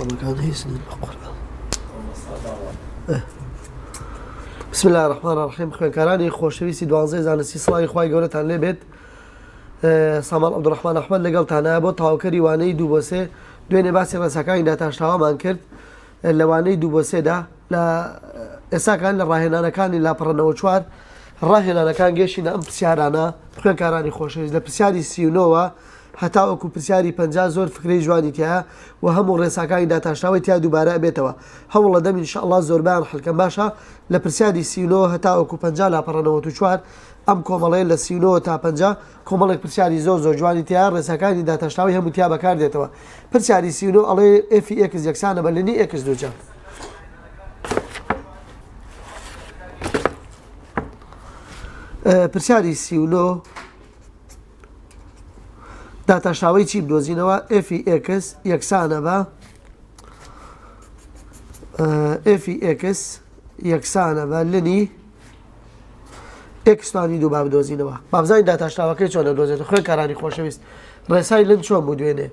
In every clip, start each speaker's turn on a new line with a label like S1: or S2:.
S1: قەڵەمەکان هیچ نین بە قورئان. بسم الله الرحمن الرحیم خوێنکارانی خۆشەویستی دوانزەی زانستی سڵاوی خوای گەورەتان لێ بێت ساماڵ عەبدوڕەحمان ئەحمەد لەگەڵتانە بۆ تەواوکەری وانەی دوو بۆ سێ دوێنێ باسی ڕێساکانی داتاشراوەمان کرد لە وانەی دوو بۆ سێدا لە ئێساکان لە ڕاهێنانەکانی لاپەڕە 94 ڕاهێنانەکان گەشتینە ئەم پرسیارانە خوێنکارانی خۆشەویست لە پرسیاری 39ەوە هەتاوەکو پرسیاری 50 زۆر فکرەی جوانی تیایە و هەموو ڕێساکانی داتاشراوەی تیا دووبارە ئەبێتەوە هەوڵەدەم ان شاء الله زۆربەیان حلکەم باشە لە پرسیاری 39 هەتاوەکو 50 لاپەڕە 94 ئەم کۆمەڵەیە لە 39 تا 50 کۆمەڵێک پرسیاری زۆر زۆر جوانی تیایە ڕێساکانی داتاشراوەی هەموو تیا بەکار دێتەوە پرسیاری 39 ئەڵێ f ی x یەکسانە بە ln ی x دووجا. پرسیاری 39 داتاشراوەی چی بدۆزینەوە f ی x یەکسانە بە f ی x یەکسانە بە ln ی x توانی دوو با بدۆزینەوە بابزانین داتاشراوەکەی چۆن دەدۆزێت خوێندکارانی خۆشەویست ڕێسای ln چۆن بوو دوێنێ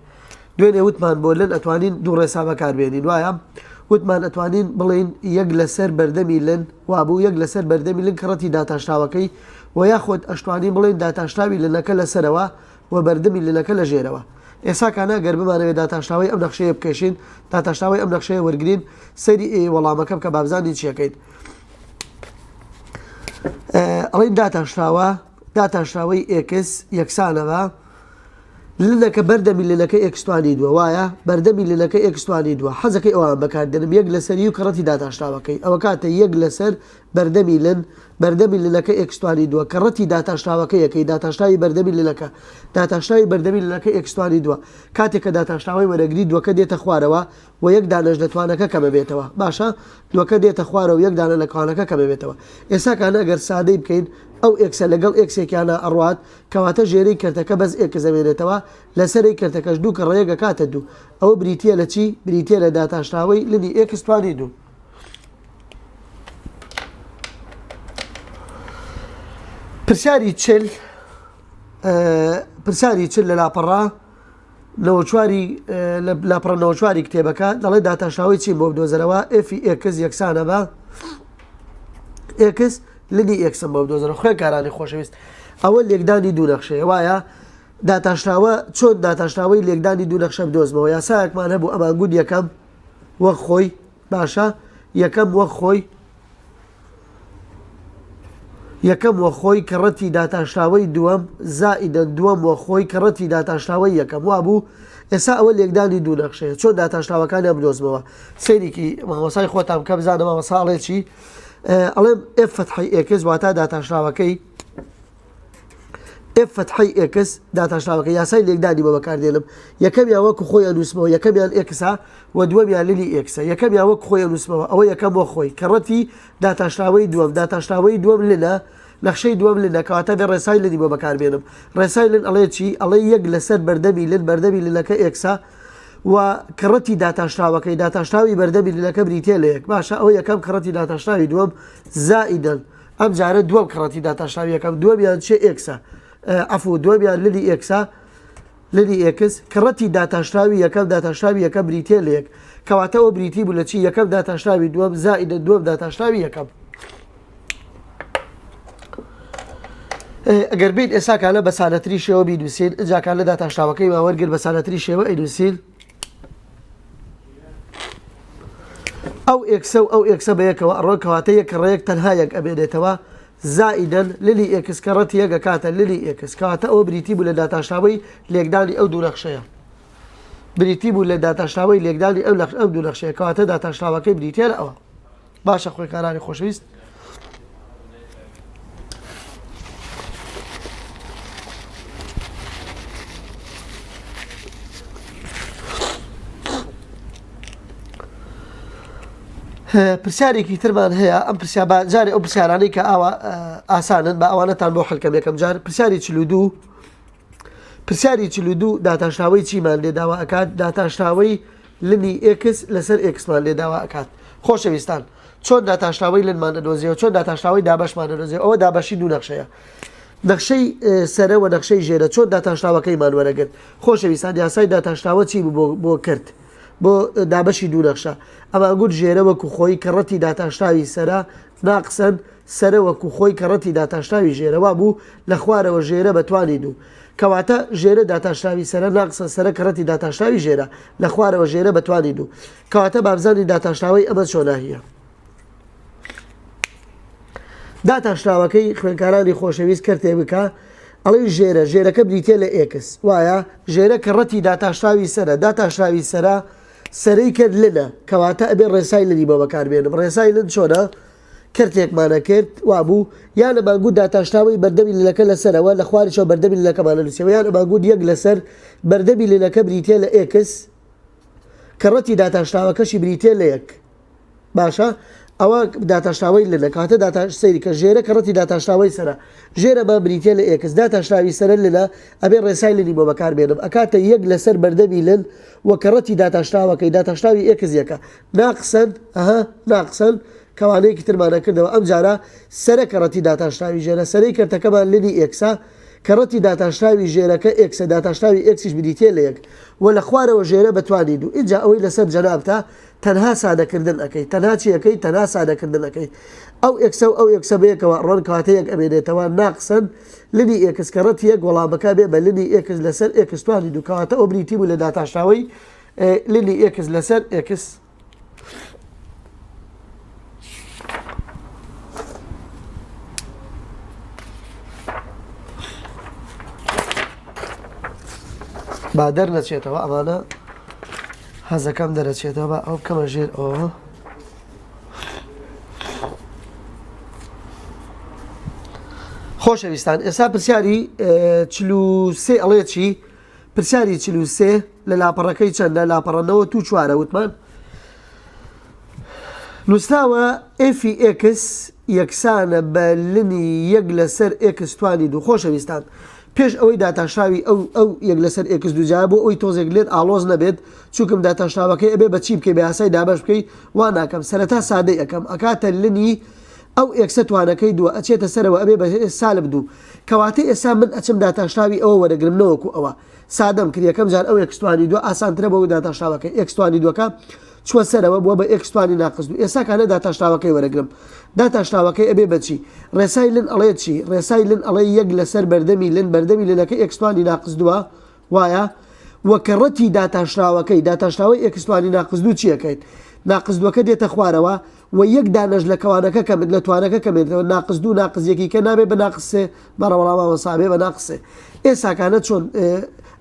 S1: دوێنێ وتمان بۆ ln ئەتوانین دوو ڕێسا بەکاربێنین وایە وتمان ئەتوانین بڵین یەک لەسەر بەردەمی ln وابوو یەک لەسەر بەردەمی ln کەڕەتی داتاشراوەکەی و یاخود ئەشتوانین بڵێین داتاشراوی ln ەکە لەسەرەوە و بەردەمی ln ەکە لە ژێرەوە ئێساکانە گەر بمانەوێت داتاشراوەی ئەم نەخشەیە بکێشین داتاشراوەی ئەم نەخشەیە وەرگین سەیری وەڵامەکە بکە بابزانین چیەکەین ئەڵێن داتاشراوە داتاشراوەی x یەکسانە بە ln ەکە بەردەمی ln ەکە x توانی دووە وایە بەردەمی ln ەکە x توانی دووە حەزەکەی ئەوان بەکاردێنم یەک لەسەر u کەڕەتی داتاشراوەکەی ئەوە کاتە یەک لەسەر بەردەمی ln بەردەمی ln ەکە x توانی دووە کەڕەتی داتاشراوەکە یەکەی داتاشراوی بەردەمی ln ەکە داتاشراوی بەردەمی ln ەکە x توانی دووە کاتێک کە داتاشراوەی وەرەگری دووەکە دێتە خوارەوە و یەک دانەش لە توانەکە کەمەبێتەوە باشە دووەکە دێتە خوارەوە یەک دانە لە توانەکە کەمەبێتەوە ئێستا کانە ئەگەر سادەی بکەین ئەو x ە لەگەڵ x ێکیانە ئەڕوات کەواتە ژێرەی کەرتەکە بەس x ئەمێنێتەوە لەسەرەی کەرتەکەش دوو کە ڕێگە کاتە دوو ئەوە بریتە لە چی بریتە لە داتاشراوەی ln ی x توانی دوو پرسیاری 40 پرسیاری 40 لە لاپەڕە 94 لە لاپەڕە 94 کتێبەکە دەڵێ داتاشراوەی چیم بۆ بدۆزەرەوە f ی x یەکسانە بە x ln ی x م بۆ بدۆزەرەوە خوێندکارانی خۆشەویست ئەوە لێکدانی دوو نەخشەیە وایە داتاشراوە چۆن داتاشراوەی لێکدانی دوو نەخشە بدۆزمەوە یاسایەکمان هەبوو ئەمان گوت یەکەم وەک خۆی باشە یەکەم وەک خۆی یەکەم وە خۆی کەڕەتی داتاشراوەی دووەم زائیدەن دووەم وە خۆی کەڕەتی داتاشراوەی یەکەم وابوو ئێستا ئەوە لێکدانی دوو نەخشەیە چۆن داتاشراوەکانیان بدۆزمەوە سەیرێکی مامۆسای خۆتان بکە بزانە مامۆسا ئەڵێ چی ئەڵێم f فەتحەی x واتا داتاشراوەکەی f فەتحەی x داتاشراوەکە یاسای لێکدانی بۆ بەکاردێنم یەکەمیان وەکو خۆی ئەنووسمەوە یەکەمیان x ە و دووەمیان ln ی x ە یەکەمیان وەک خۆی ئەنووسمەوە ئەوە یەکەم وە خۆی کەڕەتی داتاشراوەی دووەم داتاشراوەی دووەم ln ە نەخشەی دووەم ln ە کەواتە بێ ڕێسای ln ی بۆ بەکاربێنم ڕێسای ln ئەڵێ چی ئەڵێ یەک لەسەر بەردەمی ln بەردەمی ln ەکە x ە و کەڕەتی داتاشراوەکەی داتاشراوی بەردەمی ln ەکە بریتە لە یەک باشە ئەوە یەکەم کەڕەتی داتاشراوی دووەم زائیدەن ئەم جارە دووەم کەڕەتی داتاشراوی یەکەم دووەمیان چێ x ە عەفو دووەمیان ln ی x ە ln ی x کەڕەتی داتاشراوی یەکەم داتاشراوی یەکەم بریتە لە یەک کەواتە ئەوە بریتی بوو لە چی یەکەم داتاشراوی دووەم زائیدە دووەم داتاشراوی یەکەم ئەگەر بین ئێساکانە بە سادەتری شێوە بینووسین ئینجاکان لە داتاشراوەکەی وەرگر بە سادەتری شێوە ئەینووسین ئەو x ە و ئەو x ە بەیەکەوە ئەڕۆن کەواتە یەک ڕێک تەنها یەک ئەمێنێتەوە زائیدەن ln ی x کەڕەتی یەک ئەکاتە ln ی x کەواتە ئەوە بریتی بوو لە داتاشراوەی لێکدانی ئەو دوو نەخشەیە بریتی بوو لە داتاشراوەی لێکدانی ئەو نەخش ئەو دوو نەخشەیە کەواتە داتاشراوەکەی بریتە لە ئەوە باشە خوێندکارانی خۆشەویست پرسیارێکی ترمان هەیە ئەم پرسیار با جارێ ئەو پرسیارانەی کە ئاوا ئاسانن بە ئەوانەتان بۆ حلکەم یەکەم جار پرسیاری 42 پرسیاری 42 داتاشراوەی چیمان لێ داوا ئەکات داتاشراوەی ln ی x لەسەر x مان لێ داوا ئەکات خۆشەویستان چۆن داتاشراوەی ln مان ئەدۆزیەوە چۆن داتاشراوەی دابەشمان ئەدۆزیەوە ئەوە دابەشی دوو نەخشەیە نەخشەی سەرە و نەخشەی ژێرە چۆن داتاشراوەکەیمان وەرەگرت خۆشەویستان یاسای داتاشراوە چی بوو بۆ کرد؟ بۆ دابەشی دوو نەخشە ئەمان گوت ژێرە وەکو خۆی کە ڕەتی داتاشراوی سەرە ناقسەن سەرە وەکو خۆی کە ڕەتی داتاشراوی ژێرە وابوو لە خوارەوە ژێرە بە توانی دوو کەواتە ژێرە داتاشراوی سەرە ناقسە سەرە کە ڕەتی داتاشراوی ژێرە لە خوارەوە ژێرە بە توانی دوو کەواتە بابزانین داتاشراوەی ئەمە چۆناهیە. داتاشراوەکەی خوێنکارانی خۆشەویست کەرتێ بکە ئەڵێی ژێرە ژێرەکە بریتە لە ئێکس وایە ژێرە کە ڕەتی داتاشراوی سەرە داتاشراوی سەرە سەرەی کرد لنە کەواتە ئەبێ ڕێسای لنی بۆ بەکاربێنم ڕێسای لن چۆنە کەرتێکمانە کرد وابوو یان ئەمانگوت داتاشراوەی بەردەمی لنەکە لەسەرەوە لە خواریشەوە بەردەمی لنەکەمانە نووسیەوە یان ئەمانگوت یەک لەسەر بەردەمی لنەکە بریتە لە ئێکس کە ڕەتی داتاشراوەکەشی بریتە لە یەک باشە ئەوە داتاشراوەی لنە کاتە داتا سەیری کە ژێرە کە ڕەتی داتاشراوەی سەرە ژێرە بە بریتە لە ئێکس داتاشراوی سەرە لنە ئەبێ ڕێسای لنی بۆ بەکار بێنم ئەکاتە یەک لەسەر بەردەمی لن و کە ڕەتی داتاشراوەکەی داتاشراوی ئێکس یەکە ناقسەن ئەها ناقسەن کەوانەیەکی ترمانە کردەوە ئەم جارە سەرە کە ڕەتی داتاشراوی ژێرە سەرەی کەرتەکەمان لنی ئێکسە کە ڕەتی داتاشراوی ژێرەکە ئێکسە داتاشراوی ئێکسیش بریتیە لە یەک و لە خوارەوە ژێرە بە توانی دوو ئینجا ئەوەی لەسەر جەنابتە تەنها سادەکردن ئەکەی تەنها چی ئەکەی تەنها سادەکردن ئەکەی ئەو ئێکسە و ئەو ئێکسە بەیەکەوە ڕۆن کەواتە یەک ئەمێنێتەوە ناقسەن لنی ئێکس کە ڕەتی یەک وەڵامەکە بێ بە لنی ئێکس لەسەر ئێکس توانی دوو کەواتە ئەو بریتی بوو لە داتاشراوەی لنی ئێکس لەسەر ئێکس. با دەرنەچێتەوە ئەمانە حەزەکەم دەرەچێتەوە با ئەو بکەمە ژێر ئەوە. خۆشەویستان ئێستا پرسیاری 43 ئەڵێ چی پرسیاری 43 لە لاپەڕەکەی چەندە لاپەڕەنەوە تو چوارە وتمان نووسراوە ئێفی ئێکس یەکسانە بە لنی یەک لەسەر ئێکس توانی دوو خۆشەویستان پێش ئەوەی داتاشراوی ئەو ئەو یەک لەسەر ئێکس دووجا بۆ ئەوی تۆزێک لێت ئاڵۆز نەبێت چونکم داتاشراوەکەی ئەبێ بە چی بکەی بە یاسای دابەش بکەی وا ناکەم سەرەتا سادەی ئەکەم ئەکاتە لنی ئەو ئێکسە توانەکەی دووە ئەچێتە سەرەوە ئەبێ بە سالب دوو کەواتە ئێستا من ئەچم داتاشراوی ئەوە وەرەگرم نەوەکو ئەوە سادەم کرد یەکەم جار ئەو ئێکس توانی دووە ئاسانترە بۆ داتاشراوەکەی ئێکس توانی دووەکە چوە سەرەوە بووە بە ئێکس توانی ناقس دوو ئێستا کانە داتاشراوەکەی وەرەگرم داتاشراوەکەی ئەبێ بەچی ڕێسای لن ئەڵێ چی ڕێسای لن ئەڵێ یەک لەسەر بەردەمی لن بەردەمی لنەکە ئێکس توانی ناقس دووە وایە وە کە ڕەتی داتاشراوەکەی داتاشراوەی ئێکس توانی ناقس دوو چیەکەیت ناقس دووەکە دێتە خوارەوە و یەک دانەش لە کەوانەکە کەم لە توانەکە کەمێنێتەوە ناقس دوو ناقس یەکی کە نابێ بە ناقس سێ بەڕە وەڵام مامۆستا بێ بە ناقس سێ ئێساکانە چۆن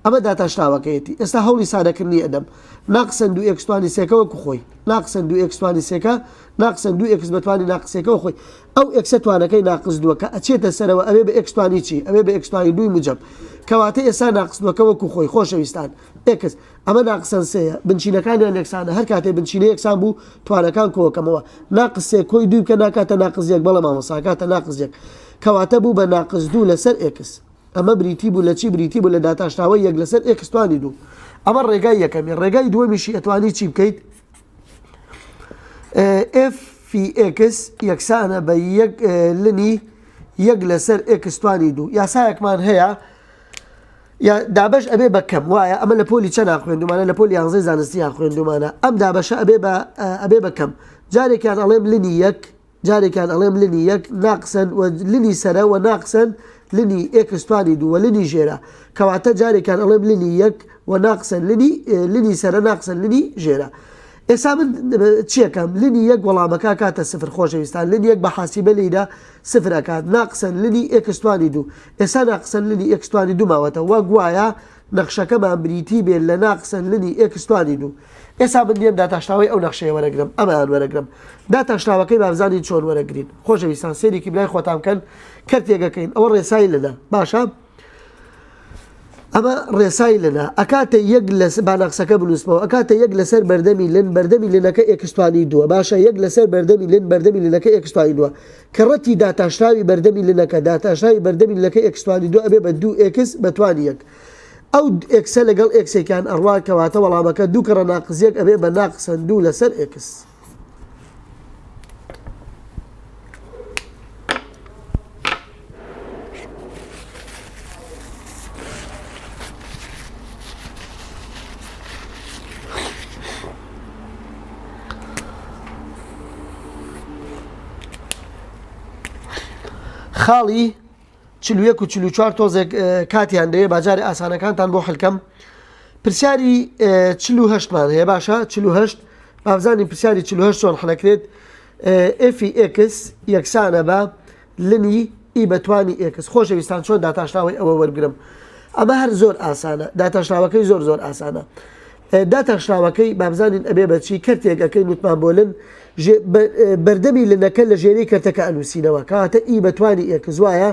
S1: ئەمە داتاشراوەکەیەتی ئێستا هەوڵی سادەکردنی ئەدەم ناقسەن دوو ئێکس توانی سێکە وەکو خۆی ناقسەن دوو ئێکس توانی سێکە ناقسەن دوو ئێکس بە توانی ناقس سێکەوە خۆی ئەو ئێکسە توانەکەی ناقس دووەکە ئەچێتە سەرەوە ئەوێ بە ئێکس توانی چی ئەوێ بە ئێکس توانی دووی موجەب کەواتە ئێستا ناقس دووەکە وەکو خۆی خۆشەویستان ئێکس ئەمە ناقسەن سێیە بنچینەکانیان یەکسانە هەر کاتێ بنچینە یەکسان بوو توانەکان کۆکەمەوە ناقس سێ کۆی دووی بکە ناکاتە ناقس یەک بەڵێ مامۆستا کاتە ناقس یەک کەواتە بوو بە ناقس دوو لەسەر ئێکس ئەمە بریتی بوو لە چی بریتی بوو لە داتاشراوەی یەک لەسەر ئێکس توانی دوو ئەمە ڕێگای یەکەمی ڕێگای دووەمیشی ئەتوانی چی بکەیت ئێف فی ئێکس یەکسانە بە یەک لنی یەک لەسەر ئێکس توانی دوو یاسایەکمان هەیە یا دابەش ئەبێ بە کەم وایە ئەمە لە پۆلی چەنا خوێندومانە لە پۆلی یانزەی زانستیان خوێندومانە ئەم دابەشە ئەبێ بە ئەبێ بە کەم جارێکیان ئەڵێم لنی یەک جارێکیان ئەڵێم لنی یەک ناقسەن و لنی سەرە و ناقسەن لنی ئێکس توانی دوو و لنی ژێرە کەواتە جارێکیان ئەڵێم لنی یەک و ناقسەن لنی لنی سەرە ناقسەن لنی ژێرە ئێستا من چیەکەم لنی یەک وەڵامەکە کاتە سفر خۆشەویستان لنی یەک بە حاسیبە لیدا سفر ئەکات ناقسەن لنی ئێکس توانی دوو ئێستا ناقسەن لنی ئێکس توانی دوو ماوەتە وەک وایە نەخشەکەمان بریتی بێت لە ناقسەن لنی ئێکس توانی دوو ئێستا من دێم داتاشراوەی ئەو نەخشەیە وەرەگرم ئەمەیان وەرەگرم داتاشراوەکەی بابزانین چۆن وەرەگرین خۆشەویستان سەیرێکی برای خۆتان بکەن کەرتێکەکەین ئەوە ڕێسای لەنە باشە ئەمە ڕێسای لەنە ئەکاتە یەک لە با نەخسەکە بنووسمەوە ئەکاتە یەک لەسەر بەردەمی لن بەردەمی لنەکە ئێکستوانی دووە باشە یەک لەسەر بەردەمی لن بەردەمی لنەکە ئێکستوانی دووە کە ڕەتی داتاشراوی بەردەمی لنەکە داتاشراوی بەردەمی لنەکە ئێکستوانی دووە ئەبێ بە دوو ئێکس بەتوانی یەک ئەو ئێکسە لەگەڵ ئێکسێکیان ئەڕوا کەواتە وەڵامەکە دوو کەڕە ناقس یەک ئەبێ بە ناقسەن دوو لەسەر ئێکس. خاڵی 41 و 44 تۆزێک کاتیان دەوێ باجارێ ئاسانەکانتان بۆ حلکەم پرسیاری 48مان هەیە باشە 48 بابزانین پرسیاری 48 چۆن حلەکرێت f ی x یەکسانە بە ln ی e بەتوانی x. خۆشەویستان چۆن داتاشراوەی ئەوە وەربگرم؟ ئەمە هەر زۆر ئاسانە داتاشراوەکەی زۆر زۆر ئاسانە. داتاشراوەکەی بابزانین ئەبێ بەچی کەرتێک ئەەکەین وتمان بۆ ln بەردەمی ln ەکە لە ژێری کەرتەکە ئەنووسینەوە کاتە e بەتوانی x وایە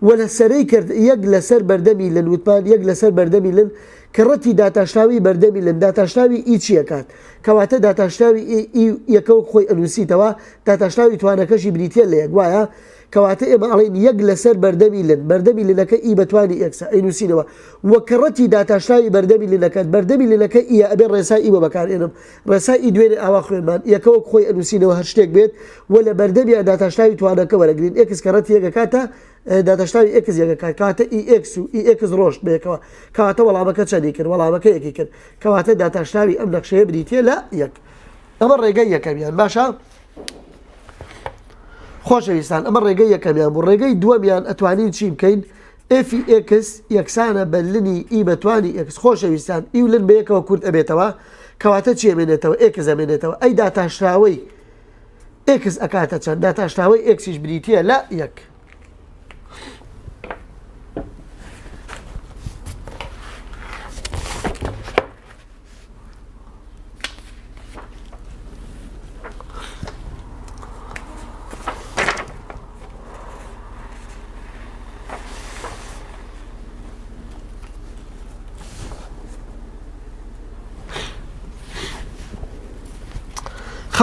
S1: و لە سەرەی کرد یەک لەسەر بەردەمی ln وتمان یەک لەسەر بەردەمی ln کە ڕەتی داتاشراوی بەردەمی ln داتاشراوی e چیەکات کەواتە داتاشراوی e یەکە وەک خۆی ئەنووسیتەوە داتاشراوی توانەکەشی بریتیە لە یەک وایە کەواتە ئێمە ئەڵێین یەک لەسەر بەردەمی ln بەردەمی ln ەکە e بەتوانی x ە ئەینووسینەوە وە کەڕەتی داتاشراوی بەردەمی ln ەکە بەردەمی ln ەکە e یە ئەبێ ڕێسای e بۆ بەکارئێنم ڕێسای e دوێنێ ئاوا خوێنمان یەکە وەک خۆی ئەنووسینەوە هەر شتێک بێت و لە بەردەمیا داتاشراوی توانەکە وەرەگرین x کەڕەتی یەک ئەکاتە داتاشراوی x یەک ئەکات کەواتە e x و e x ڕۆشت بەیەکەوە کەواتە وەڵامەکە چەندی کرد وەڵامەکە یەکی کرد کەواتە داتاشراوی ئەم نەخشەیە بریتیە لە یەک ئەمە ڕێگەی یەکەمیان باشە خۆشەویستان ئەمە ڕێگەی یەکەمیان بوو ڕێگەی دووەمیان ئەتوانین چی بکەین f ی x یەکسانە بە ln ی e بەتوانی x خۆشەویستان e و ln بەیەکەوە کورت ئەبێتەوە کەواتە چی ئەمێنێتەوە x ئەمێنێتەوە ئەی داتاشراوەی x ئەکاتە چەند داتاشراوەی x یش بریتە لە یەک.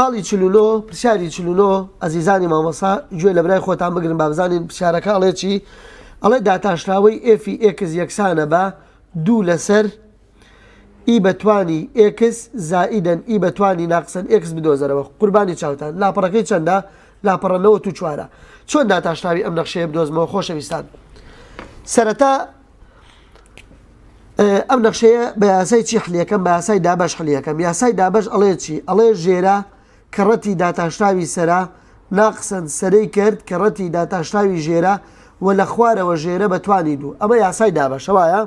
S1: خاڵی 49 پرسیاری 49 ئەزیزانی مامۆسا گوێ لە برای خۆتان بگرن بابزانین پرسیارەکە ئەڵێ چی ئەڵێ داتاشراوەی f ی x یەکسانە بە دوو لەسەر e بەتوانی x زائیدەن e بەتوانی ناقسەن x بدۆزەرەوە قوربانی چاوتان لاپەڕەکەی چەندە لاپەڕە نەوەت و چوارە چۆن داتاشراوی ئەم نەخشەیە بدۆزمەوە خۆشەویستان سەرەتا ئەم نەخشەیە بە یاسای چی حلیەکەم بە یاسای دابەش حلیەکەم یاسای دابەش ئەڵێ چی ئەڵێ ژێرە کەڕەتی داتاشراوی سەرە ناقسەن سەرەی کرد کەڕەتی داتاشراوی ژێرە و لە خوارەوە ژێرە بە توانی دوو ئەمە یاسای دابەشە وایە؟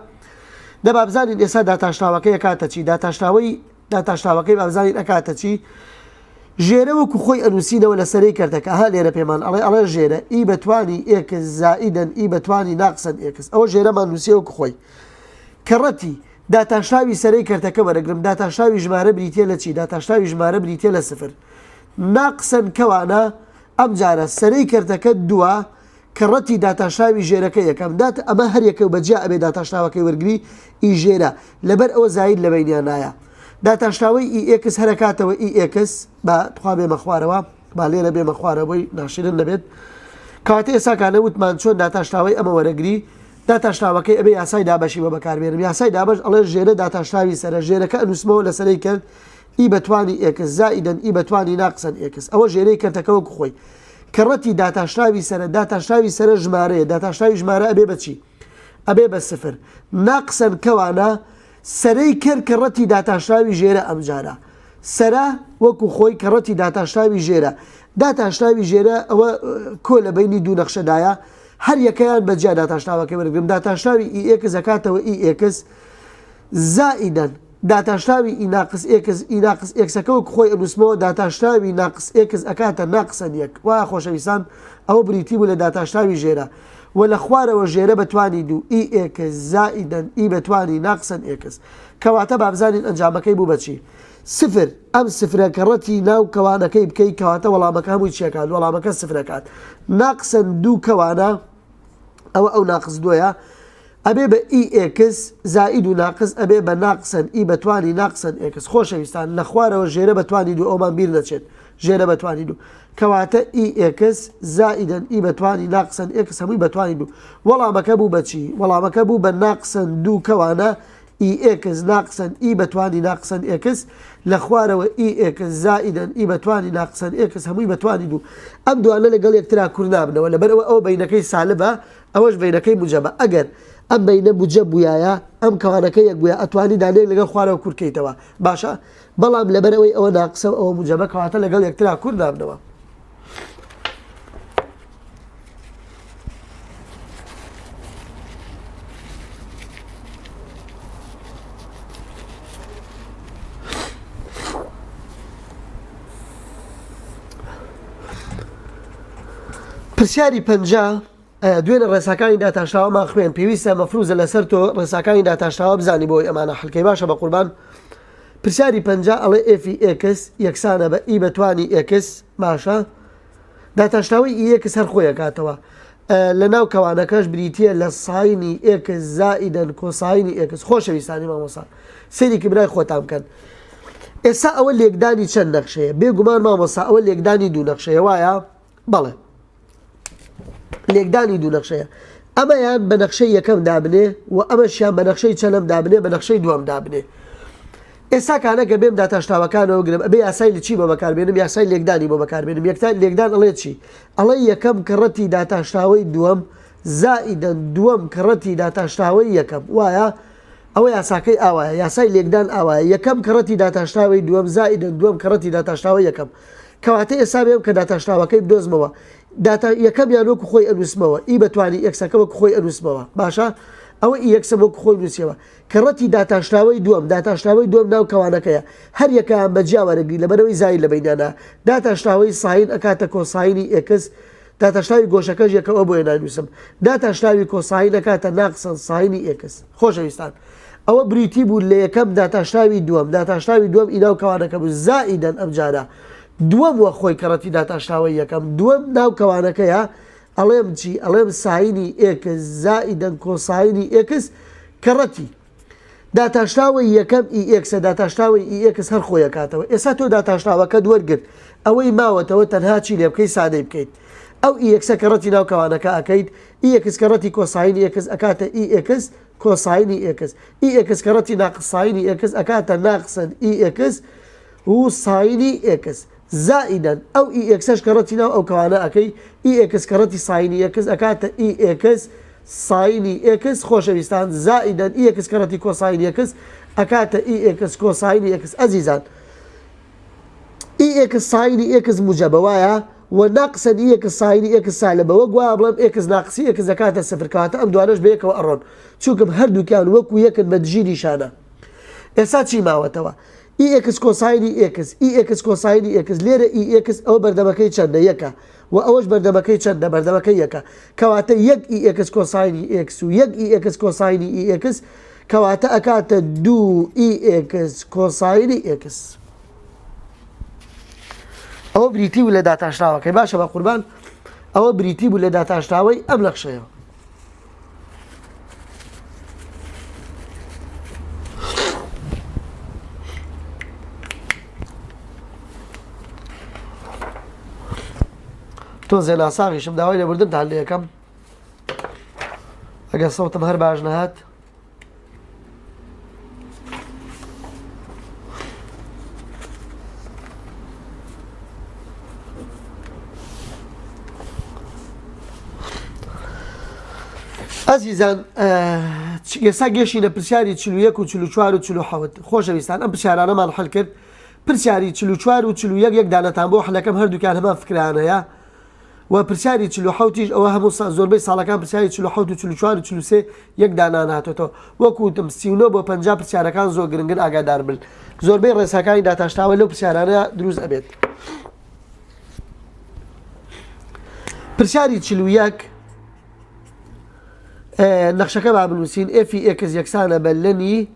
S1: دە با بزانین ئێستا داتاشراوەکەی ئەکاتە چی داتاشراوەی داتاشراوەکەی با بزانین ئەکاتە چی ژێرە وەکو خۆی ئەنووسینەوە لە سەرەی کەرتەکە ها لێرە پێمان ئەڵێ ئەڵێ ژێرە e بەتوانی x زائیدەن e بەتوانی ناقسەن x ئەوە ژێرەمان نووسیە وەکو خۆی کەڕەتی داتاشراوی سەرەی کەرتەکە وەرەگرم داتاشراوی ژمارە بریتیە لە چی داتاشراوی ژمارە بریتیە لە سفر ناقسەن کەوانە ئەمجارە سەرەی کەرتەکە دووە کەڕەتی داتاشراوی ژێرەکە یەکەم دات ئەمە هەر یەکەو بە جیا ئەبێ داتاشراوەکەی وەرگری ئی ژێرە لەبەر ئەوە زاید لە بەینیان نایە داتاشراوەی e x هەرەکاتەوە e x با تخوا بێمە خوارەوە با لێرە بێمە خوارەوە بۆی ناشرن نەبێت کەواتە ئێساکانە وتمان چۆن داتاشراوەی ئەمە وەرەگری داتاشراوەکەی ئەبێ یاسای دابەشی بۆ بەکاربێنم یاسای دابەش ئەڵێ ژێرە داتاشراوی سەرە ژێرەکە ئەنووسمەوە لە سەرەی کرد e بەتوانی x زائیدەن e بەتوانی ناقسەن x ئەوە ژێرەی کەرتەکە وەکو خۆی کەڕەتی داتاشراوی سەرە داتاشراوی سەرە ژمارەیە داتاشراوی ژمارە ئەبێ بە چی ئەبێ بە سفر ناقسەن کەوانە سەرەی کەر کەڕەتی داتاشراوی ژێرە ئەمجارە سەرە وەکو خۆی کەڕەتی داتاشراوی ژێرە داتاشراوی ژێرە ئەوە کۆ لە بینی دوو نەخشەدایە هەر یەکەیان بە جیا داتاشراوەکەی وەرگرم داتاشراوی e x ئەکاتەوە e x زائیدەن داتاشراوی e ناقس x e ناقس x ەکە وەک خۆی ئەنووسمەوە داتاشراوی ناقس x ئەکاتە ناقسەن یەک وایە خۆشەویستان ئەوە بریتی بوو لە داتاشراوی ژێرە و لە خوارەوە ژێرە بەتوانی دوو e x زائیدەن e بەتوانی ناقسەن x کەواتە بابزانین ئەنجامەکەی بوو بەچی سفر ئەم سفرە کە ڕەتی ناو کەوانەکەی بکەی کەواتە وەڵامەکە هەمووی چیەکات وەڵامەکە سفرەکات ناقسەن دوو کەوانە ئەوە ئەو ناقس دویە ئەبێ بە e x زائید و ناقس ئەبێ بە ناقسەن e بەتوانی ناقسەن x خۆشەویستان لە خوارەوە ژێرە بەتوانی دوو ئەومان بیر نەچێت ژێرە بەتوانی دوو کەواتە e x زائیدەن e بەتوانی ناقسەن x هەمووی بەتوانی دوو وەڵامەکە بوو بەچی وەڵامەکە بوو بە ناقسەن دوو کەوانە e x ناقسەن e بەتوانی ناقسەن x لە خوارەوە e x زائیدەن e بەتوانی ناقسەن x هەمووی بەتوانی دوو ئەم دوانە لەگەڵ یەکترا کورت نابنەوە لەبەرئەوە ئەوە بەینەکەی سالبە ئەوەش بەینەکەی موجەبە ئەگەر ئەم بەینە موجەب بوویایە ئەم کەوانەکە یەک بووە ئەتوانی دانەیەک لەگەڵ خوارەوە کورت کەیتەوە باشە بەڵام لەبەرئەوەی ئەوە ناقسە و ئەوە موجەبە کەواتە لەگەڵ یەکترا کورت نابنەوە. پرسیاری 50. دوێنێ ڕێساکانی داتاشراوەمان خوێن پێویستە مەفروزە لەسەر تۆ ڕێساکانی داتاشراوە بزانی بۆی ئەمانە حلکەی باشە بە قوربان پرسیاری 50 ئەڵێ f ی x یەکسانە بە e بەتوانی x باشە داتاشراوەی e x هەر خۆی ئەکاتەوە لە ناو کەوانەکەش بریتە لە sine ی x زائیدەن cosine ی x خۆشەویستانی مامۆسا سەیرێکی برای خۆتان بکەن ئێستا ئەوە لێکدانی چەند نەخشەیە بێگومان مامۆسا ئەوە لێکدانی دوو نەخشەیە وایە بەڵێ لێکدانی دوو نەخشەیە ئەمەیان بە نەخشەی یەکەم دابنێ و ئەمەشیان بە نەخشەی چەنەم دابنێ بە نەخشەی دووەم دابنێ ئێستا کانە کە بێم داتاشتاوەکانەوە گرم ئەبێ یاسای لە چی بۆ بەکاربێنم یاسای لێکدانی بۆ بەکاربێنم یەکتان لێکدان ئەڵێ چی ئەڵێ یەکەم کەڕەتی داتاشتاوەی دووەم زائیدەن دووەم کەڕەتی داتاشتاوەی یەکەم وایە ئەوە یاساکەی ئاوایە یاسای لێکدان ئاوایە یەکەم کەڕەتی داتاشتاوەی دووەم زائیدەن دووەم کەڕەتی داتاشتاوەی یەکەم کەواتە ئێستا بێم کە داتاشراوەکەی بدۆزمەوە داتا یەکەمیان وەکو خۆی ئەنووسمەوە e بەتوانی x ەکە وەکو خۆی ئەنووسمەوە باشە ئەوە e x م وەکو خۆی نووسیەوە کەڕەتی داتاشراوەی دووەم داتاشراوەی دووەم ناو کەوانەکەیە هەر یەکەیان بە جیا وەرەگری لەبەرەوەی زاید لە بەینیانە داتاشراوەی sine ئەکاتە cosine ی x داتاشراوی گۆشەکەش یەکەوە بۆیە نانووسم داتاشراوی cosine ئەکاتە ناقسەن sine ی x خۆشەویستان ئەوە بریتی بوو لە یەکەم داتاشراوی دووەم داتاشراوی دووەم ئی ناو کەوانەکە بوو زائیدەن ئەمجارە دووەم وە خۆی کەڕەتی داتاشراوەی یەکەم دووەم ناو کەوانەکەیە ئەڵێم چی ئەڵێم sine ی x زائیدەن cosine ی x کەڕەتی داتاشراوەی یەکەم e x ە داتاشراوەی e x هەر خۆی ئەکاتەوە ئێستا تۆ داتاشراوەکەت وەرگرت ئەوەی ماوەتەوە تەنها چی لێ بکەیت سادەی بکەیت ئەو e x ە کەڕەتی ناو کەوانەکە ئەکەیت e x کەڕەتی cosine ی x ئەکاتە e x cosine ی x e x کەڕەتی ناقس sine ی x ئەکاتە ناقسەن e x و sine ی x زائیدەن ئەو e x ەش کەڕەتی ناو ئەو کەوانە ئەکەی e x کەڕەتی sine ی x ئەکاتە e x sine ی x خۆشەویستان زائیدەن e x کەڕەتی cosine ی x ئەکاتە e x cosine ی x ئەزیزان e x sine ی x موجەبە وایە و ناقسەن e x sine ی x سالبە وەک وایە بڵێم x ناقسی x دەکاتە سفر کەواتە ئەم دوانەش بەیەکەوە ئەڕۆن چونکم هەردووکیان وەکو یەکن بە دژی نیشانە ئێستا چی ماوەتەوە e x cosine ی x e x cosine ی x لێرە e x ئەوە بەردەمەکەی چەندە یەکە و ئەوەش بەردەمەکەی چەندە بەردەمەکەی یەکە کەواتە یەک e x cosine ی x و یەک e x cosine ی e x کەواتە ئەکاتە دوو e x cosine ی x ئەوە بریتی بوو لە داتاشراوەکەی باشە بە قوربان ئەوە بریتی بوو لە داتاشراوەی ئەم نەخشەیە تۆزێ ناساغیشم داوای لێبوردنتان لێ یەکەم ئەگەر سەوتم هەر باش نەهات ئەزیزان ئێستا گەشتینە پرسیاری 41 و 44 و 47 خۆشەویستان ئەم پرسیارانەمان حل کرد پرسیاری 44 و 41 یەک دانەتان بۆ حلەکەم هەردووکیان هەمان فکرانەیە و پرسیاری 47 یش ئەوە هەموو سا زۆربەی ساڵەکان پرسیاری 47 و 44 و 43 یەک دانان هاتۆتەوە وەکو وتم 39 بۆ 50 پرسیارەکان زۆر گرنگن ئاگادار بن زۆربەی ڕێساکانی داتاشتاوە لەو پرسیارانە دروست ئەبێت. پرسیاری 41 نەخشەکە با بنووسین f ی x یەکسانە بە ln ی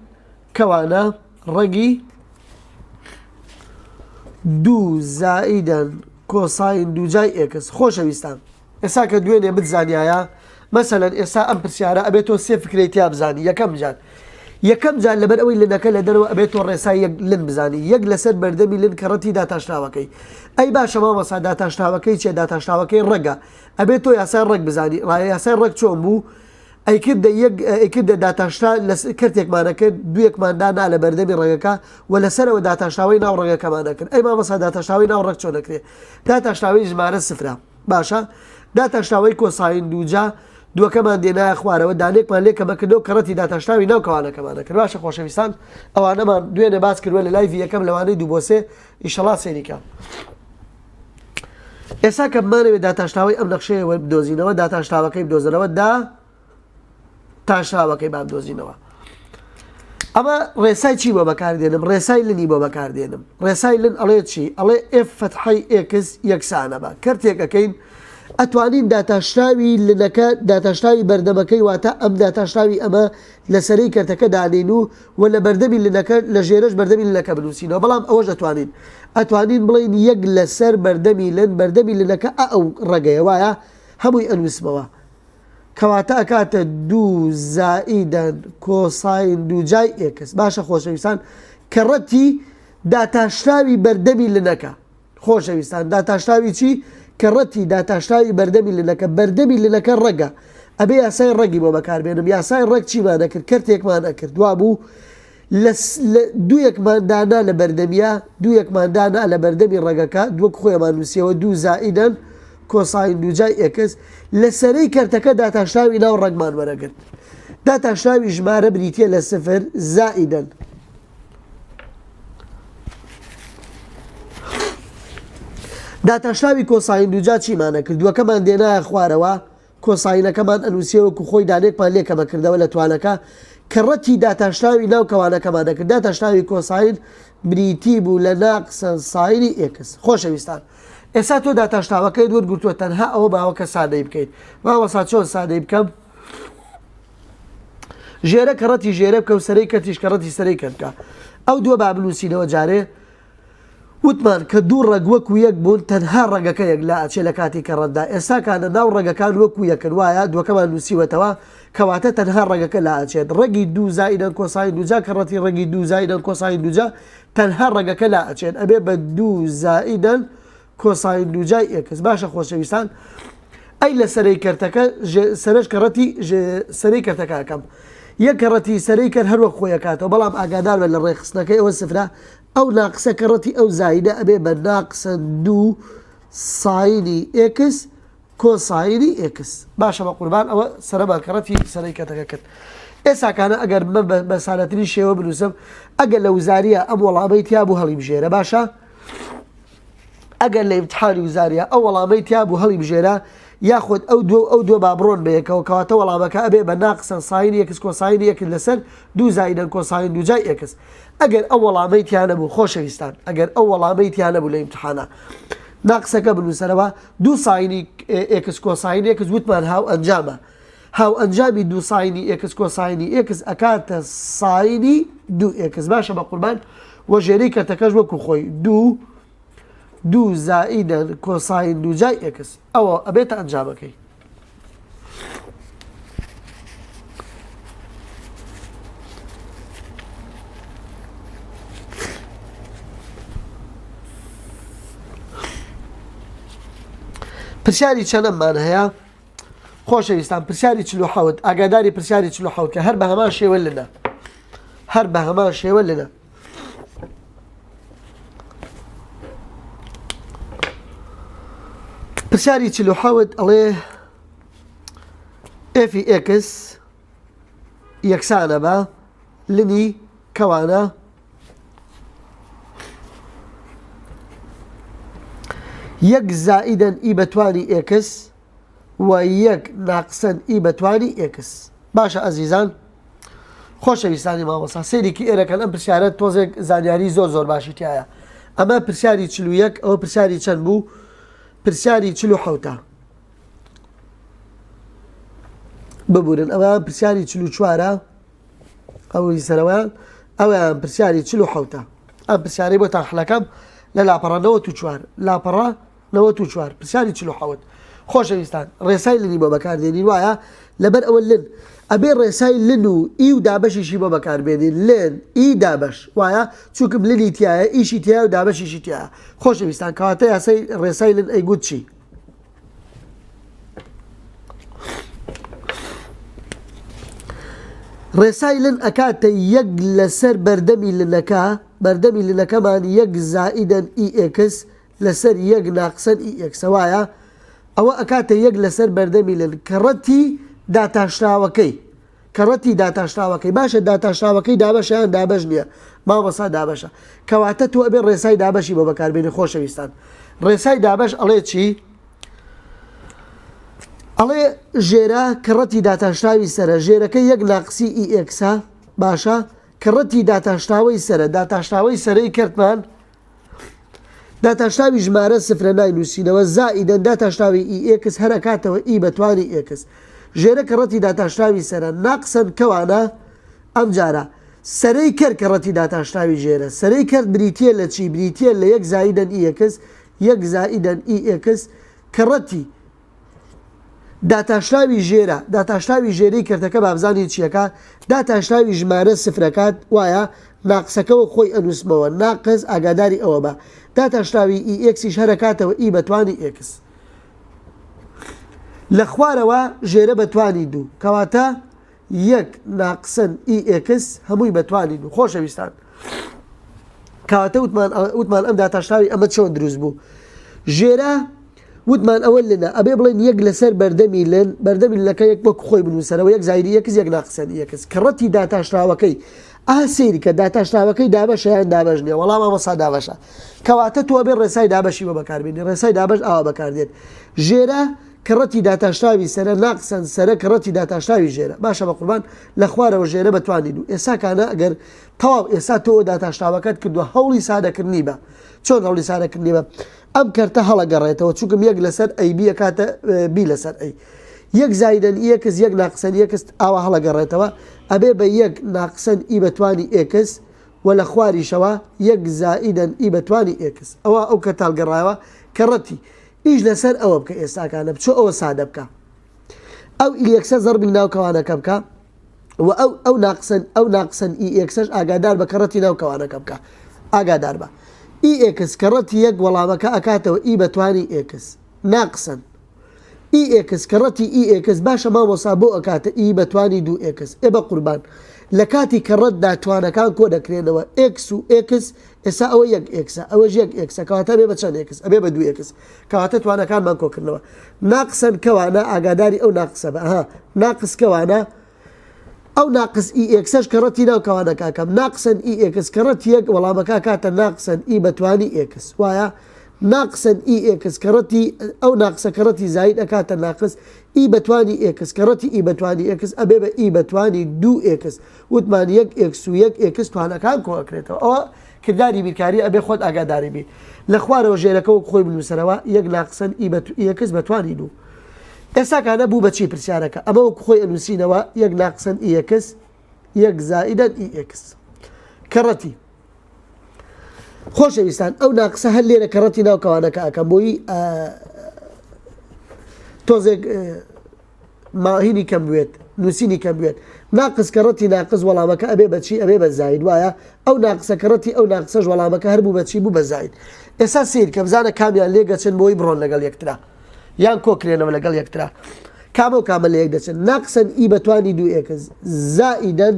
S1: کەوانە ڕەگی دوو زائیدەن cosine دووجای x خۆشەویستان ئێستا کە دوێنێ بتزانیایە مەسەلەن ئێستا ئەم پرسیارە ئەبێت تۆ سێ فکرەی تیا بزانی یەکەم جار یەکەم جار لەبەر ئەوەی ln ەکە لە دەرەوە ئەبێت تۆ ڕێسای یەک ln بزانی یەک لەسەر بەردەمی ln کەڕەتی داتاشراوەکەی ئەی باشە مامۆستا داتاشراوەکەی چیە داتاشراوەکەی ڕەگە ئەبێت تۆ یاسای ڕەگ بزانی یاسای ڕەگ چۆن بوو ئەیکردە یەک ئەیکردە داتاشرا لە کەرتێکمان ئەکرد دوویەکمان دانا لە بەردەمی ڕەگەکە و لەسەرەوە داتاشراوەی ناو ڕەگەکەمان ئەکرد ئەی مامۆستا داتاشراوەی ناو ڕەگ چۆن ئەکرێ داتاشراوەی ژمارە سفرە باشە داتاشراوەی cosine دووجا دووەکەمان دێنایە خوارەوە دانێکمان لێ کەمەکردەوە کەڕەتی داتاشراوی ناو کەوانەکەمان ئەکرد باشە خۆشەویستان ئەوانەمان دوێنێ باس کردووە لە live ی یەکەم لەوانەی دوو بۆ سێ ئیشەڵا سەیری کە. ئێستا کە بمانەوێت داتاشراوەی ئەم نەخشەیە بدۆزینەوە داتاشراوەکەی بدۆزەرەوە دا تاشراوەکەی با بدۆزینەوە ئەمە ڕێسای چی بۆ بەکاردێنم ڕێسای ln ی بۆ بەکاردێنم ڕێسای ln ئەڵێ چی ئەڵێ f فەتحەی x یەکسانە بە کەرتێک ئەەکەین ئەتوانین داتاشراوی لنەکە داتاشراوی بەردەمەکەی واتە ئەم داتاشراوی ئەمە لە سەرەی کەرتەکە دانێین و و لە بەردەمی لنەکە لە ژێرەش بەردەمی لنەکە بنووسینەوە بەڵام ئەوەش ئەتوانین ئەتوانین بڵێین یەک لەسەر بەردەمی ln بەردەمی لنەکە ئە ئەو ڕەگەیە وایە هەمووی ئەنووسمەوە کەواتە ئەکاتە دوو زائیدەن کۆساین دووجای x. باشە خۆشەویستان کەڕەتی داتاشراوی بەردەمی لنەکە خۆشەویستان داتاشراوی چی؟ کەڕەتی داتاشراوی بەردەمی لنەکە بەردەمی لنەکە ڕەگە ئەبێ یاسای ڕەگی بۆ بەکاربێنم یاسای ڕەگ چیمان ئەکرد کەرتێکمان ئەکرد وابوو لە دوویەکمان دانا لە بەردەمیا دوویەکمان دانا لە بەردەمی ڕەگەکە وەک خۆیمان نووسیەوە دوو زائیدەن کۆساین دووجای x لە سەرەی کەرتەکە داتاشراوی ناو ڕەگمان وەرەگرت داتاشراوی ژمارە بریتە لە سفر زائیدەن داتاشراوی کۆساین دووجا چیمانە کرد دووەکەمان دێنایە خوارەوە کۆساینەکەمان ئەنووسیە وەکو خۆی دانێکمان لێ کەمەکردەوە لە توانەکە کە ڕەتی داتاشراوی ناو کەوانەکەمان دەکرد داتاشراوی کۆساین بریتی بوو لە ناقسەن ساینی x. خۆشەویستان ئێستا تۆ داتاشراوەکەیت وەرگرتووە تەنها ئەوە ماوە کە سادەی بکەیت مامۆستا چۆن سادەی بکەم ژێرە کەڕەتی ژێرە بکە و سەرەی کەرتیش کەڕەتی سەرەی کەرت بکە ئەو دووە با بنووسینەوە جارێ وتمان کە دوو ڕەگ وەکو یەک بوون تەنها ڕەگەکە یەک لا ئەچێ لە کاتی کەڕەتدا ئێستا کانە ناو ڕەگەکان وەکو یەکن وایە دووەکەمان نووسیوەتەوە کەواتە تەنها ڕەگەکە لا ئەچێت ڕەگی دوو زائیدەن کۆساین دووجا کەڕەتی ڕەگی دوو زائیدەن کۆساین دووجا تەنها ڕەگەکە لا ئەچێت ئەبێ بە دوو زائیدەن کۆساین دووجای x. باشە خۆشەویستان ئەی لە سەرەی کەرتەکە سەرەش کەڕەتی سەرەی کەرتەکە ئەکەم یەک کەڕەتی سەرەی کەر هەر وەک خۆی ئەکاتەوە بەڵام ئاگادار بە لە ڕێکخستنەکەی ئەوە سفرە ئەو ناقسە کەڕەتی ئەو زایدە ئەبێ بە ناقسە دوو ساینی x کۆساینی x. باشە بە قوربان ئەوە سەرەمان کەڕەتی سەرەی کەرتەکە کرد ئێساکانە ئەگەر من بە سادەترین شێوە بنووسم ئەگەر لە وزاریە ئەم وەڵامەی تیا بوو هەڵیبژێرە باشە ئەگەر لە ئیمتحانی وزاریا ئەو وەڵامەی تیا بوو هەڵیبژێرە یاخود ئەو دووە و ئەو دووە با بڕۆن بەیەکەوە کەواتە وەڵامەکە ئەبێ بە ناقسەن ساین x کۆساین x لەسەر دوو زائیدەن کۆساین دووجای x. ئەگەر ئەو وەڵامەی تیا نەبوو خۆشەویستان ئەگەر ئەو وەڵامەی تیا نەبوو لە ئیمتحانا ناقسەکە بنووسەرەوە دوو ساینی x کۆساین x وتمان هاو ئەنجامە هاو ئەنجامی دوو ساینی x کۆساینی x ئەکاتە ساینی دوو x. باشە بە قوربان وە ژێرەی کەرتەکەش وەکو خۆی دوو دوو زائیدەن کۆساین دووجای x ئەوە ئەبێتە ئەنجامەکەی. پرسیاری چەنەممان هەیە؟ خۆشەویستان پرسیاری 47 ئاگاداری پرسیاری 47 کە هەر بە هەمان شێوە لنە هەر بە هەمان شێوە لنە پرسیاری 47 ئەڵێ f ی x یەکسانە بە ln ی کەوانە یەک زائیدەن e بەتوانی x و یەک ناقسەن e بەتوانی x. باشە ئەزیزان خۆشەویستانی مامۆستا سەیرێکی ئێرەکەن ئەم پرسیارە تۆزێک زانیاری زۆر زۆر باشی تایە ئەمە پرسیاری 41 ئەوە پرسیاری چەند بوو پرسیاری 47 ببورن ئەوە پرسیاری 44 ئەوەی سەرەوەیان ئەویان پرسیاری 47 ئەم پرسیارەی بۆتان حلەکەم لە لاپەڕە 94 لاپەڕە 94 پرسیاری 47 خۆشەویستان ڕێسای ln ی بۆ بەکاردێنین وایە لەبەر ئەوە ln ئەبێ ڕێسای ln و e و دابەشیشی بۆ بەکاربێنین ln e دابەش وایە چونکم ln ی تایە e شی تایە و دابەشیشی تایە خۆشەویستان کەواتە یاسای ڕێسای ln ئەیگوت چی ڕێسای ln ئەکاتە یەک لەسەر بەردەمی ln ەکە بەردەمی ln ەکەمان یەک زائیدەن e x لەسەر یەک ناقسەن e x ە وایە ئەوە ئەکاتە یەک لەسەر بەردەمی ln کەڕەتی داتاشراوەکەی کەڕەتی داتاشراوەکەی باشە داتاشراوەکەی دابەشە یان دابەش نییە مامۆستا دابەشە کەواتە تۆ ئەبێ ڕێسای دابەشی بۆ بەکاربێنی خۆشەویستان ڕێسای دابەش ئەڵێ چی ئەڵێ ژێرە کەڕەتی داتاشراوی سەرە ژێرەکە یەک ناقسی e x ە باشە کەڕەتی داتاشراوەی سەرە داتاشراوەی سەرەی کردمان. داتاشراوی ژمارە سفرە ناینووسینەوە زائیدەن داتاشراوی e x هەر ئەکاتەوە e بە توانی x. ژێرە کەڕەتی داتاشراوی سەرە ناقسەن کەوانە ئەمجارە سەرەی کەر کەڕەتی داتاشراوی ژێرە سەرەی کەرت بریتییە لە چی بریتییە لە یەک زائیدەن e x یەک زائیدەن e x کەڕەتی داتاشراوی ژێرە داتاشراوی ژێرەی کەرتەکە بابزانین چیەکە داتاشراوی ژمارە سفرەکات وایە ناقسەکە وەک خۆی ئەنووسمەوە ناقس ئاگاداری ئەوە بە داتاشراوی e x یش هەرەکاتەوە e بەتوانی x لە خوارەوە ژێرە بەتوانی دوو کەواتە یەک ناقسەن e x هەمووی بەتوانی دوو خۆشەویستان کەواتە وتمان وتمان ئەم داتاشراوی ئەمە چۆن دروست بوو ژێرە وتمان ئەوە ln ە ئەبێ بڵێن یەک لەسەر بەردەمی ln بەردەمی ln ەکە یەک وەک خۆی بنووسەرەوە یەک زایری x یەک ناقسەن x کەڕەتی داتاشراوەکەی ئا سەیری کە داتاشراوەکەی دابەشە یان دابەش نییە وەڵام مامۆستا دابەشە کەواتە تۆ ئەبێ ڕێسای دابەشی بۆ بەکاربێنی ڕێسای دابەش ئاوا بەکاردێت ژێرە کەڕەتی داتاشراوی سەرە ناقسەن سەرە کەڕەتی داتاشراوی ژێرە باشە بە قوربان لە خوارەوە ژێرە بەتوانی دوو ئێسا کانە ئەگەر تەواو ئێستا تۆ داتاشراوەکەت کردووە هەوڵی سادەکردنی بە چۆن هەوڵی سادەکردنی بە ئەم کەرتە هەڵەگەڕێتەوە چونکم یەک لەسەر a b ئەکاتە b لەسەر a یەک زایدەن x یەک ناقسەن x ئاوا هەڵەگەڕێتەوە ئەبێ بە یەک ناقسەن e بەتوانی x و لە خواریشەوە یەک زائیدەن e بەتوانی x ئەوە ئەو کەرتە هەڵگەڕایەوە کەڕەتی ئیش لەسەر ئەوە بکە ئێستاکانە بچۆ ئەوە سادە بکە ئەو e x ە زەربی ناو کەوانەکە بکە و ئەو ئەو ناقسەن ئەو ناقسەن e x ەش ئاگادار بە کەڕەتی ناو کەوانەکە بکە ئاگادار بە e x کەڕەتی یەک وەڵامەکە ئەکاتەوە e بەتوانی x ناقسەن e x کەڕەتی e x باشە مامۆسا بۆ ئەکاتە e بەتوانی دوو x ئێ بە قوربان لە کاتی کەڕەتدا توانەکان کۆ دەکرێنەوە x و x ئێستا ئەوە یەک x ە ئەوەش یەک x ە کەواتە بێ بە چەند x ئەبێ بە دوو x کەواتە توانەکانمان کۆکردنەوە ناقسەن کەوانە ئاگاداری ئەو ناقسە بە ئەها ناقس کەوانە ئەو ناقس e x ەش کەڕەتی ناو کەوانەکەکەم ناقسەن e x کەڕەتی یەک وەڵامەکە کاتە ناقسەن e بەتوانی x وایە ناقسەن e x کەڕەتی ئەو ناقسە کەڕەتی زاید ئەکاتە ناقس e بەتوانی x کەڕەتی e بەتوانی x ئەبێ بە e بەتوانی دوو x وتمان یەک x و یەک x توانەکان کۆ ئەکرێتەوە ئەوە کرداری بیرکاری ئەبێ خۆت ئاگاداری بی لە خوارەوە ژێرەکە وەک خۆی بنووسەرەوە یەک ناقسەن e بە x بەتوانی دوو ئێستا کانە بوو بەچی پرسیارەکە ئەمە وەک خۆی ئەنووسینەوە یەک ناقسەن e x یەک زائیدەن e x کەڕەتی خۆشەویستان ئەو ناقسە هەر لێرە کەڕەتی ناو کەوانەکە ئەکەم بۆی تۆزێک ماهینی کەم بوێت نووسینی کەم بوێت ناقس کەڕەتی ناقس وەڵامەکە ئەبێ بەچی ئەبێ بە زاید وایە ئەو ناقسە کەڕەتی ئەو ناقسەش وەڵامەکە هەر بوو بەچی بوو بە زاید ئێستا سیر کە بزانە کامیان لێ گەچن بۆی بڕۆن لەگەڵ یەکترا یان کۆکرێنەوە لەگەڵ یەکترا کامە و کامە لە یەک دەچن ناقسەن e بەتوانی دوو x زائیدەن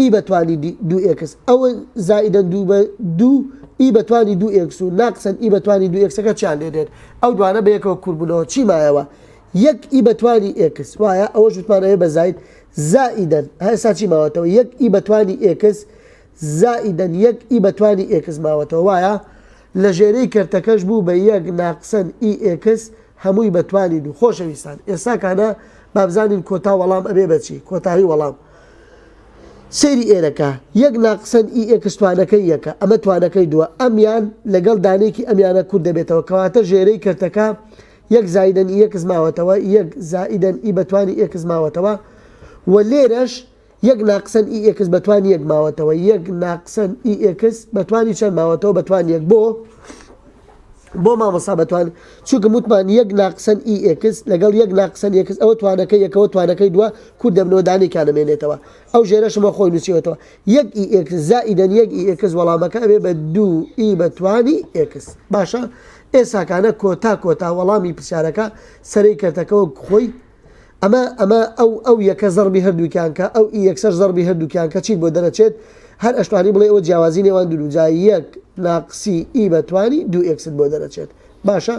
S1: e بەتوانی دوو x ئەوە زائیدەن دوو بە دوو e بەتوانی دوو x و ناقسەن e بەتوانی دوو x ەکە چیان لێ دێت ئەو دوانە بە یەکەوە کوربوونەوە چی مایەوە یەک e بەتوانی x وایە ئەوە وتمان ئەوێ بە زاید زائیدەن هەسا چی ماوەتەوە یەک e بەتوانی x زائیدەن یەک e بەتوانی x ماوەتەوە وایە لە ژێرەی کەرتەکەش بوو بە یەک ناقسەن e x هەمووی بەتوانی دوو خۆشەویستان ئێستا کانە بابزانین کۆتا وەڵام ئەبێ بەچی کۆتایی وەڵام سەیری ئێرەکە یەک ناقسەن e x توانەکەی یەکە ئەمە توانەکەی دووە ئەمیان لەگەڵ دانێکی ئەمیانە کورت دەبێتەوە کەواتە ژێرەی کەرتەکە یەک زایدەن e x ماوەتەوە یەک زائیدەن e بەتوانی x ماوەتەوە و لێرەش یەک ناقسەن e x بەتوانی یەک ماوەتەوە یەک ناقسەن e x بەتوانی چەند ماوەتەوە بەتوان یەک بۆ بۆ مامۆسا بەتوان چونکە وتمان یەک ناقسەن e x لەگەڵ یەک ناقسەن x ئەوە توانەکە یەکەوە توانەکەی دووە کورت دەبنەوە دانێکیان نەمێنێتەوە ئەو ژێرەشمە خۆی نووسیوەتەوە یەک e x زائیدەن یەک e x وەڵامەکە ئەبێ بە دوو e بەتوانی x باشە ئێساکانە کۆتا کۆتا وەڵامی پرسیارەکە سەرەی کەرتەکە وەک خۆی ئەمە ئەمە ئەو ئەو یەکە زەڕبی هەردووکیان کە ئەو e x ەش زەڕبی هەردووکیان کە چیت بۆ دەرەچێت هەر ئەشتوانی بڵێ ئەوە جیاوازی نێوان دوو جا یەک ناقسی e بەتوانی دوو x ت بۆ دەرەچێت باشە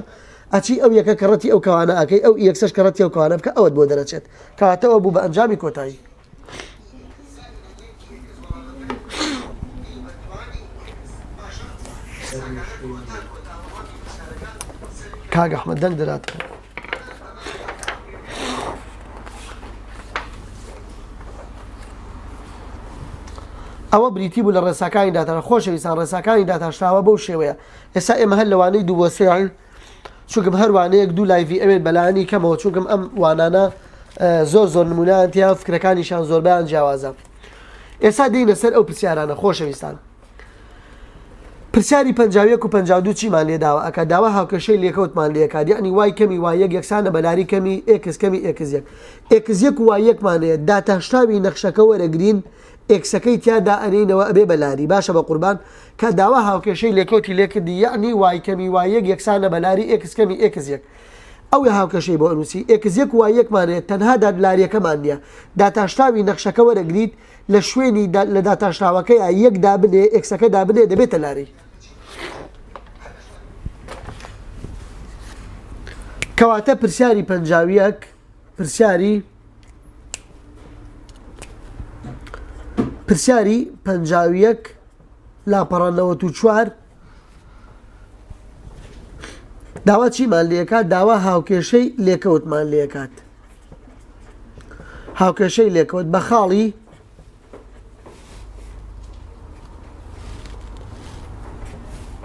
S1: ئەچی ئەو یەکە کەڕەتی ئەو کەوانە ئەکەی ئەو e x ەش کەڕەتی ئەو کەوانە بکە ئەوەت بۆ دەرەچێت کەواتە ئەوە بوو بە ئەنجامی کۆتایی. کاک ئەحمەد دەنگ دەدات. ئەوە بریتی بوو لە ڕێساکانی داتاشراوە. خۆشەویستان ڕێساکانی داتاشراوە بەو شێوەیە. ئێستا ئێمە هەر لە وانەی دوو بۆ سێین چونکم هەر وانەیەک دوو live ی ئەوێت بەلایەنی کەمەوە چونکم ئەم وانانە زۆر زۆر نمونیان تیا فکرەکانیشان زۆربیان جیاوازە. ئێستا دێینە سەر ئەو پرسیارانە خۆشەویستان. پرسیاری 51 و 52 چیمان لێ داوا ئەکات داوا هاوکێشەی لێکەوتمان لێ ئەکات یعنی y کەمی y یەک یەکسانە بە لاری کەمی x کەمی x یەک x یەک و y یەکمان هەیە داتاشراوی نەخشەکە وەرەگرین x ەکەی تیا دائەنێینەوە ئەبێ بە لاری باشە بە قوربان کە داوا هاوکێشەی لێکەوتی لێکردی یعنی y کەمی y یەک یەکسانە بە لاری x کەمی x یەک ئەو هاوکێشەی بۆ ئەنووسی x یەک و y یەکمان هەیە تەنها داد لاریەکەمان نییە داتاشراوی نەخشەکە وەرەگریت لە شوێنی لە داتاشراوەکەیا یەک دابنێ x ەکە دابنێ دەبێتە لاری. کەواتە پرسیاری 51 پرسیاری پرسیاری 51 لاپەڕە 94 داوا چیمان لێکات داوا هاوکێشەی لێکەوتمان لێکات هاوکێشەی لێکەوت بە خاڵی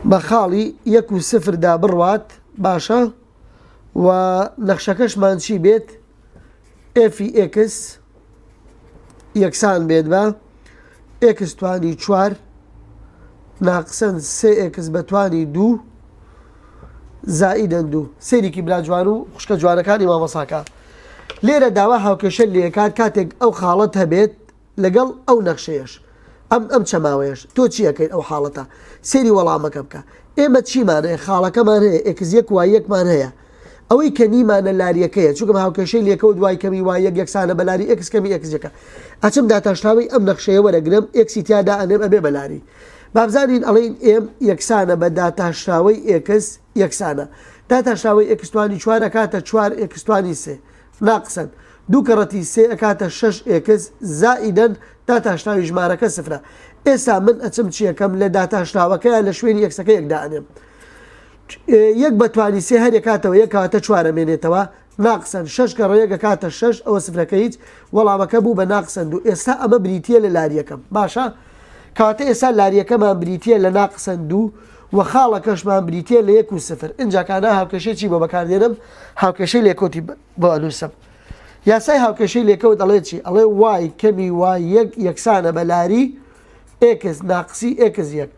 S1: بە خاڵی یەک و سفردا بڕوات باشە و نەخشەکەشمان چی بێت f ی x یەکسان بێت بە x توانی چوار ناقسەن سێ x بە توانی دوو زائیدەن دوو سەیرێکی برا جوان و خوشکە جوانەکانی مامۆساکە لێرە داوا هاوکێشە لێکات کاتێک ئەو خاڵەت هەبێت لەگەڵ ئەو نەخشەیەش ئەم ئەم چەماوەیەش تۆ چی ئەکەیت ئەو حاڵەتە سەیری وەڵامەکە بکە ئێمە چیمان هەیە خاڵەکەمان هەیە x یەک y یەکمان هەیە ئەوەی کە نیمانە لاریەکەیە چونکە هاوکێشەی لێکەوت y کەمی y یەک یەکسانە بە لاری x کەمی x یەکە ئەچم داتاشراوی ئەم نەخشەیە وەرەگرم x ی تیادا ئەنێم ئەبێ بە لاری بابزانین ئەڵێین M یەکسانە بە داتاشراوەی x یەکسانە داتاشراوەی x توانی چوار ئەکاتە چوار x توانی سێ ناقسەن دوو کەڕەتی سێ ئەکاتە شەش x زائیدەن داتاشراوی ژمارەکە سفرە ئێستا من ئەچم چیەکەم لە داتاشراوەکەیان لە شوێنی x ەکە یەک دائەنێم یەک بە توانی سێ هەر ئەکاتەوە یەک کەواتە چوار ئەمێنێتەوە ناقسەن شەش کەڕە یەک ئەکاتە شەش ئەوە سفرەکە هیچ وەڵامەکە بوو بە ناقسەن دوو ئێستا ئەمە بریتییە لە لاریەکەم باشە کەواتە ئێستا لاریەکەمان بریتییە لە ناقسەن دوو و خاڵەکەشمان بریتییە لە یەک و سفر ئینجا کانا هاوکێشەی چی بۆ بەکاردێنم هاوکێشەی لێکەوتی بۆ ئەنووسم یاسای هاوکێشەی لێکەوت ئەڵێ چی ئەڵێ y کەمی y یەک یەکسانە بە لاری x ناقسی x یەک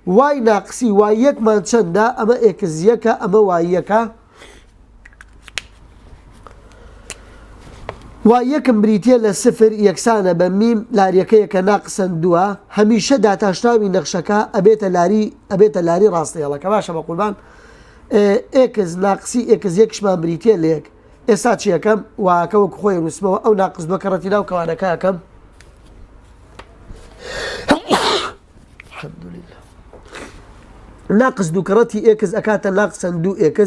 S1: y ناقسی y یەکمان چەندە ئەمە x یەکە ئەمە y یەکە y یەکم بریتیە لە سفر یەکسانە بە میم لاریەکەیە کە ناقسەن دووە هەمیشە داتاشراوی نەخشەکە ئەبێتە لاری ئەبێتە لاری ڕاستەیەڵەکە باشە بە قوربان x ناقسی x یەکشمان بریتیە لە یەک ئێستا چیەکەم y ەکە وەک خۆی نووسمەوە ئەو ناقس دووە کەڕەتی ناو کەوانەکە ئەکەم الحمدلله ناقس دوو کەڕەتی x ئەکاتە ناقسەن دوو x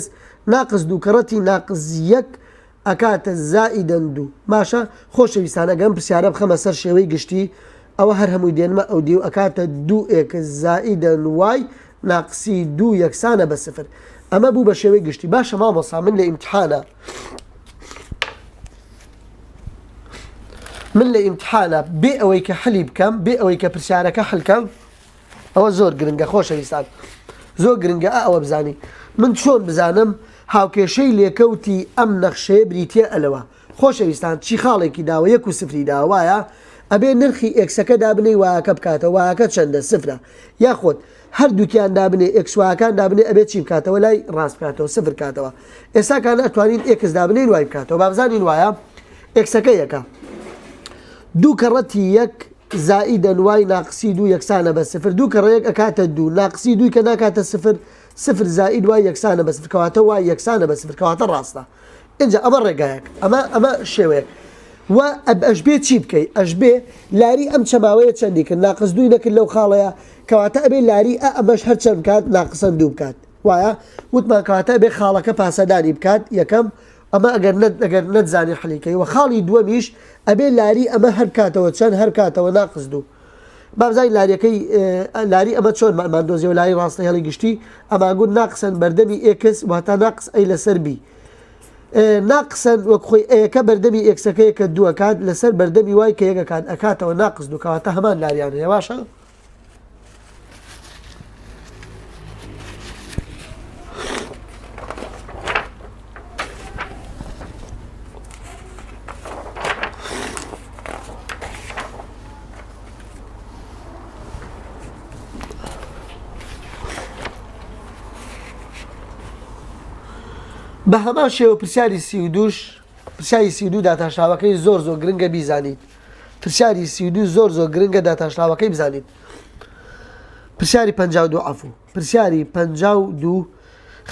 S1: ناقس دوو کەڕەتی ناقس یەک ئەکاتە زائیدەن دوو باشە خۆشەویستان ئەگەم پرسیارە بخەمە سەر شێوەی گشتی ئەوە هەر هەمووی دێنمە ئەو دیو ئەکاتە دوو x زائیدەن y ناقسی دوو یەکسانە بە سفر ئەمە بوو بە شێوەی گشتی باشە مامۆسا من لە ئیمتحانە من لە ئیمتحانە بێ ئەوەی کە حلی بکەم بێ ئەوەی کە پرسیارەکە حلکەم ئەوە زۆر گرنگە خۆشەویستان زۆر گرنگە ئەوە بزانی من چۆن بزانم هاوکێشەی لێکەوتی ئەم نەخشەیە بریتە ئەلەوە خۆشەویستان چی خاڵێکی داوە یەک و سفری داوایە ئەبێ نرخی x ەکە دابنەی y ەکە بکاتەوە y ەکە چەندە سفرە یاخود هەردووکیان دابنێ x y ەکان دابنێ ئەبێت چی بکاتەوە لای ڕاست بکاتەوە سفر کاتەوە ئێستا کان ئەتوانین x دابنێین y بکاتەوە بابزانین وایە x ەکە یەکە دوو کەڕەتی یەک زائیدەن y ناقسی دوو یەکسانە بە سفر دوو کەڕە یەک ئەکاتە دوو ناقسی دووی کە ناکاتە سفر سفر زائید y یەکسانە بە سفر کەواتە y یەکسانە بە سفر کەواتە ڕاستە ئینجا ئەمە ڕێگایەک ئەمە ئەمە شێوەیەک و ئەشبێ چی بکەی ئەشبێ لاری ئەم چەماوەیە چەندی کرد ناقس دووی نەکرد لەو خاڵەیە کەواتە ئەبێ لاری ئە ئەمەش هەر چەند بکات ناقسەن دوو بکات وایە وتمان کەواتە ئەبێ خاڵەکە پاسەدانی بکات یەکەم ئەمە ئەگەر نەت ئەگەر نەتزانی حلیکەی وە خاڵی دووەمیش ئەبێ لاری ئەمە هەر بکاتەوە چەند هەر بکاتەوە ناقس دوو بابزانین لاریەکەی لاری ئەمە چۆن مان دۆزیەوە لاری ڕاستە هێڵی گشتی ئەمانگوت ناقسەن بەردەمی x واتە ناقس a لەسەر b ناقسەن وەک خۆی a یەکە بەردەمی x ەکەیە کە دووەکات لەسەر بەردەمی y کە یەکەکات ئەکاتەوە ناقس دوو کەواتە هەمان لاریان هەیە باشە. بە هەمان شێوە پرسیاری 32ش، پرسیاری 32 داتاشراوەکەی زۆر زۆر گرنگە بیزانیت. پرسیاری 32 زۆر زۆر گرنگە داتاشراوەکەی بزانیت. پرسیاری 52 عەفو. پرسیاری 52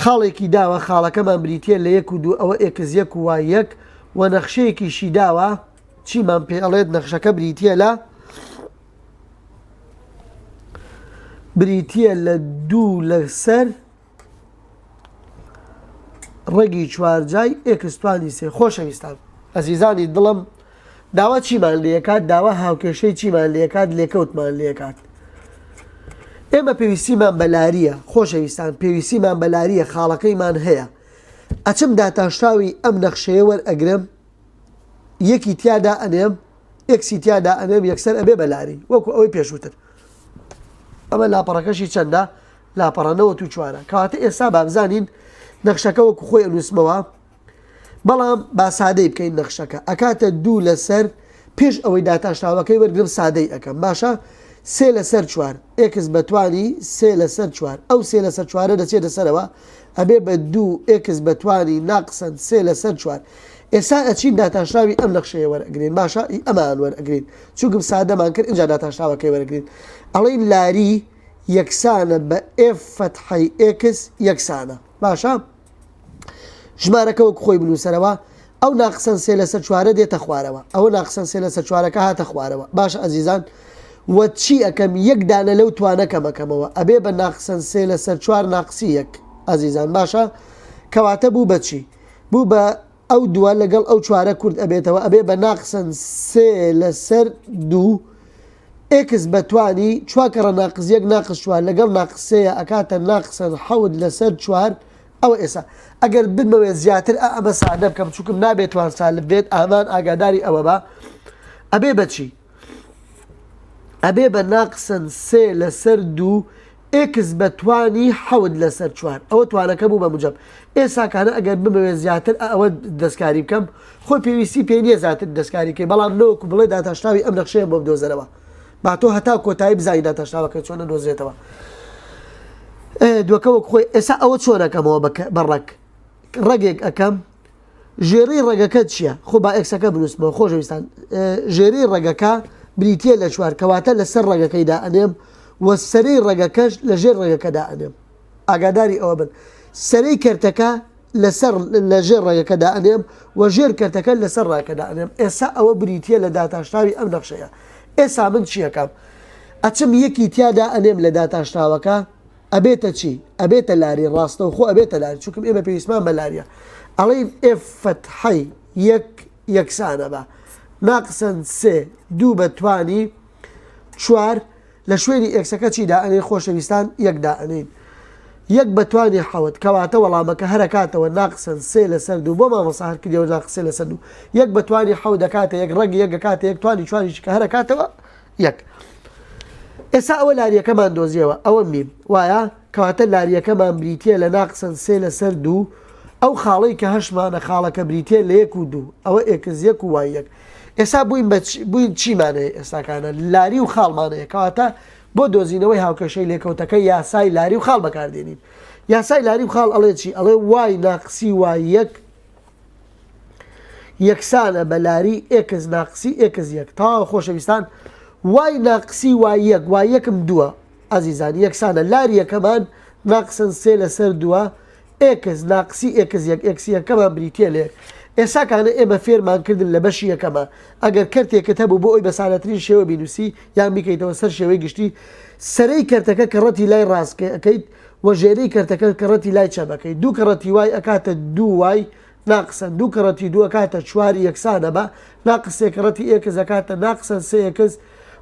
S1: خاڵێکی داوە خاڵەکەمان بریتە لە یەک و دوو ئەوە x یەک و y یەک و نەخشەیەکیشی داوە چیمان پێ ئەڵێت نەخشەکە بریتە لە بریتە لە دوو لەسەر ڕەگی چوارجای x توانی سێ. خۆشەویستان ئەزیزانی دڵم داوا چیمان لێکات داوا هاوکێشەی چیمان لێکات لێکەوتمان لێکات ئێمە پێویستیمان بە لاریە خۆشەویستان پێویستیمان بە لاریە خاڵەکەیمان هەیە ئەچم داتاشراوی ئەم نەخشەیە وەرئەگرم یەکی تیادا ئەنێم x ی تیادا ئەنێم یەکسەر ئەبێ بە لاری وەکو ئەوەی پێشووتر ئەمە لاپەڕەکەشی چەندە لاپەڕە 94 کەواتە ئێستا با بزانین نەخشەکە وەکو خۆی ئەنووسمەوە بەڵام با سادەی بکەین نەخشەکە ئەکاتە دوو لەسەر پێش ئەوەی داتاشراوەکەی وەرگرم سادەی ئەەکەم باشە سێ لەسەر چوار x بەتوانی سێ لەسەر چوار ئەو سێ لەسەر چوارە دەچێتە سەرەوە ئەبێ بە دوو x بەتوانی ناقسەن سێ لەسەر چوار ئێستا ئەچین داتاشراوی ئەم نەخشەیە وەرئەگرین باشە ئی ئەمان وەرئەگرین چونکم سادەمان کرد ئینجا داتاشراوەکەی وەرەگرین ئەڵێین لاری یەکسانە بە f فەتحەی x یەکسانە باشە ژمارەکە وەک خۆی بنووسەرەوە ئەو ناقسەن سێ لەسەر چوارە دێتە خوارەوە ئەوە ناقسەن سێ لەسەر چوارەکە هاتە خوارەوە باشە ئەزیزان وە چی ئەکەم یەک دانە لەو توانە کەمەکەمەوە ئەبێ بە ناقسەن سێ لەسەر چوار ناقسی یەک ئازیزان باشە کەواتە بوو بەچی بوو بە ئەو دووە لەگەڵ ئەو چوارە کورت ئەبێتەوە ئەبێ بە ناقسەن سێ لەسەر دوو x بە توانی چوار کەڕە ناقس یەک ناقس چوار لەگەڵ ناقس سێیە ئەکاتە ناقسەن حەوت لەسەر چوار ئەوە ئێسا ئەگەر بمەوێت زیاتر ئە ئەمە سادە بکەم چونکم نابێت توان سالب بێت ئامان ئاگاداری ئەوە بە ئەبێ بەچی ئەبێ بە ناقسەن سێ لەسەر دوو x بە توانی حەوت لەسەر چوار ئەوە توانەکە بوو بە موجەب ئێساکانە ئەگەر بمەوێت زیاتر ئەوە دەستکاری بکەم خۆی پێویستی پێ نییە زیاتر دەستکاری کەی بەڵام نەوەکو بڵێ داتاشراوی ئەم نەخشەیە بۆ بدۆزەرەوە با تۆ هەتا کۆتایی بزانی داتاشراوەکە چۆنە دۆزرێتەوە دووەکە وەک خۆی ئێستا ئەوە چۆنەکەمەوە بە ڕەگ ڕەگێک ئەەکەم ژێرەی ڕەگەکە چییە؟ خۆ با x ەکە بنووسمەوە خۆشەویستان ژێرەی ڕەگەکە بریتییە لە چوار کەواتە لەسەر ڕەگەکەی دائەنێم و سەرەی ڕەگەکەش لە ژێر ڕەگەکە دائەنێم ئاگاداری ئەوە بن سەرەی کەرتەکە لەسەر لە ژێر ڕەگەکە دائەنێم و ژێر کەرتەکە لەسەر ڕەگەکە دائەنێم ئێستا ئەوە بریتییە لە داتاشراوی ئەم نەخشەیە ئێستا من چیەکەم ئەچم یەکی تیادا ئەنێم لە داتاشراوەکە ئەبێتە چی؟ ئەبێتە لاری ڕاستەوخۆ ئەبێتە لاری چونکم ئێمە پێویستمان بە لاریە ئەڵێین f فەتحەی یەک یەکسانە بە ناقسەن سێ دوو بە توانی چوار لە شوێنی x ەکە چی دائەنێین خۆشەویستان یەک دائەنێین یەک بە توانی حەوت کەواتە وەڵامەکە هەرەکاتەوە ناقسەن سێ لەسەر دوو بۆ مامۆسا هەر کردیەوە ناقس سێ لەسەر دوو یەک بە توانی حەوت دەکاتە یەک ڕەگ یەک دەکاتە یەک توانی چواریش کە هەرەکاتەوە یەک. ئێستا ئەوە لاریەکەمان دۆزیەوە ئەوە میم وایە کەواتە لاریەکەمان بریتە لە ناقسەن سێ لەسەر دوو ئەو خاڵەی کە هەشمانە خاڵەکە بریتە لە یەک و دوو ئەوە x یەک و y یەک ئێستا بووین بە بووین چیمان هەیە ئێستاکانە لاری و خاڵمان هەیە کەواتە بۆ دۆزینەوەی هاوکێشەی لێکەوتەکە یاسای لاری و خاڵ بەکاردێنین یاسای لاری و خاڵ ئەڵێ چی ئەڵێ y ناقسی y یەک یەکسانە بە لاری x ناقسی x یەک تەواو خۆشەویستان y ناقسی y یەک y یەکم دووە ئازیزان یەکسانە لاری یەکەمان ناقسن سێ لەسەر دووە x ناقسی x یەک x یەکەمان بریتە لێ ئێستا کانە ئێمە فێرمان کردن لە بەشی یەکەمە ئەگەر کەرتێکت هەبوو بۆ ئەوی بە سادەترین شێوە بینوسی یان بیکەیتەوە سەر شێوەی گشتی سەرەی کەرتەکە کەڕەتی لای ڕاستکە ئەەکەیت وە ژێرەی کەرتەکە کەڕەتی لای چەپ ئەکەی دوو کەڕەتی y ئەکاتە دوو y ناقسەن دوو کەڕەتی دوو ئەکاتە چوار یەکسانە بە ناقس سێ کەڕەتی x ئەکاتە ناقسەن سێ x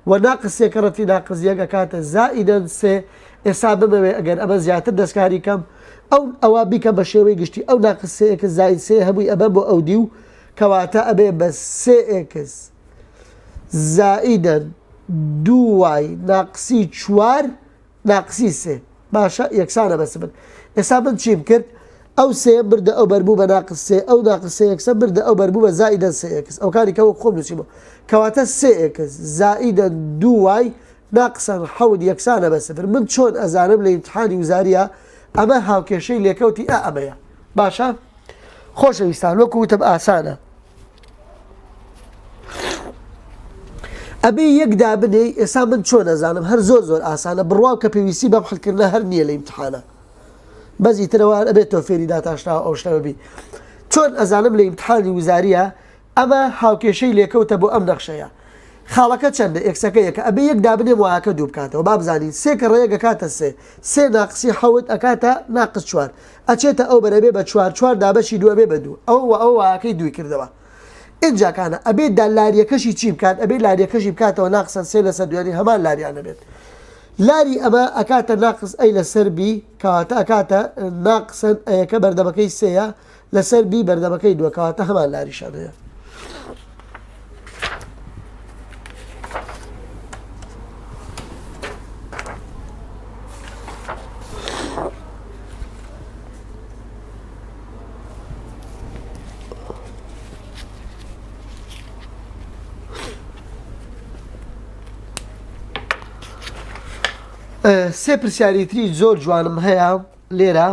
S1: و ناقس سێ کەڕەتی ناقس یەک ئەکاتە زائیدەن سێ ئێستا بمەوێ ئەگەر ئەمە زیاتر دەستکاری کەم ئەو ئەوە بیکە بە شێوەی گشتی ئەو ناقس سێ x زائید سێ هەمووی ئەبەم بۆ ئەو دیو کەواتە ئەبێ بە سێ x زائیدەن دوو y ناقسی چوار ناقسی سێ باشە یەکسانە بە سفر ئێستا من چیم کرد ئەو سێ بردە ئەو بەربوو بە ناقس سێ ئەو ناقس سێ x ە بردە ئەو بەربوو بە زائیدەن سێ x ئەو کاری کە وەک خۆم نووسیمەوە کەواتە سێ x زائیدەن دوو y ناقسەن حەوت یەکسانە بە سفر من چۆن ئەزانم لە ئیمتحانی وزاریە ئەمە هاوکێشەی لێکەوتی ئا ئەمەیە باشە. خۆشەویستان وەکو وتم ئاسانە. ئەبێ یەک دابنێی ئێسا من چۆن ئەزانم هەر زۆر زۆر ئاسانە بڕواو کە پێویستی بەم حلکردنە هەر نییە لە ئیمتحانە بەس ئیترەوە هەر ئەبێت تۆ فێری داتاشراوە ئەو شتە ببی چۆن ئەزانم لە ئیمتحانی وزاریە ئەمە هاوکێشەی لێکەوتە بۆ ئەم نەخشەیە خاڵەکە چەندە x ەکە یەکە ئەبێ یەک دابنێم y ەکە دوو بکاتەوە با بزانین سێ کە ڕێیەک ئەکاتە سێ سێ ناقسی حەوت ئەکاتە ناقس چوار ئەچێتە ئەو بەر ئەبێ بە چوار چوار دابەشی دوو ئەبێ بە دوو ئەوە وە ئەوە y ەکەی دووی کردەوە ئینجا کانە ئەبێ دا لاریەکەشی چی بکات ئەبێ لاریەکەشی بکاتەوە ناقسە سێ لەسەر دوو یانی هەمان لاریان ئەبێت لاری ئەمە ئەکاتە ناقس a لەسەر b کەواتە ئەکاتە ناقسەن a یەکە بەردەمەکەی سێیە لەسەر b بەردەمەکەی دووە کەواتە هەمان لاریشان هەیە. سێ پرسیاری تری زۆر جوانم هەیە لێرە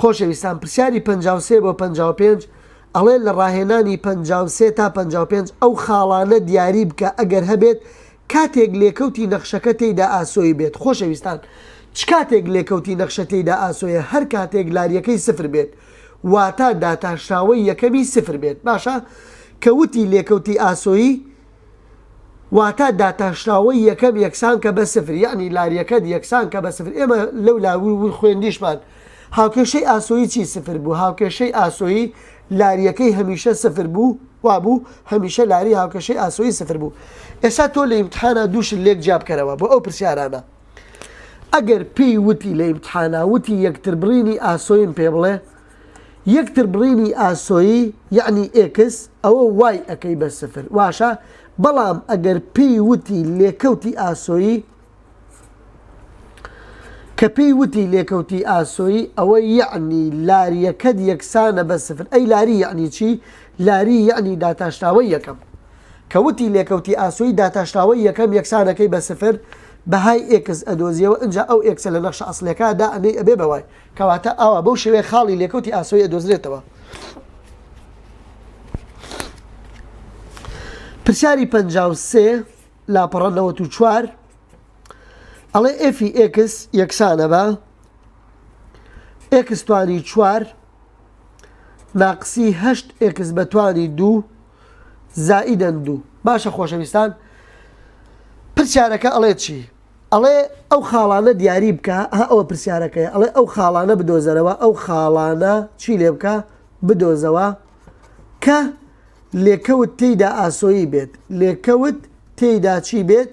S1: خۆشەویستان پرسیاری 53 بۆ 55 ئەڵێ لە ڕاهێنانی 53 تا 55 ئەو خاڵانە دیاری بکە ئەگەر هەبێت کاتێک لێکەوتی نەخشەکە تێیدا ئاسۆیی بێت خۆشەویستان چ کاتێک لێکەوتی نەخشە تێیدا ئاسۆیە هەر کاتێک لاریەکەی سفر بێت واتا داتاشراوەی یەکەمی سفر بێت باشە کە وتی لێکەوتی ئاسۆیی واتا داتاشراوەی یەکەم یەکسان کە بە سفر یەعنی لاریەکەت یەکسان کە بە سفر ئێمە لەو لا خوێندیشمان هاوکێشەی ئاسۆیی چی سفر بوو هاوکێشەی ئاسۆیی لاریەکەی هەمیشە سفر بوو وابوو هەمیشە لاری هاوکێشەی ئاسۆیی سفر بوو ئێستا تۆ لە ئیمتحانا دووشت لێک جیا بکەرەوە بۆ ئەو پرسیارانە ئەگەر پێی وتی لە ئیمتحانا وتی یەکتربڕینی ئاسۆیم پێ بڵێ یەکتربڕینی ئاسۆیی یەعنی x ئەوە y ئەکەی بە سفر واشە بەڵام ئەگەر پێی وتی لێکەوتی ئاسۆیی کە پێی وتی لێکەوتی ئاسۆیی ئەوە یەعنی لاریەکەت یەکسانە بە سفر ئەی لاری یەعنی چی لاری یەعنی داتاشراوەی یەکەم کە وتی لێکەوتی ئاسۆیی داتاشراوەی یەکەم یەکسانەکەی بە سفر بەهای x ئەدۆزیەوە ئینجا ئەو x ە لە نەخشە ئەسڵیەکە دا ئەنێی ئەبێ بە y کەواتە ئاوا بەو شێوەیە خاڵی لێکەوتی ئاسۆیی ئەدۆزرێتەوە. پرسیاری 53 لاپەڕە 94 ئەڵێ f ی x یەکسانە بە x توانی چوار ناقسی هەشت x بە توانی دوو زائیدەن دوو باشە خۆشەویستان پرسیارەکە ئەڵێ چی؟ ئەڵێ ئەو خاڵانە دیاری بکە ها ئەوە پرسیارەکەی ئەڵێ ئەو خاڵانە بدۆزەرەوە ئەو خاڵانە چی لێ بکە بدۆزەوە کە لێکەوت تێیدا ئاسۆیی بێت لێکەوت تێیدا چی بێت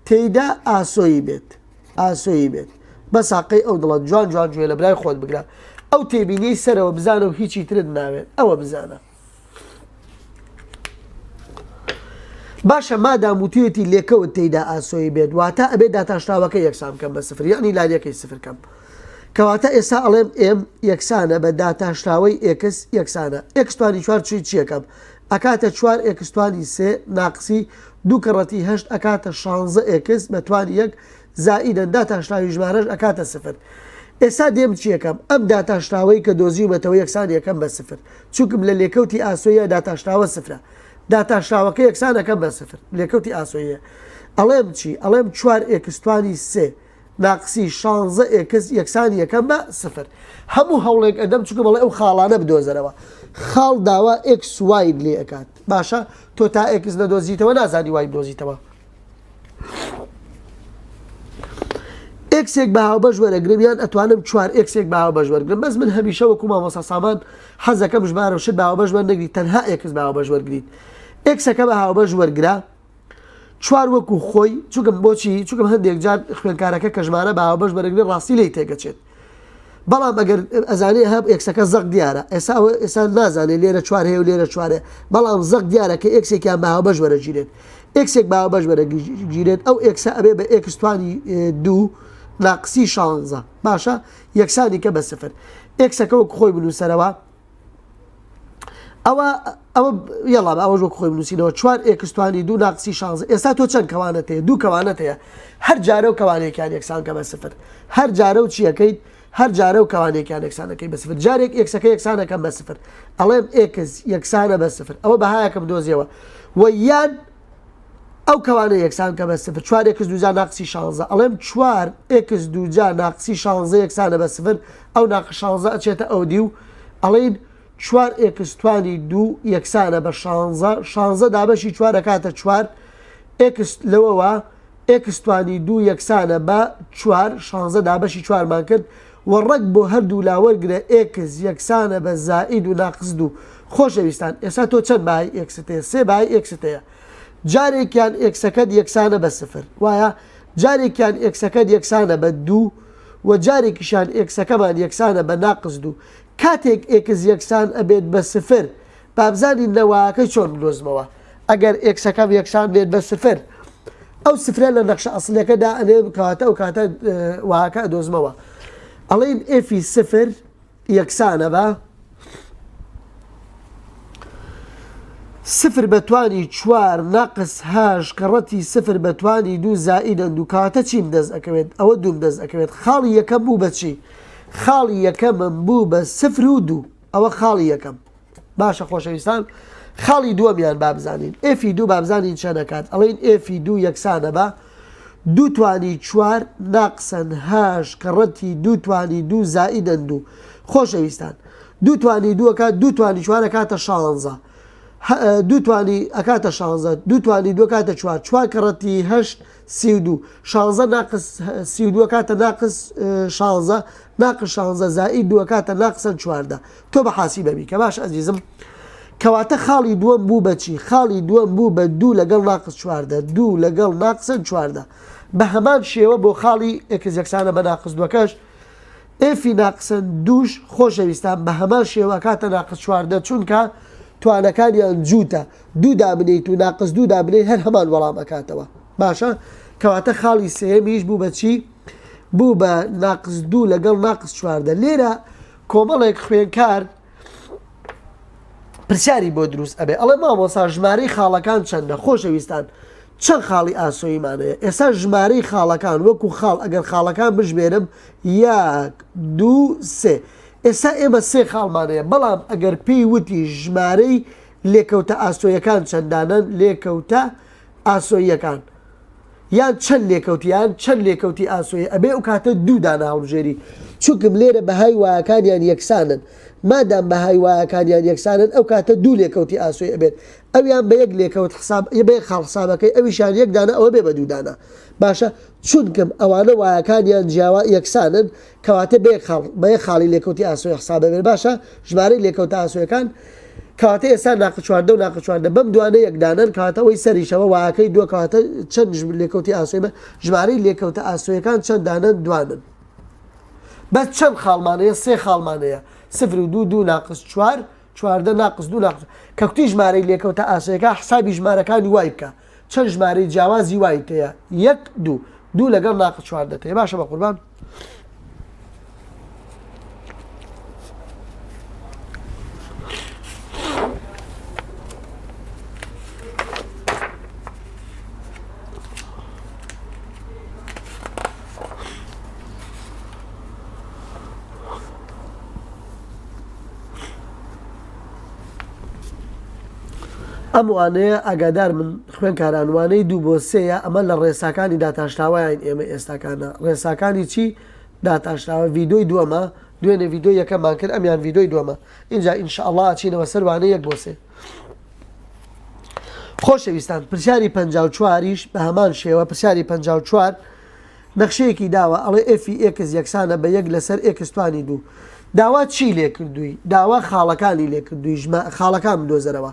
S1: تێیدا ئاسۆیی بێت ئاسۆیی بێت بە ساقەی ئەو دڵە جوان جوان گوێ لە برای خۆت بگرە ئەو تێبینیەی سەرەوە بزانە و هیچی ترت ناوێت ئەوە بزانە باشە مادام وتویەتی لێکەوت تێیدا ئاسۆیی بێت واتە ئەبێ داتاشراوەکە یەکسان بکەم بە سفر یعنی لاریەکەی سفر کەم کەواتە ئێستا ئەڵێم M یەکسانە بە داتاشراوەی x یەکسانە x توانی چوار چی چیەکەم ئەکاتە چوار x توانی سێ ناقسی دوو کەڕەتی هەشت ئەکاتە شانزە x بە توانی یەک زائیدەن داتاشراوی ژمارەش ئەکاتە سفر ئێستا دێم چیەکەم ئەم داتاشراوەی کە دۆزیومەتەوە یەکسان یەکەم بە سفر چونکم لە لێکەوتی ئاسۆیە داتاشراوە سفرە داتاشراوەکە یەکسان ئەکەم بە سفر لێکەوتی ئاسۆیە ئەڵێم چی ئەڵێم چوار x توانی سێ ناقسی شانزە x یەکسانی یەکەم بە سفر هەموو هەوڵێک ئەدەم چونکە بەڵێ ئەو خاڵانە بدۆزەرەوە خاڵ داوا x y لێ ئەکات باشە تۆ تا x نەدۆزیتەوە نازانی y بدۆزیتەوە x ێک بە هاوبەش وەرەگرم یان ئەتوانم چوار x ێک بە هاوبەش وەرگرم بەس من هەمیشە وەکو مامۆستا سامان حەزەکەم ژمارە و شت بە هاوبەش وەرنەگری تەنها x بە هاوبەش وەرگریت x ەکە بە هاوبەش وەرگرە چوار وەکو خۆی چونکە بۆچی چونکە هەندێک جار خوێنکارەکە کە ژمارە بە هاوبەش وەرەگرێت ڕاستی لێی تێگەچێت بەڵام ئەگەر ئەزانێ هەب x ەکە زەق دیارە ئێستا ئەوە ئێستا نازانێ لێرە چوار هەیە و لێرە چوارە بەڵام زەق دیارە کە x ێکیان بە هاوبەش وەرەگیرێت x ێک بە هاوبەش وەرەگیرێت ئەو x ە ئەبێ بە x توانی دوو ناقسی شانزە باشە یەکسانی کە بە سفر x ەکە وەک خۆی بنووسەرەوە ئەوە ئەوە یەڵا بە ئەوەش وەک خۆی بنووسینەوە چوار x توانی دوو ناقسی شانزە ئێستا تۆ چەند کەوانەت هەیە دوو کەوانەت هەیە هەر جارە و کەوانێکیان یەکسان کە بە سفر هەر جارە و چیەکەیت؟ هەر جارە و کەوانێکیان یەکسانەکەی بە سفر جارێک x ەکە یەکسانەکەم بە سفر ئەڵێم x یەکسانە بە سفر ئەوە بەهایەکەم دۆزیەوە و یان ئەو کەوانە یەکسان کە بە سفر چوار x دووجا ناقسی شانزە ئەڵێم چوار x دووجا ناقسی شانزە یەکسانە بە سفر ئەو ناقس شانزە ئەچێتە ئەو دیو ئەڵێین چوار x توانی دوو یەکسانە بە شانزە شانزە دابەشی چوار ئەکاتە چوار x لەوەوە x توانی دوو یەکسانە بە چوار شانزە دابەشی چوارمان کرد و ڕەگ بۆ هەردوو لا وەرگرە x یەکسانە بە زائید و ناقس دوو. خۆشەویستان ئێستا تۆ چەند بەهای x ت هەیە؟ سێ بەهای x ت هەیە. جارێکیان x ەکەت یەکسانە بە سفر وایە؟ جارێکیان x ەکەت یەکسانە بە دوو و جارێکیشیان x ەکەمان یەکسانە بە ناقس دوو. کاتێک x یەکسان ئەبێت بە سفر با بزانین لە y ەکەی چۆن بدۆزمەوە ئەگەر x ەکەم یەکسان بێت بە سفر ئەو سفرە لە نەخشە ئەسڵیەکەدا ئەنێم کەواتە ئەو کاتە y ەکە ئەدۆزمەوە ئەڵێین f ی سفر یەکسانە بە سفر بەتوانی چوار ناقس هاش کەڕەتی سفر بەتوانی دوو زائیدەن دوو کاتە چیم دەست ئەکەوێت ئەوە دووم دەست ئەکەوێت خاڵی یەکەم بوو بەچی خاڵی یەکەمم بوو بە سفر و دوو ئەوە خاڵی یەکەم باشە خۆشەویستان خاڵی دووەمیان با بزانین f ی دوو با بزانین چەند ئەکات ئەڵێین f ی دوو یەکسانە بە دوو توانی چوار ناقسەن هاش کەڕەتی دوو توانی دوو زائیدەن دوو خۆشەویستان دوو توانی دوو ئەکات دوو توانی چوار ئەکاتە شانزە دوو توانی ئەکاتە شانزە دوو توانی دوو ئەکاتە چوار چوار کەڕەتی هەشت 32 شانزە ناقس 32 ئەکاتە ناقس شانزە ناقس شانزە زائید دوو ئەکاتە ناقسەن چواردە تۆ بە حاسیبە بیکە باش ئەزیزم کەواتە خاڵی دووەم بوو بە چی خاڵی دووەم بوو بە دوو لەگەڵ ناقس چواردە دوو لەگەڵ ناقسەن چواردە بە هەمان شێوە بۆ خاڵی x یەکسانە بە ناقس دووەکەش f ی ناقسەن دووش خۆشەویستان بە هەمان شێوە کاتە ناقس چواردە چونکە توانەکانیان جووتە دوو دابنیت و ناقس دوو دابنیت هەر هەمان وەڵام ئەکاتەوە باشە کەواتە خاڵی سێیەمیش بوو بە چی بوو بە ناقس دوو لەگەڵ ناقس چواردە لێرە کۆمەڵێک خوێنکار پرسیاری بۆ دروست ئەبێ ئەڵێ مامۆسا ژمارەی خاڵەکان چەندە خۆشەویستان چەند خاڵی ئاسۆییمان هەیە ئێستا ژمارەی خاڵەکان وەکو خاڵ ئەگەر خاڵەکان بژمێرم یەک دوو سێ ئێستا ئێمە سێ خاڵمان هەیە بەڵام ئەگەر پێی وتی ژمارەی لێکەوتە ئاسۆیەکان چەندانن لێکەوتە ئاسۆییەکان یان چەند لێکەوتی یان چەند لێکەوتی ئاسۆیی ئەبێ ئەو کاتە دوو دانە هەڵبژێری چونکم لێرە بەهای y ەکانیان یەکسانن مادام بەهای y ەکانیان یەکسانن ئەو کاتە دوو لێکەوتی ئاسۆی ئەبێت ئەویان بە یەک لێکەوت حساب بە یەک خاڵ حسابەکەی ئەویشیان یەک دانە ئەوە بێ بە دوو دانە باشە چونکم ئەوانە y ەکانیان جیاوا یەکسانن کەواتە بە یەک خاڵ بە یەک خاڵی لێکەوتی ئاسۆی حساب ئەبێت باشە ژمارەی لێکەوتە ئاسۆیەکان کەواتە ئێستا ناقس چواردە و ناقس چواردە بەم دوانە یەک دانەن کەواتە ئەوەی سەریشەوە y ەکەی دووە کەواتە چەند لێکەوتی ئاسۆی بە ژمارەی لێکەوتە ئاسۆیەکان چەند دانەن دوانن بەس چەند خاڵمان هەیە سێ خاڵمان هەیە سفر و دوو دوو ناقس چوار چواردە ناقس دوو ناقس کە کوتی ژمارەی لێکەوتە ئاسۆیەکان حسابی ژمارەکانی y بکە چەند ژمارەی جیاوازی y تەیە یەک دوو دوو لەگەڵ ناقس چواردە تەیە باشە بە قوربان ئەم وانەیە ئاگادار من خوێنکاران وانەی دوو بۆ سێیە ئەمە لە ڕێساکانی داتاشراوەین ئێمە ئێستاکانە ڕێساکانی چی داتاشراوە ڤیدۆی دووەمە دوێنێ ڤیدۆی یەکەممان کرد ئەمیان ڤیدۆی دووەمە اینجا ئینشاءاللە ئەچینەوە سەر وانەی یەک بۆ سێ خۆشەویستان پرسیاری 54یش بە هەمان شێوە پرسیاری 54 نەخشەیەکی داوە ئەڵێ f ی x یەکسانە بە یەک لەسەر x توانی دوو داوا چی لێ کردووی داوا خاڵەکانی لێ کردووی ژمە خاڵەکان بدۆزەرەوە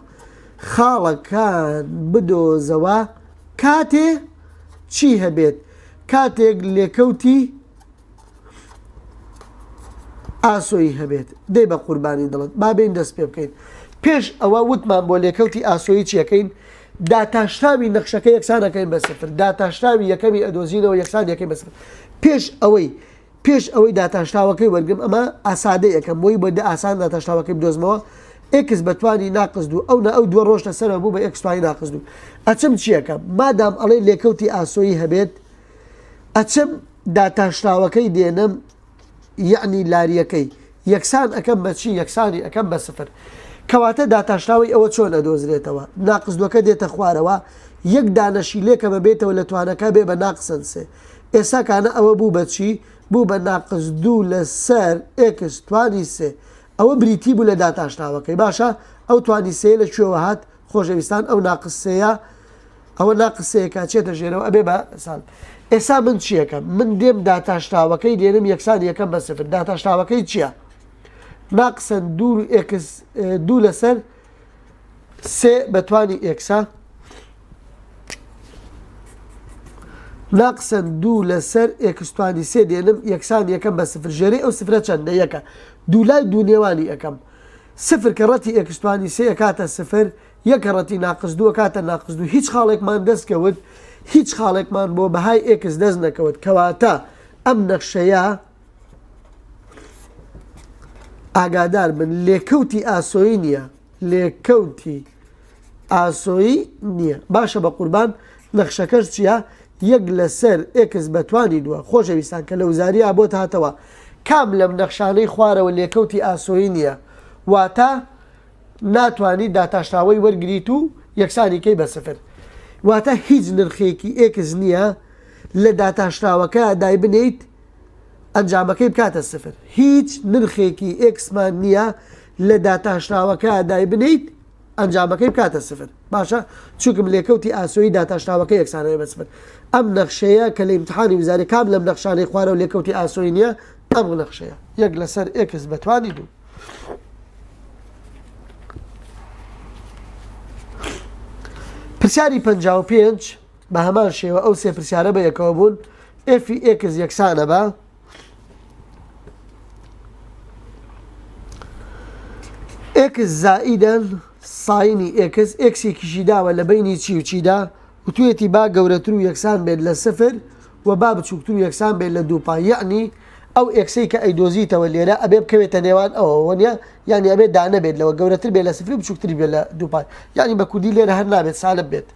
S1: خاڵەکان بدۆزەوە کاتێ چی هەبێت کاتێک لێکەوتی ئاسۆیی هەبێت دەی بە قوربانی دڵت با بێین دەست پێ بکەین پێش ئەوە وتمان بۆ لێکەوتی ئاسۆیی چیەکەین داتاشراوی نەخشەکە یەکسانەکەین بە سفر داتاشراوی یەکەمی ئەدۆزینەوە یەکسان یەکەی بە سفر پێش ئەوەی پێش ئەوەی داتاشراوەکەی وەرگم ئەمە ئاسادە یەکەم بۆی بۆ ئاسان داتاشراوەکەی بدۆزمەوە x بە توانی ناقس دوو ئەو نە ئەو دووە ڕۆشتە سەرەوە بوو بە x توانی ناقس دوو ئەچم چیەکەم مادام ئەڵێ لێکەوتی ئاسۆیی هەبێت ئەچم داتاشراوەکەی دێنم. یەعنی لاریەکەی یەکسان ئەکەم بە چی؟ یەکسانی ئەکەم بە سفر. کەواتە داتاشراوەی ئەوە چۆن ئەدۆزرێتەوە؟ ناقس دووەکە دێتە خوارەوە، یەک دانەشی لێکەمە بێتەوە لە توانەکە بێ بە ناقسەن سێ. ئێستا کانە ئەوە بوو بە چی؟ بوو بە ناقس دوو لەسەر x توانی سێ. ئەوە بریتی بوو لە داتاشراوەکەی. باشە ئەو توانی سێیە لە کوێوە هات؟ خۆشەویستان ئەو ناقس سێیە ئەوە ناقس سێیە کە ئەچێتە ژێرەوە ئەبێ بە سالب. ئێستا من چی ئەکەم؟ من دێم داتاشراوەکەی دێنم یەکسان یەکەم بە سفر. داتاشراوەکەی چییە؟ ناقسەن دوو x دوو لەسەر سێ بە توانی x ە ناقسەن دوو لەسەر x توانی سێ دێنم یەکسان یەکەم بە سفر ژێرەی ئەو سفرە چەندە یەکە دوو لای دوو نێوانی ئەەکەم سفر کە ڕەتی x توانی سێ ئەکاتە سفر یەک کە ڕەتی ناقس دوو ئەکاتە ناقس دوو هیچ خاڵێکمان دەست کەوت هیچ خاڵێکمان بۆ بەهای x دەست نەکەوت کەواتە ئەم نەخشەیە ئاگادار بن لێکەوتی ئاسۆیی نییە لێکەوتی ئاسۆیی نییە باشە بە قوربان نەخشەکەش چییە یەک لەسەر x بە توانی دووە خۆشەویستان کە لە وزاریا بۆت هاتەوە کام لەم نەخشانەی خوارەوە لێکەوتی ئاسۆیی نییە واتە ناتوانیت داتاشراوەی وەرگریت و یەکسانی کەی بە سفر واتە هیچ نرخێکی x نییە لە داتاشراوەکە دایبنیت ئەنجامەکەی بکاتە سفر هیچ نرخێکی x مان نییە لە داتاشراوەکە دایبنیت ئەنجامەکەی بکاتە سفر باشە چونکم لێکەوتی ئاسۆیی داتاشراوەکە یەکسانەوە بە سفر ئەم نەخشەیە کە لە ئیمتحانی وزاری کام لەم نەخشانەی خوارەوە لێکەوتی ئاسۆیی نییە ئەم نەخشەیە یەک لەسەر x بەتوانی دوو پرسیاری 55 بە هەمان شێوە ئەو سێ پرسیارە بە یەکەوە بوون f ی x یەکسانە بە x زائیدەن sine ی x x ێکیشی داوە لە بینی چی و چیدا وتوێتی با گەورەتر و یەکسان بێت لە سفر و با بچووکتر و یەکسان بێت لە دوو پای یەعنی ئەو x ەی کە ئەیدۆزیتەوە لێرە ئەبێ بکەوێتە نێوان ئەوە وەنیە یعنی ئەبێ دانە بێت لەوە گەورەتر بێت لە سفر و بچووکتر بێت لە دوو پای یعنی بە کوردی لێرە هەر نابێت سالب بێت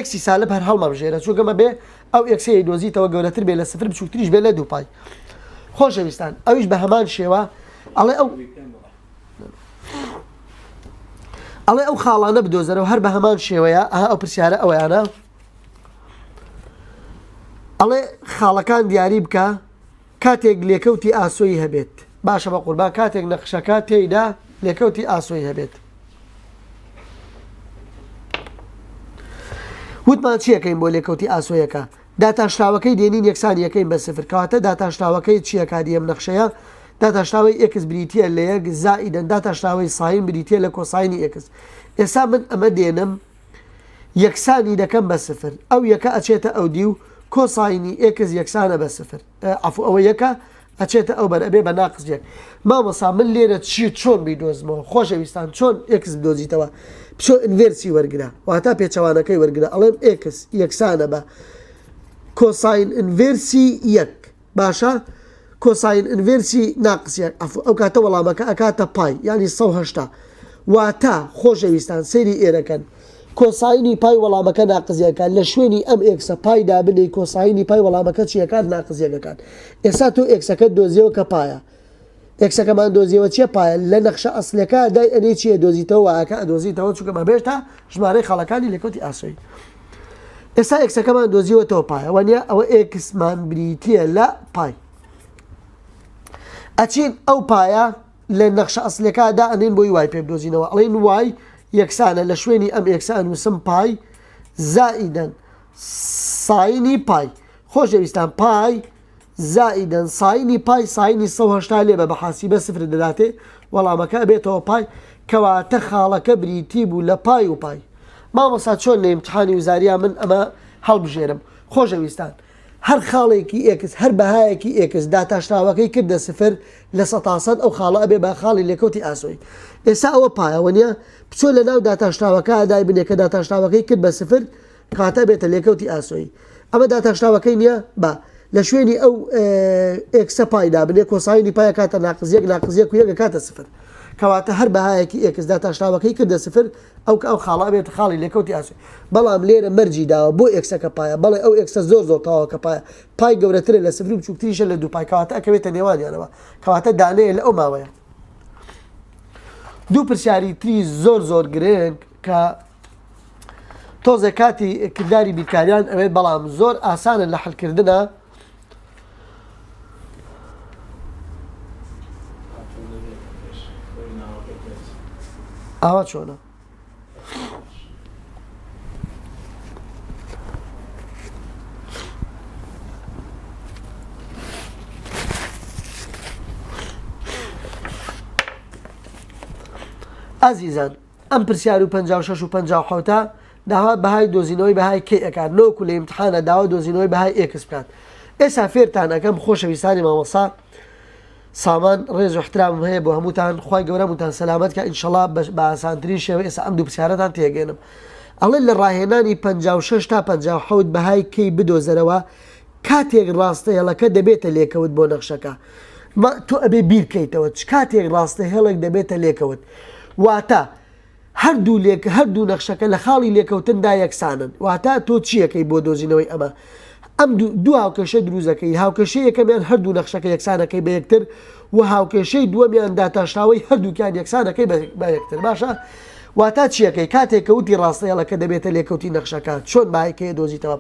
S1: x ی سالب هەر هەڵمەبژێرە چونکە مەبێ ئەو x ەی دۆزیتەوە گەورەتر بێت لە سفر بچووکتریش بێت لە دوو پای خۆشەویستان ئەویش بە هەمان شێوە ئەڵێ ئەو ئەڵێ ئەو خاڵانە بدۆزەرەوە هەر بە هەمان شێوەیە ئەها ئەو پرسیارە ئەویانە ئەڵێ خاڵەکان دیاری بکە کاتێک لێکەوتی ئاسۆیی هەبێت باشە بە قوربان کاتێک نەخشەکە تێیدا لێکەوتی ئاسۆی هەبێت وتمان چیەکەین بۆ لێکەوتی ئاسۆیەکە داتاشراوەکەی دێنین یەکسانی یەکەین بە سفر کەواتە داتاشراوەکەی چیە کاری ئەم نەخشەیە داتاشراوەی x بریتە لە یەک زائیدەن داتاشراوەی sine بریتە لە cosine ی x ئێستا من ئەمە دێنم یەکسانی دەکەم بە سفر ئەو یەکە ئەچێتە ئەو دیو cosine ی x یەکسانە بە سفر عەفو ئەوە یەکە ئەچێتە ئەو بەر ئەبێ بە ناقس یەک مامۆسا من لێرە چی چۆن بیدۆزمەوە خۆشەویستان چۆن x بدۆزیتەوە بچۆ inverse ی وەرگرە واتا پێچەوانەکەی وەرگرە ئەڵێم x یەکسانە بە cosine inverse ی یەک باشە cosine inverse ی ناقس یەک عەفو ئەو کاتە وەڵامەکە ئەکاتە پای یعنی 180 واتە خۆشەویستان سەیری ئێرەکەن cosine ی پای وەڵامەکە ناقس یەکە لە شوێنی ئەم x ە پای دابنێی cosine ی پای وەڵامەکە چیەکات ناقس یەکەکات ئێستا تۆ x ەکەت دۆزیەوە کە پایە x ەکەمان دۆزیەوە چیە پایە لە نەخشە ئەسلەکە دای ئەنێ چیە دۆزیتەوە y ەکە ئەدۆزیتەوە چونکە مەبێشتا ژمارەی خاڵەکانی لێکەوتی ئاسۆیی ئێستا x ەکەمان دۆزیوەتەوە پایە وانە ئەوە x مان بریتە لە پای ئەچین ئەو پایە لە نەخشە ئەسلەکە دا ئەنێن بۆی y پێ بدۆزینەوە ئەڵێن y یەکسانە لە شوێنی ئەم x ە ئەنووسم پای زائیدەن sine ی پای خۆشەویستان پای زائیدەن sine ی پای sine ی 180 لێ بە بە حاسیبە سفر دەداتێ وەڵامەکە ئەبێتەوە پای کەواتە خاڵەکە بریتی بوو لە پای و پای مامۆسا چۆن لە ئیمتحانی وزاریا من ئەمە هەڵبژێرم خۆشەویستان هەر خاڵێکی x هەر بەهایەکی x داتاشراوەکەی کردە سفر لە سەتاسەد ئەو خاڵە ئەبێ بە خاڵی لێکەوتی ئاسۆی ئێستا ئەوە پایە وەنیە بچۆ لە ناو داتاشراوەکە دای بنێ کە داتاشراوەکەی کرد بە سفر کاتە بێتە لێکەوتی ئاسۆیی ئەمە داتاشراوەکەی نییە با لە شوێنی ئەو x ە پای دابنێ cosine ی پای کاتە ناقس یەک ناقس یەک و یەک کاتە سفر. کەواتە هەر بەهایەکی x داتاشراوەکەی کردە سفر ئەو کە ئەو خاڵە ئەبێتە خاڵی لێکەوتی ئاسۆی بەڵام لێرە مەرجی داوە بۆ x ەکە پایە بەڵێ ئەو x ە زۆر زۆر تەواوە کە پایە پای گەورەترە لە سفر و بچووکتریشە لە دوو پای کەواتە ئەکەوێتە نێوانیانەوە کەواتە دانەیە لە ئەو ماوەیە. دوو پرسیاری تری زۆر زۆر گرنگ کە تۆزێ کاتی کرداری بیرکاریان ئەوێت بەڵام زۆر ئاسانە لە حلکردنە ئاوا چۆنە؟ ئازیزان ئەم پرسیار و 56 و 57 داوا بەهای دۆزینەوەی بەهای k ئەکات نۆکو لە ئیمتحانە داوا دۆزینەوەی بەهای x بکات ئێسا فێرتان ئەکەم خۆشەویستانی مامۆسا سامان ڕێز و احترامم هەیە بۆ هەمووتان خوای گەورە هەمووتان سەلامەت کە ئینشەڵا بە ئاسانترین شێوە ئێستا ئەم دوو پرسیارەتان تێگەێنم ئەڵێ لە ڕاهێنانی 56 تا 57 بەهای k بدۆزەرەوە کاتێک ڕاستە هێڵەکە دەبێتە لێکەوت بۆ نەخشەکە تۆ ئەبێ بیرکەیتەوە چ کاتێک ڕاستە هێڵێک دەبێتە لێکەوت واتە هەردوو لێک هەردوو نەخشەکە لە خاڵی لێکەوتندا یەکسانن واتە تۆ چیەکەی بۆ دۆزینەوەی ئەمە ئەم دوو هاوکێشە دروستەکەی هاوکێشەی یەکەمیان هەردوو نەخشەکە یەکسانەکەی بە یەکتر و هاوکێشەی دووەمیان داتاشراوەی هەردووکیان یەکسانەکەی بە یەکتر باشە واتا چیەکەی کاتێک کەوتی ڕاستەیەڵەکە دەبێتە لێکەوتی نەخشەکە چۆن بایکەیە دۆزیتەوە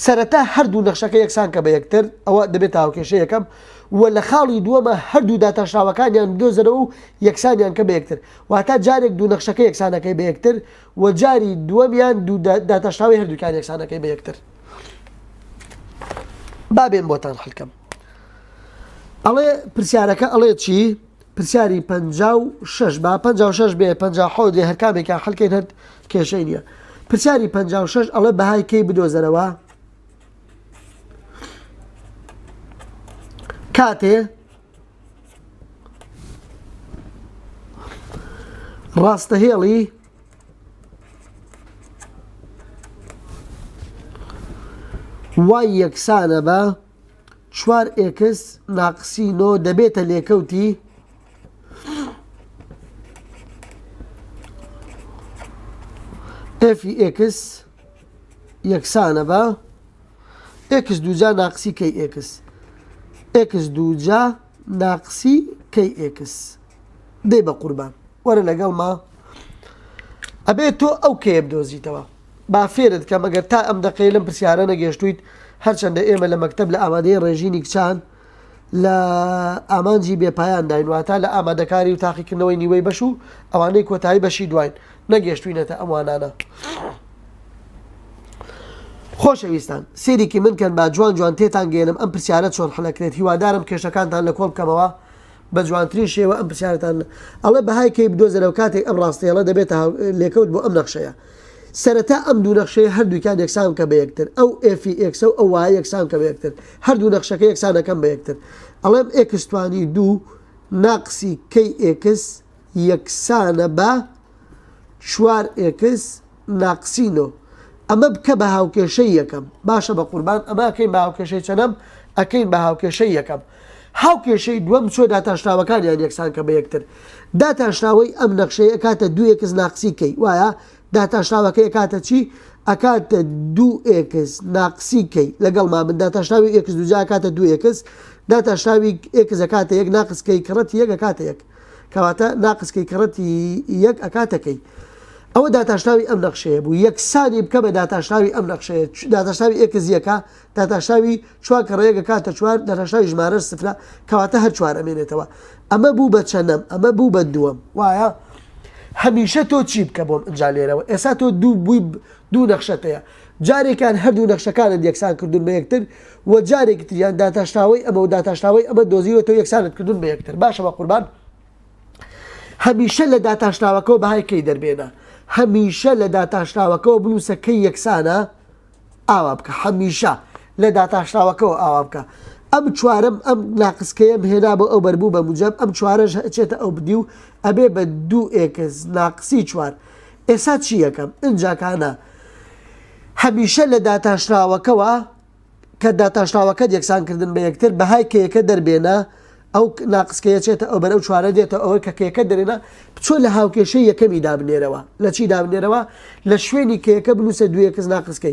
S1: سەرەتا هەردوو نەخشەکە یەکسان کە بە یەکتر ئەوە دەبێت هاوکێشە یەکەم و لە خاڵی دووەمە هەردوو داتاشراوەکانیان بدۆزەرەوە و یەکسانیان کە بە یەکتر واتە جارێک دوو نەخشەکە یەکسانەکەی بە یەکتر و جاری دووەمیان دوو داتاشراوی هەردووکیان یەکسانەکەی بە یەکتر. با بێن بۆتان حلکەم. ئەڵێ پرسیارەکە ئەڵێ چی؟ پرسیاری 56 با 56 بێ 57 بێ هەرکامێکیان حلکەین هەر کێشەی نییە. پرسیاری 56 ئەڵێ بەهای k بدۆزەرەوە؟ کاتێ ڕاستەهێڵی y یەکسانە بە چوار x ناقسی نۆ دەبێتە لێکەوتی f ی x یەکسانە بە x دووجا ناقسی k x x دووجا ناقسی k x دەی بە قوربان وەرە لەگەڵما ئەبێ تۆ ئەو k یە بدۆزیتەوە با فێرت کەم ئەگەر تا ئەم دەقەی لەم پرسیارە نەگەشتویت هەرچەندە ئێمە لە مەکتەب لە ئامادەی ڕێژینی کچان لە ئامانجی بێپایان داین واتە لە ئامادەکاری و تاقیکردنەوەی نیوەی بەش و ئەوانەی کۆتایی بەشی دواین نەگەشتوینەتە ئەم وانانە. خۆشەویستان سێریکی من کەن با جوان جوان تێتان گەێنم ئەم پرسیارە چۆن حلەکرێت هیوادارم کێشەکانتان لە کۆڵ بکەمەوە بە جوانترین شێوە ئەم پرسیارتان ئەڵێ بەهای k بدۆزەرەوە کاتێک ئەم ڕاستەیەڵە دەبێتە لێکەوت بۆ ئەم نەخشەیە سەرەتا ئەم دوو نەخشەیە هەردووکیان یەکسان کە بە یەکتر ئەو f ی x ە و ئەو y یەکسان کە بە یەکتر هەردوو نەخشەکە یەکسانەکەم بە یەکتر ئەڵێم x توانی دوو ناقسی k x یەکسانە بە چوار x ناقسی نۆ ئەمە بکە بە هاوکێشەی یەکەم باشە بە قوربان ئەمە ئەکەین بە هاوکێشەی چەنەم ئەکەین بە هاوکێشەی یەکەم هاوکێشەی دووەم چۆ داتاشراوەکانیان یەکسان کە بە یەکتر داتاشراوەی ئەم نەخشەیە ئەکاتە دوو x ناقسی k وایە داتاشراوەکەی ئەکاتە چی ئەکاتە دوو x ناقسی k لەگەڵ ما من داتاشراوی x دووجا ئەکاتە دوو x داتاشراوی x ئەکاتە یەک ناقس k کەڕەتی یەک ئەکاتە یەک کەواتە ناقس k کەڕەتی یەک ئەکاتە k ئەوە داتاشراوی ئەم نەخشەیە بوو یەکسانی بکە بە داتاشراوی ئەم نەخشەیە داتاشراوی x یەکە داتاشراوی چوار کەڕە یەک ئەکاتە چوار داتاشراوی ژمارەش سفرە کەواتە هەر چوار ئەمێنێتەوە ئەمە بوو بە چەنەم ئەمە بوو بە دووەم وایە هەمیشە تۆ چی بکە بۆم ئەجا لێرەوە ئێستا تۆ دوو بووی دوو نەخشەت هەیە جارێکیان هەردوو نەخشەکانت یەکسان کردوون بە یەکتر و جارێکی تریان داتاشراوەی ئەمە و داتاشراوەی ئەمە دۆزیوەتەوە یەکسانت کردوون بە یەکتر باشە بە قوربان هەمیشە لە داتاشراوەکەەوە بەهای k دەربێنە هەمیشە لە داتاشراوەکەەوە بنووسە k یەکسانە ئاوا بکە هەمیشە لە داتاشراوەکەەوە ئاوا بکە ئەم چوارم ئەم ناقسکەیەم هێنا بۆ ئەو بەربوو بە موجەب ئەم چوارەش ئەچێتە ئەو بدی و ئەبێ بە دوو x ناقسی چوار ئێسا چی یەکەم ئینجاکانە هەمیشە لە داتاشراوەکەوە کە داتاشراوەکەت یەکسان کردن بە یەکتر بەهای k یەکە دەربێنە. ئەو ناقس K یە چێتە ئەو بەر ئەو چوارە دێتە ئەوەی کە K یەکە دەرێنا بچۆ لە هاوکێشەی یەکەمی دابنێرەوە لە چی دابنێرەوە لە شوێنی K یەکە بنووسە دوو x ناقس K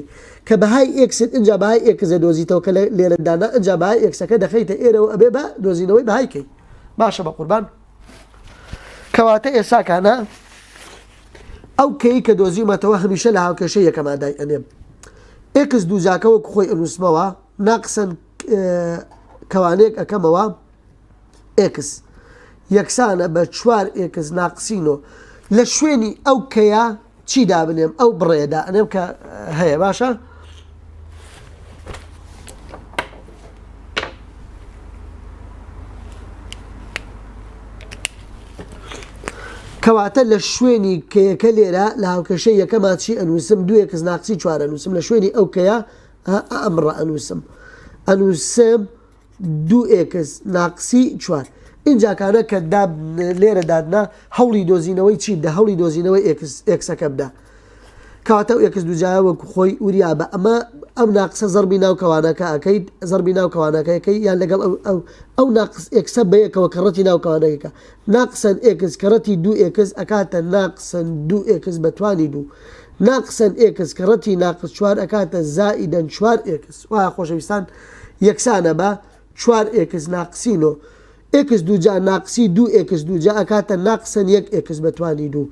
S1: کە بەهای x ت ئینجا بەهای x دەدۆزیتەوە کە لێرە دانا ئینجا بەهای x ەکە دەخەیتە ئێرەوە ئەبێ بە دۆزینەوەی بەهای K باشە بە قوربان کەواتە ئێساکانە ئەو K ی کە دۆزیومەتەوە هەمیشە لە هاوکێشەی یەکەما دای ئەنێم x دووجاکە وەک خۆی ئەنووسمەوە ناقسەن کەوانەیەک ئەکەمەوە x یەکسانە بە چوار x ناقسی نۆ لە شوێنی ئەو K یە چی دابنێم ئەو بڕێ دائەنێم کە هەیە باشە کەواتە لە شوێنی K یەکە لێرە لە هاوکێشەی یەکەما چی ئەنووسم دوو x ناقسی چوار ئەنووسم لە شوێنی ئەو K یە ئەم ڕە ئەنووسم ئەنووسم دوو x ناقسی چوار ئینجاکانە کە دا لێرە دادنا هەوڵی دۆزینەوەی چی بدە هەوڵی دۆزینەوەی x x ەکە بدە کەواتە ئەو x دووجایە وەکو خۆی وریا بە ئەمە ئەم ناقسە زەربی ناو کەوانەکە ئەکەیت زەربی ناو کەوانەکە ئەکەی یان لەگەڵ ئەو ئەو ئەو ناقس x ە بەیەکەوە کەڕەتی ناو کەوانەکەکە ناقسەن x کەڕەتی دوو x ئەکاتە ناقسەن دوو x بە توانی دوو ناقسەن x کەڕەتی ناقس چوار ئەکاتە زائیدەن چوار x وایە خۆشەویستان یەکسانە بە چوار x ناقسی نۆ x دووجا ناقسی دوو x دووجا ئەکاتە ناقسەن یەک x بە توانی دوو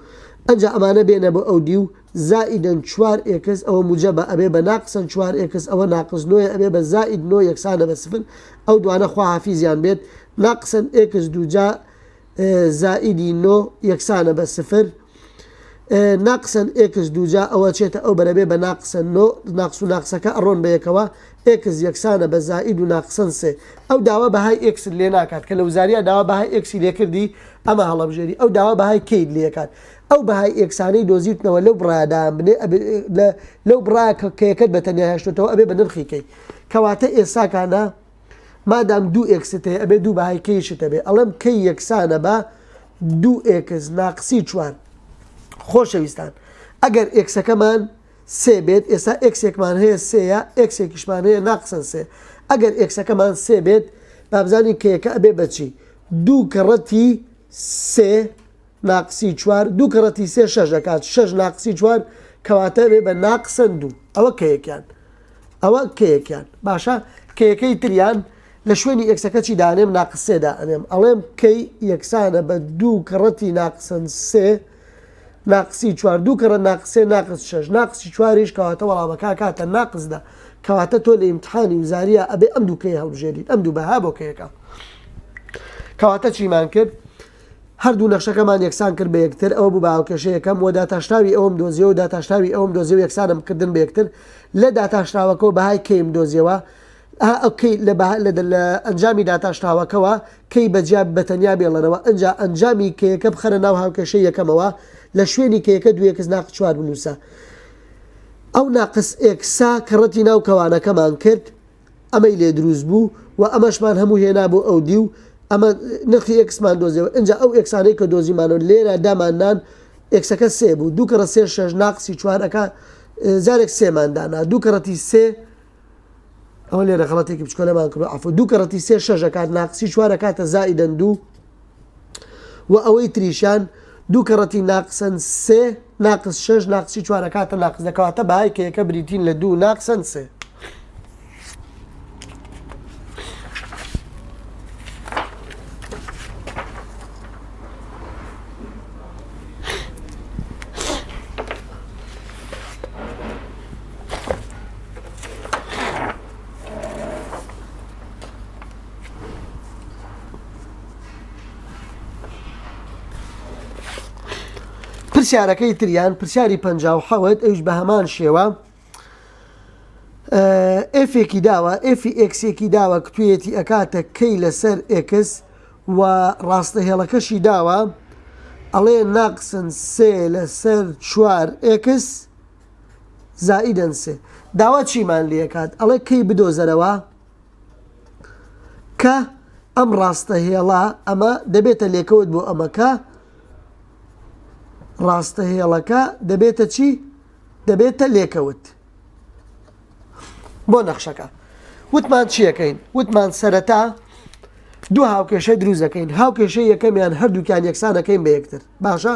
S1: ئەنجا ئەمانە بێنە بۆ ئەو دیو زائیدەن چوار x ئەوە موجەبە ئەبێ بە ناقسەن چوار x ئەوە ناقس نۆیە ئەبێ بە زائید نۆ یەکسانە بە سفر ئەو دوانە خواحافیزیان بێت ناقسەن x دووجا زائیدی نۆ یەکسانە بە سفر ناقسەن x دووجا ئەوە چێتە ئەو بەرەبێ بە ناقسەن نۆ ناقس و ناقسەکە ئەڕۆن بە یەکەوە x یەکسانە بە زائید و ناقسەن سێ ئەو داوا بەهای x ت لێ ناکات کە لە وزاریا داوا بەهای x ی لێکردی ئەمە هەڵەبژێری ئەو داوا بەهای K یت لێکات ئەو بەهای x انەی دۆزیتنەوە لەو بڕایە دابنێ لەو بڕایە کە K یەکەت بە تەنیا هێشتۆتەوە ئەبێ بە نرخی K ی کەواتە ئێساکانە مادام دوو x ت هەیە ئەبێ دوو بەهای K یشت هەبێ ئەڵێم K یەکسانە بە دوو x ناقسی چوار خۆشەویستان ئەگەر x ەکەمان سێ بێت ئێستا x ێکمان هەیە سێیە x ێکیشمان هەیە ناقسەن سێ ئەگەر x ەکەمان سێ بێت بابزانین K یەکە ئەبێ بەچی دوو کەڕەتی سێ ناقسی چوار دوو کەڕەتی سێ شەش ئەکات شەش ناقسی چوار کەواتە بێ بە ناقسەن دوو ئەوە K یەکیان ئەوە K یەکیان باشە K یەکەی تریان لە شوێنی x ەکە چی دانێم ناقس سێ دائەنێم ئەڵێم K یەکسانە بە دوو کەڕەتی ناقسەن سێ ناقسی چوار دوو کەڕەت ناقس سێ ناقس شەش ناقسی چواریش کەواتە وەڵامەکە کاتە ناقس دە کەواتە تۆ لە ئیمتحانی وزاریە ئەبێ ئەم دوو K ی هەڵبژێریت ئەم دوو بەها بۆ K یەکە کەواتە چیمان کرد هەردوو نەخشەکەمان یەکسان کرد بە یەکتر، ئەوە بوو بە هاوکێشەی یەکەم، وە داتاشراوی ئەوم دۆزیەوە و داتاشراوی ئەوم دۆزیەوە یەکسانم کردن بە یەکتر، لە داتاشراوەکەوە بەهای K یم دۆزیەوە، ئا ئەو K لە بەها لە لە ئەنجامی داتاشراوەکەوە K بە جیا بە تەنیا بێڵەرەوە، ئنجا ئەنجامی K یەکە بخەرە ناو هاوکێشەی یەکەمەوە، لە شوێنی K یەکە دوو x ناقس چوار بنووسە. ئەو ناقس x ە کەڕەتی ناو کەوانەکەمان کرد. ئەمەی لێ دروست بوو و ئەمەشمان هەموو هێنا بۆ ئەو دیو ئەمە نرخی x مان دۆزیەوە ئینجا ئەو x انەی کە دۆزیمانەوە لێرە دامان نان x ەکە سێ بوو دوو کەڕە سێ شەش ناقسی چوار ئەکا جارێک سێمان دانا دوو کەڕەتی سێ ئەوە لێرە غەڵەتێکی بچکۆلەمان کردو عەفو دوو کەڕەتی سێ شەش ئەکات ناقسی چوار ئەکاتە زائیدەن دوو و ئەوەی تریشان دوو کەڕەتی ناقسەن سێ ناقس شەش ناقسی چوار ئەکاتە ناقس دە کەواتە بەهای K یەکە بریتین لە دوو ناقسەن سێ. پرسیارەکەی تریان پرسیاری 57 ئەوش بە هەمان شێوە f ێکی داوە f ی x ێکی داوە کتویەتی ئەکاتە K لەسەر x و ڕاستە هێڵەکەشی داوە ئەڵێ ناقسن سێ لەسەر چوار x زائیدەن سێ داوا چیمان لەکات ئەڵێ K بدۆزەرەوە کە ئەم ڕاستە هێڵە ئەمە دەبێتە لێکەوت بۆ ئەمە کە ڕاستە هێڵەکە دەبێتە چی؟ دەبێتە لێکەوت بۆ نەخشەکە وتمان چیەکەین وتمان سەرەتا دوو هاوکێشە دروست دەکەین هاوکێشەی یەکەمیان هەردووکیان یەکسان ئەکەین بە یەکتر باشە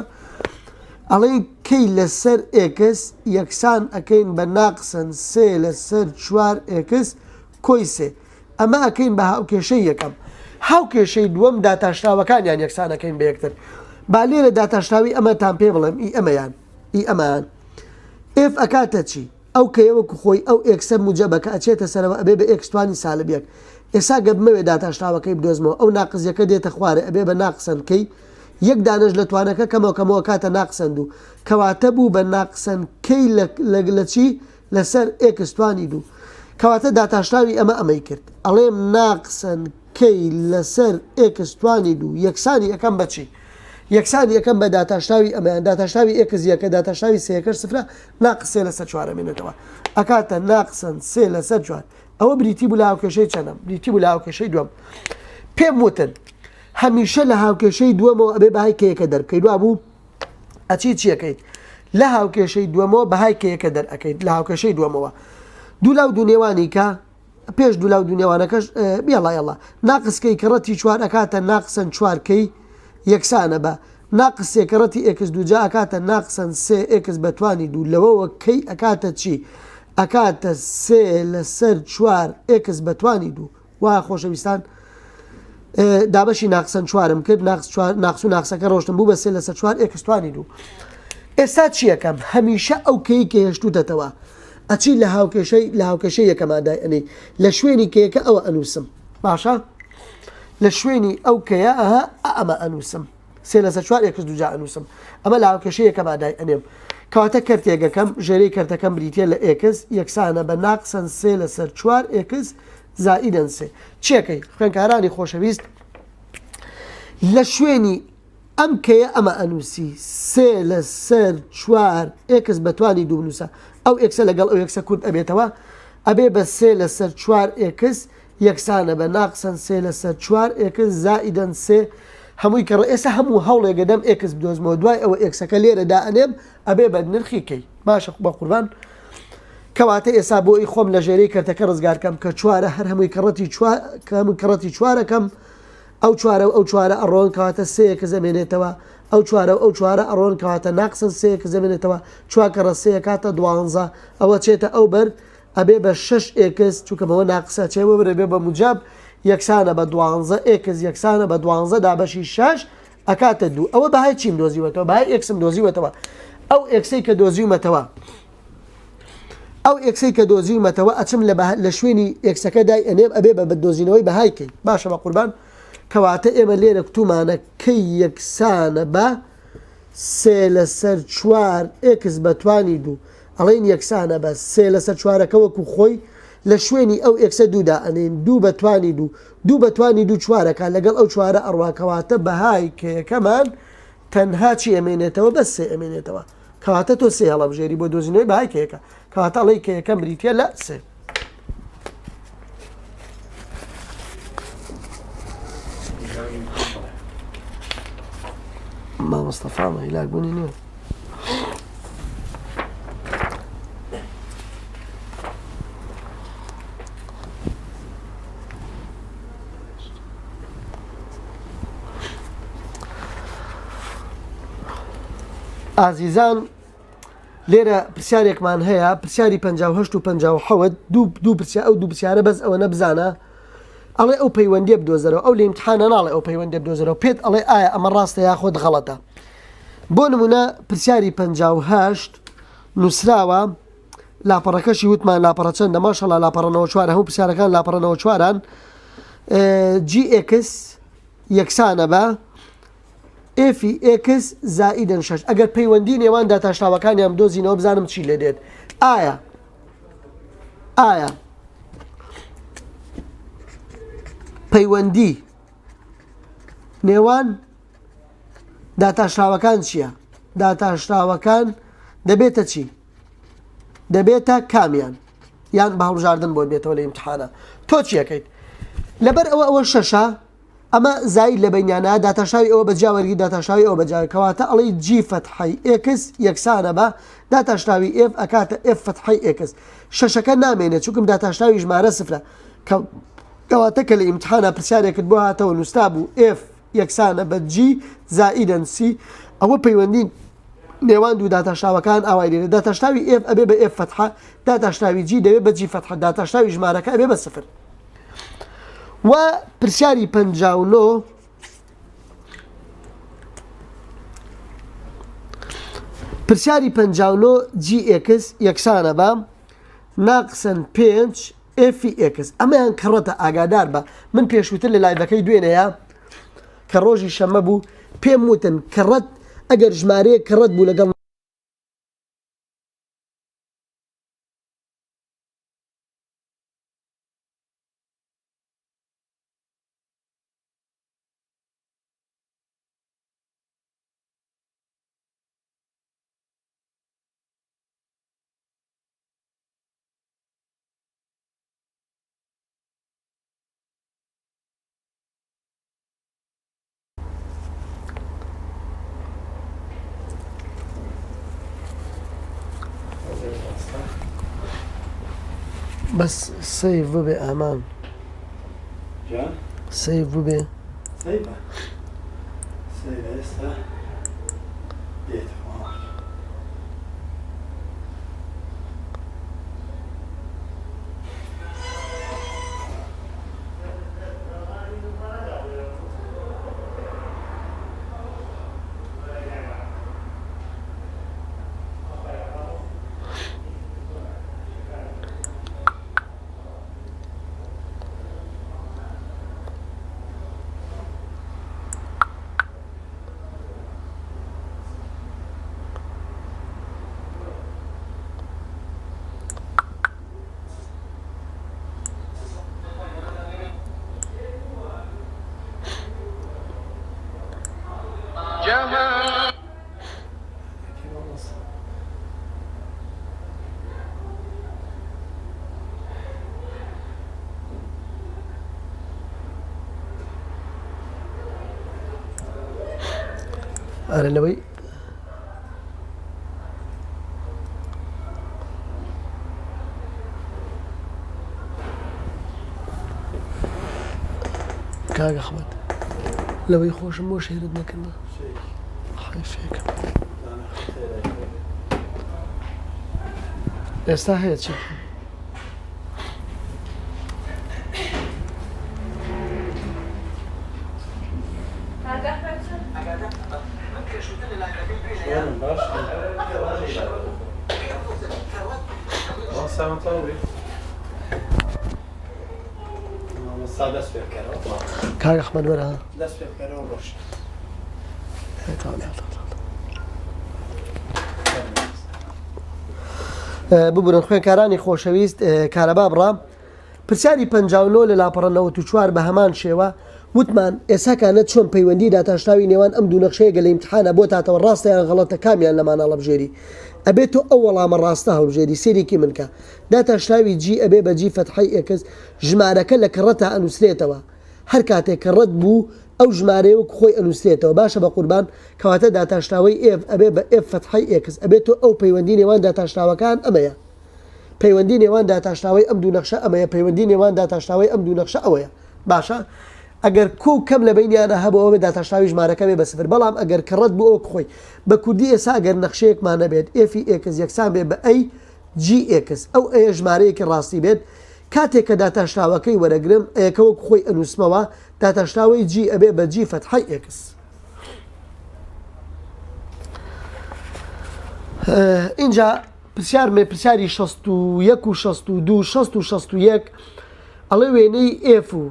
S1: ئەڵێین K لەسەر x یەکسان ئەکەین بە ناقسەن سێ لەسەر چوار x کۆی سێ ئەمە ئەکەین بە هاوکێشەی یەکەم هاوکێشەی دووەم داتاشراوەکانیان یەکسان ئەکەین بە یەکتر با لێرە داتاشراوی ئەمەتان پێ بڵێم ئی ئەمەیان ئی ئەمان F ئەکاتە چی ئەو K یە وەکو خۆی ئەو x ە موجەبە کە ئەچێتە سەرەوە ئەبێ بە x توانی سالب یەک ئێسا گەر بمەوێ داتاشراوەکەی بدۆزمەوە ئەو ناقس یەکە دێتە خوارێ ئەبێ بە ناقسەن K یەک دانەش لە توانەکە کەمەوە کەمەوە کاتە ناقسەن دوو کەواتە بوو بە ناقسەن K لە لە لە چی لەسەر x توانی دوو کەواتە داتاشراوی ئەمە ئەمەی کرد ئەڵێم ناقسەن K لەسەر x توانی دوو یەکسانی ئەکەم بە چی؟ یەکسانی ئەکەم بە داتاشراوی ئەمەیان داتاشراوی x یەکە داتاشراوی سێیەکەش سفرە ناقس سێ لەسەر چوار ئەمێنێتەوە ئەکاتە ناقسەن سێ لەسەر چوار ئەوە بریتی بوو لە هاوکێشەی چەنەم بریتی بوو لە هاوکێشەی دووەم پێم وتن هەمیشە لە هاوکێشەی دووەمەوە ئەبێ بەهای K یەکە دەربکەیت وا بوو ئەچی چیەکەیت لە هاوکێشەی دووەمەوە بەهای K یەکە دەرئەکەیت لە هاوکێشەی دووەمەوە دوو لاو دوو نێوانی کە پێش دوو لاو دوو نێوانەکەش یەڵا یەڵا ناقس K کەڕەتی چوار ئەکاتە ناقسەن چوار K یەکسانە بە ناقس سێ کەڕەتی x دووجا ئەکاتە ناقسەن سێ x بە توانی دوو لەوەوە K ئەکاتە چی ئەکاتە سێ لەسەر چوار x بە توانی دوو وا خۆشەویستان دابەشی ناقسەن چوارم کرد ناقس چوار ناقس و ناقسەکە ڕۆشتم بوو بە سێ لەسەر چوار x توانی دوو ئێستا چیەکەم هەمیشە ئەو K ی کە هێشتوتەتەوە ئەچی لە هاوکێشەی لە هاوکێشەی یەکەما دای ئەنێی لە شوێنی K یەکە ئەوە ئەنووسم باشە لە شوێنی ئەو K یە ئەها ئەمە ئەنووسم سێ لەسەر چوار x دووجا ئەنووسم ئەمە لە هاوکێشەی یەکەما دای ئەنێم کەواتە کەرتێگەکەم ژێرەی کەرتەکەم بریتە لە x یەکسانە بە ناقسەن سێ لەسەر چوار x زائیدەن سێ چیەکەی خوێنکارانی خۆشەویست لە شوێنی ئەم K یە ئەمە ئەنووسی سێ لە سەر چوار x بە توانی دوو بنووسە ئەو x ە لەگەڵ ئەو x ە کورت ئەبێتەوە ئەبێ بە سێ لە سەر چوار x یەکسانە بە ناقسەن سێ لە سەر چوار x زائیدەن سێ هەمووی کەڕ ئێستا هەموو هەوڵێک ئەدەم x بدۆزمەوە دوای ئەوە x ەکە لێرە دائەنێم ئەبێ بە نرخی K باشە بە قوربان کەواتە ئێستا بۆ ئی خۆم لە ژێرەی کەرتەکە ڕزگارکەم کە چوارە هەر هەمووی کەڕەتی چوار کە هەمووی کەڕەتی چوارەکەم ئەو چوارە و ئەو چوارە ئەڕۆن کەواتە سێ x ئەمێنێتەوە، ئەو چوارە و ئەو چوارە ئەڕۆن کەواتە ناقسن سێ x ئەمێنێتەوە، چوار کەڕە سێ ئەکاتە دوانزە، ئەوە چێتە ئەو بەر ئەبێ بە شەش x، چونکە بەوە ناقسە ئەچێ ئەو بەر ئەبێ بە موجەب، یەکسانە بە دوانزە x یەکسانە بە دوانزە دابەشی شەش ئەکاتە دوو. ئەوە بەهای چیم دۆزیوەتەوە؟ بەهای x م دۆزیوەتەوە. ئەو x ەی کە دۆزیومەتەوە ئەو x ەی کە دۆزیومەتەوە ئەچم لە لە شوێنی x ەکە دای ئەنێم ئەبێ بە دۆزینەوەی بەهای K باشە بە قوربان کەواتە ئێمە لێرە کوتومانە K یەکسانە بە سێ لەسەر چوار x بە توانی دوو ئەڵێن یەکسانە بە سێ لەسەر چوارەکە وەکو خۆی لە شوێنی ئەو x ە دوودا ئەنین دوو بە توانی دوو دوو بە توانی دوو چوارەکە لەگەڵ ئەو چوارە ئەڕوا کەواتە بەهای K یەکەمان تەنها چی ئەمێنێتەوە بەس سێ ئەمێنێتەوە کەواتە تۆ سێ هەڵەبژێری بۆ دۆزینەوەی بەهای K یەکە کەواتە ئەڵێی K یەکەم بریتیە لە سێ. مامۆستا فامە هیلاک بوونی نییە. ئازیزان لێرە پرسیارێکمان هەیە پرسیاری 58 و 57 دوو دوو پرسیار ئەو دوو پرسیارە بەس ئەوە نەبزانە ئەڵێ ئەو پەیوەندیە بدۆزەرەوە ئەو لە ئیمتحانە ناڵێ ئەو پەیوەندیە بدۆزەرەوە پێت ئەڵێ ئایا ئەمە ڕاستە یاخود غەڵەتە بۆ نمونە پرسیاری 58 نووسراوە لاپەڕەکەشی وتمان لاپەڕە چەندە ماشەڵا لاپەڕەنەوە چوار هەموو پرسیارەکان لاپەڕەنەوە چواران g x یەکسانە بە f ی x زائیدەن شەش ئەگەر پەیوەندی نێوان داتاشراوەکانیان بدۆزینەوە بزانم چی لێ دێت ئایا ئایا پەیوەندی نێوان داتاشراوەکان چییە؟ داتاشراوەکان دەبێتە چی؟ دەبێتە کامیان یان بە هەڵبژاردن بۆ بێتەوە لە ئیمتحانە تۆ چیەکەیت لەبەر ئەوە ئەوە شەشە ئەمە زاید لە بەینیانە داتاشاوی ئەوە بە جیا وەرگری داتاشاوی ئەوە بە جیا کەواتە ئەڵێی g فەتحەی x یەکسانە بە داتاشراوی f ئەکاتە f فەتحەی x شەشەکە نامێنێت چونکم داتاشراوی ژمارە سفرە کە. کەواتە کە لە ئیمتحانا پرسیارێکت بۆ هاتەوە نووسرابوو F یەکسانە بە G زائیدەن C ئەوە پەیوەندی نێوان دوو داتاشراوەکان ئاوای لێرە داتاشراوی F ئەبێ بە F فەتحە داتاشراوی G دەبێ بە G فەتحە داتاشراوی ژمارەکە ئەبێ بە سفر و پرسیاری 59 پرسیاری 59 G X یەکسانە بە ناقسەن پێنج F ی X ئەمەیان کەڕەتە ئاگادار بە من پێشووتر لە live ەکەی دوێنێیا کە ڕۆژی شەممە بوو پێم وتن کەڕەت ئەگەر ژمارەیەک کەڕەت بوو لەگەڵ بەس سەیڤ ببێ ئامان سەیڤ ببێ ئەرە لەوەی کاک ئەحمەد لەوەی خۆشم بۆ شێرت نەکردە حەیفێکم ئێستا هەیە چی کاک ئەحمەد وەرە ببورن خوێنکارانی خۆشەویست کارەبا بڕا پرسیاری 59 لە لاپەڕە 94 بە هەمان شێوە وتمان ئێسا کانە چۆن پەیوەندی داتاشراوی نێوان ئەم دوو نەخشەیە گە لە ئیمتحانە بۆت هاتەوە ڕاستە یان غەڵەتە کامیان لەمانە هەڵبژێری ئەبێ تۆ ئەو وەڵامە ڕاستە هەڵبژێری سەیرێکی من کە داتاشراوی G ئەبێ بە G فەتحەی X ژمارەکە لە کەڕەتا ئەنوسرێتەوە هەر کاتێک کە ڕەت بوو ئەو ژمارەیە وەک خۆی ئەنوسرێتەوە باشە بە قوربان کەواتە داتاشراوەی F ئەبێ بە F فەتحەی X ئەبێ تۆ ئەو پەیوەندی نێوان داتاشراوەکان ئەمەیە پەیوەندی نێوان داتاشراوەی ئەم دوو نەخشە ئەمەیە پەیوەندی نێوان داتاشراوەی ئەم دوو نەخشە ئەوەیە باشە ئەگەر کۆ و کەم لە بەینیانا هەبوو ئەوە داتاشراوی ژمارەکە بێ بە سفر بەڵام ئەگەر کەڕەت بوو ئەوەک خۆی بە کوردی ئێستا ئەگەر نەخشەیەکمان هەبێت F ی X یەکسان بێ بە A G X ئەو A یە ژمارەیەکی ڕاستی بێت کاتێک کە داتاشراوەکەی وەرەگرم A یەکە وەک خۆی ئەنووسمەوە داتاشراوەی G ئەبێ بە G فەتحەی X ئینجا پرسیار مێ پرسیاری 61 و 62 60 و 61 ئەڵێ وێنەی F و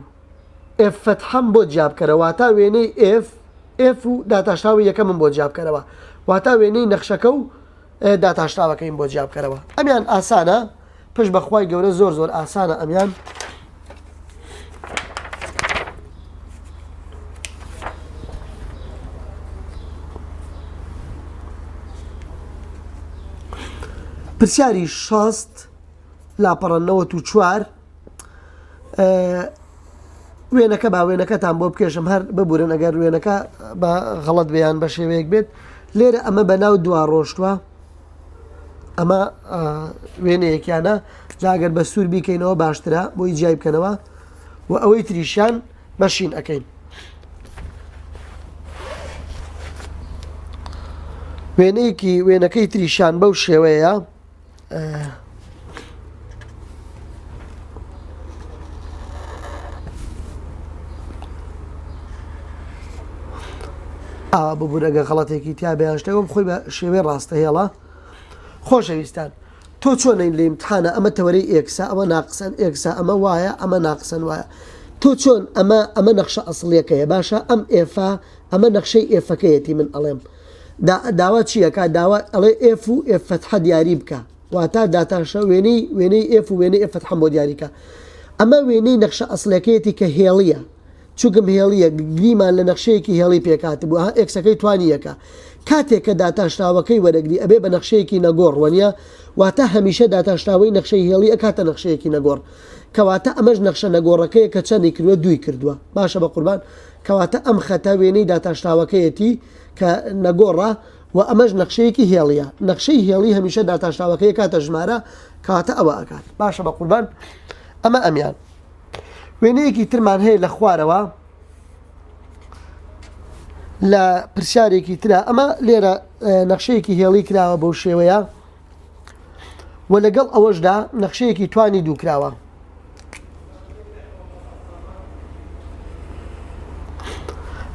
S1: F فەتحەم بۆ جیا بکەرە واتا وێنەی F F و داتاشراوی یەکەمم بۆ جیا بکەرەوە واتا وێنەی نەخشەکە و داتاشراوەکەیم بۆ جیا بکەرەوە ئەمیان ئاسانە پشت بەخوای گەورە زۆر زۆر ئاسانە ئەمیان پرسیاری شەست لاپەڕە 94 وێنەکە با وێنەکەتان بۆ بکێشم هەر ببورن ئەگەر وێنەکە بە غەڵت بیان بە شێوەیەک بێت لێرە ئەمە بە ناو دوا ڕۆشتووە ئەمە وێنەیەکیانە جاگەر بە سوور بیکەینەوە باشترە بۆی جیای بکەنەوە. و ئەوەی تریشیان بە شین ئەکەین. وێنەیەکی وێنەکەی تریشیان بەو شێوەیە. ئاوا ببوون ئەگە غەڵەتێکی تیا بێ یان شتێک خۆی بە شێوەی ڕاستە هێڵە خۆشەویستان تۆ چۆنین لە ئیمتحانە ئەمە تەوەرەی x ە ئەمە ناقسەن x ە ئەمە وایە ئەمە ناقسەن وایە تۆ چۆن ئەمە ئەمە نەخشە ئەسڵیەکەیە باشە ئەم f ە ئەمە نەخشەی f ەکەیەتی من ئەڵێم داوا چیەکە داوا ئەڵێ f و f فەتحە دیاری بکە واتا داتاشە وێنەی وێنەی f و وێنەی f فەتحەم بۆ دیاریکە ئەمە وێنەی نەخشە ئەسڵەکەیەتی کە هێڵیە چوگم هێڵییە گریمان لە نەخشەیەکی هێڵی پێکهاتبوو ئەها x ەکەی توانی یەکە کاتێک کە داتاشراوەکەی وەرەگری ئەبێ بە نەخشەیەکی نەگۆڕ وەنیە واتە هەمیشە داتاشراوەی نەخشەی هێڵی ئەکاتە نەخشەیەکی نەگۆڕ کەواتە ئەمەش نەخشە نەگۆڕەکەیە کە چەنی کردووە دووی کردووە باشە بە قوربان کەواتە ئەم خەتە وێنەی داتاشراوەکەیەتی کە نەگۆڕە و ئەمەش نەخشەیەکی هێڵیە نەخشەی هێڵی هەمیشە داتاشراوەکەی کاتە ژمارە کەواتە ئەوە ئەکات باشە بە قوربان ئەمە ئەمیان وێنەیەکی ترمان هەیە لە خوارەوە لە پرسیارێکی ترە ئەمە لێرە نەخشەیەکی هێڵی کراوە بەو شێوەیە و لەگەڵ ئەوەشدا نەخشەیەکی توانی دووکراوە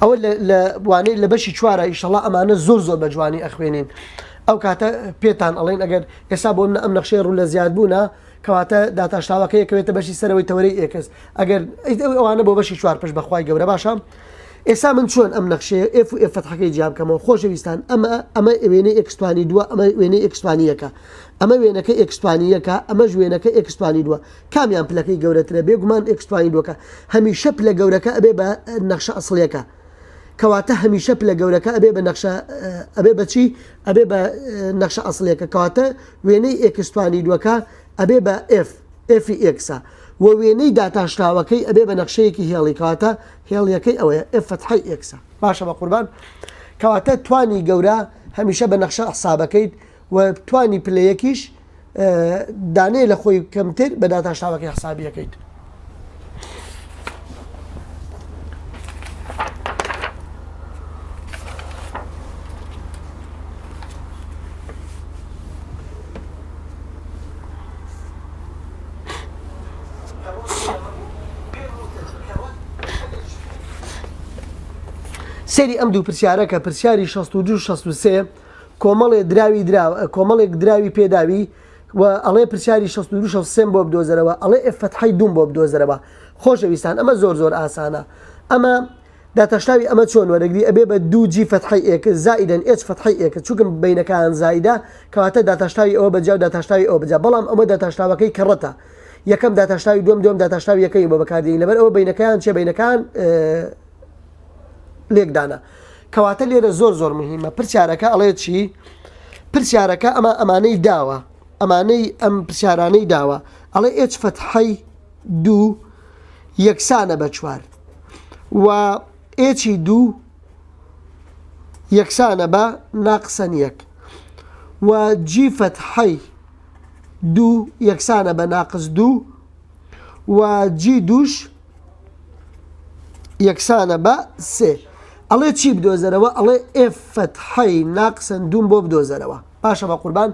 S1: ئەوە لە وانەی لە بەشی چوارە ئیشەڵا ئەمانە زۆر زۆر بە جوانی ئەخوێنین ئەو کاتە پێتان ئەڵێن ئەگەر ئێستا بۆ منە ئەم نەخشەی ڕوو لە زیاد بوونە کەواتە داتاشراوەکە یەکەوێتە بەشی سەرەوەی تەوەرەی x ئەگەر ئەوانە بۆ بەشی چوار پشت بەخوای گەورە باشە ئێستا من چۆن ئەم نەخشەیە f و f فەتحەکەی جیا بکەمەوە خۆشەویستان ئەمە ئەمە وێنەی x توانی دووە ئەمە وێنەی x توانی یەکە ئەمە وێنەکە x توانی یەکە ئەمەش وێنەکە x توانی دووە کامیان پلەکەی گەورەترە بێگومان x توانی دووەکە هەمیشە پلە گەورەکە ئەبێ بە نەخشە ئەسڵیەکە کەواتە هەمیشە پلە گەورەکە ئەبێ بە نەخشە ئەبێ بەچی ئەبێ بە نەخشە ئەسڵیەکە کەواتە وێنەی x توانی دووەکە ئەبێ بە f f ی x ە و وێنەی داتاشراوەکەی ئەبێ بە نەخشەیەکی هێڵی کەواتە هێڵیەکەی ئەوەیە f فەتحەی x ە باشە بە قوربان کەواتە توانی گەورە هەمیشە بە نەخشە حسابەکەیت و توانی پلەیەکیش دانەیە لە خۆی کەمتر بە داتاشراوەکەی حسابیەکەیت. سەیری ئەم دوو پرسیارە کە پرسیاری 62 63 کۆمەڵێ دراوی دراوە کۆمەڵێک دراوی پێداوی و ئەڵێ پرسیاری 62 63 بۆ بدۆزەرەوە ئەڵێ f فەتحەی دووم بۆ بدۆزەرەوە خۆشەویستان ئەمە زۆر زۆر ئاسانە ئەمە داتاشراوی ئەمە چۆن وەرەگری ئەبێ بە دوو g فەتحەی x زائیدەن h فەتحەی x چونکم بەینەکان زائیدە کەواتە داتاشراوی ئەوە بەجیا و داتاشراوی ئەوە بەجیا بەڵام ئەمە داتاشراوەکەی کەڕەتە یەکەم داتاشراوی دووەم دووەم داتاشراوی یەکەمی بۆ بەکاردێنین لەبەر ئەوە بەینەکان چیە بەینەکان لێکدانە کەواتە لێرە زۆر زۆر مهمە پرسیارەکە ئەڵێ چی پرسیارەکە ئەمە ئەمانەی داوە ئەمانەی ئەم پرسیارانەی داوە ئەڵێ h فەتحەی دوو یەکسانە بە چوار و h ی دوو یەکسانە بە ناقسەن یەک و g فەتحەی دوو یەکسانە بە ناقس دوو و g دووش یەکسانە بە سێ ئەڵێ چی بدۆزەرەوە ئەڵێ f فەتحەی ناقسەن دووم بۆ بدۆزەرەوە باشە بە قوربان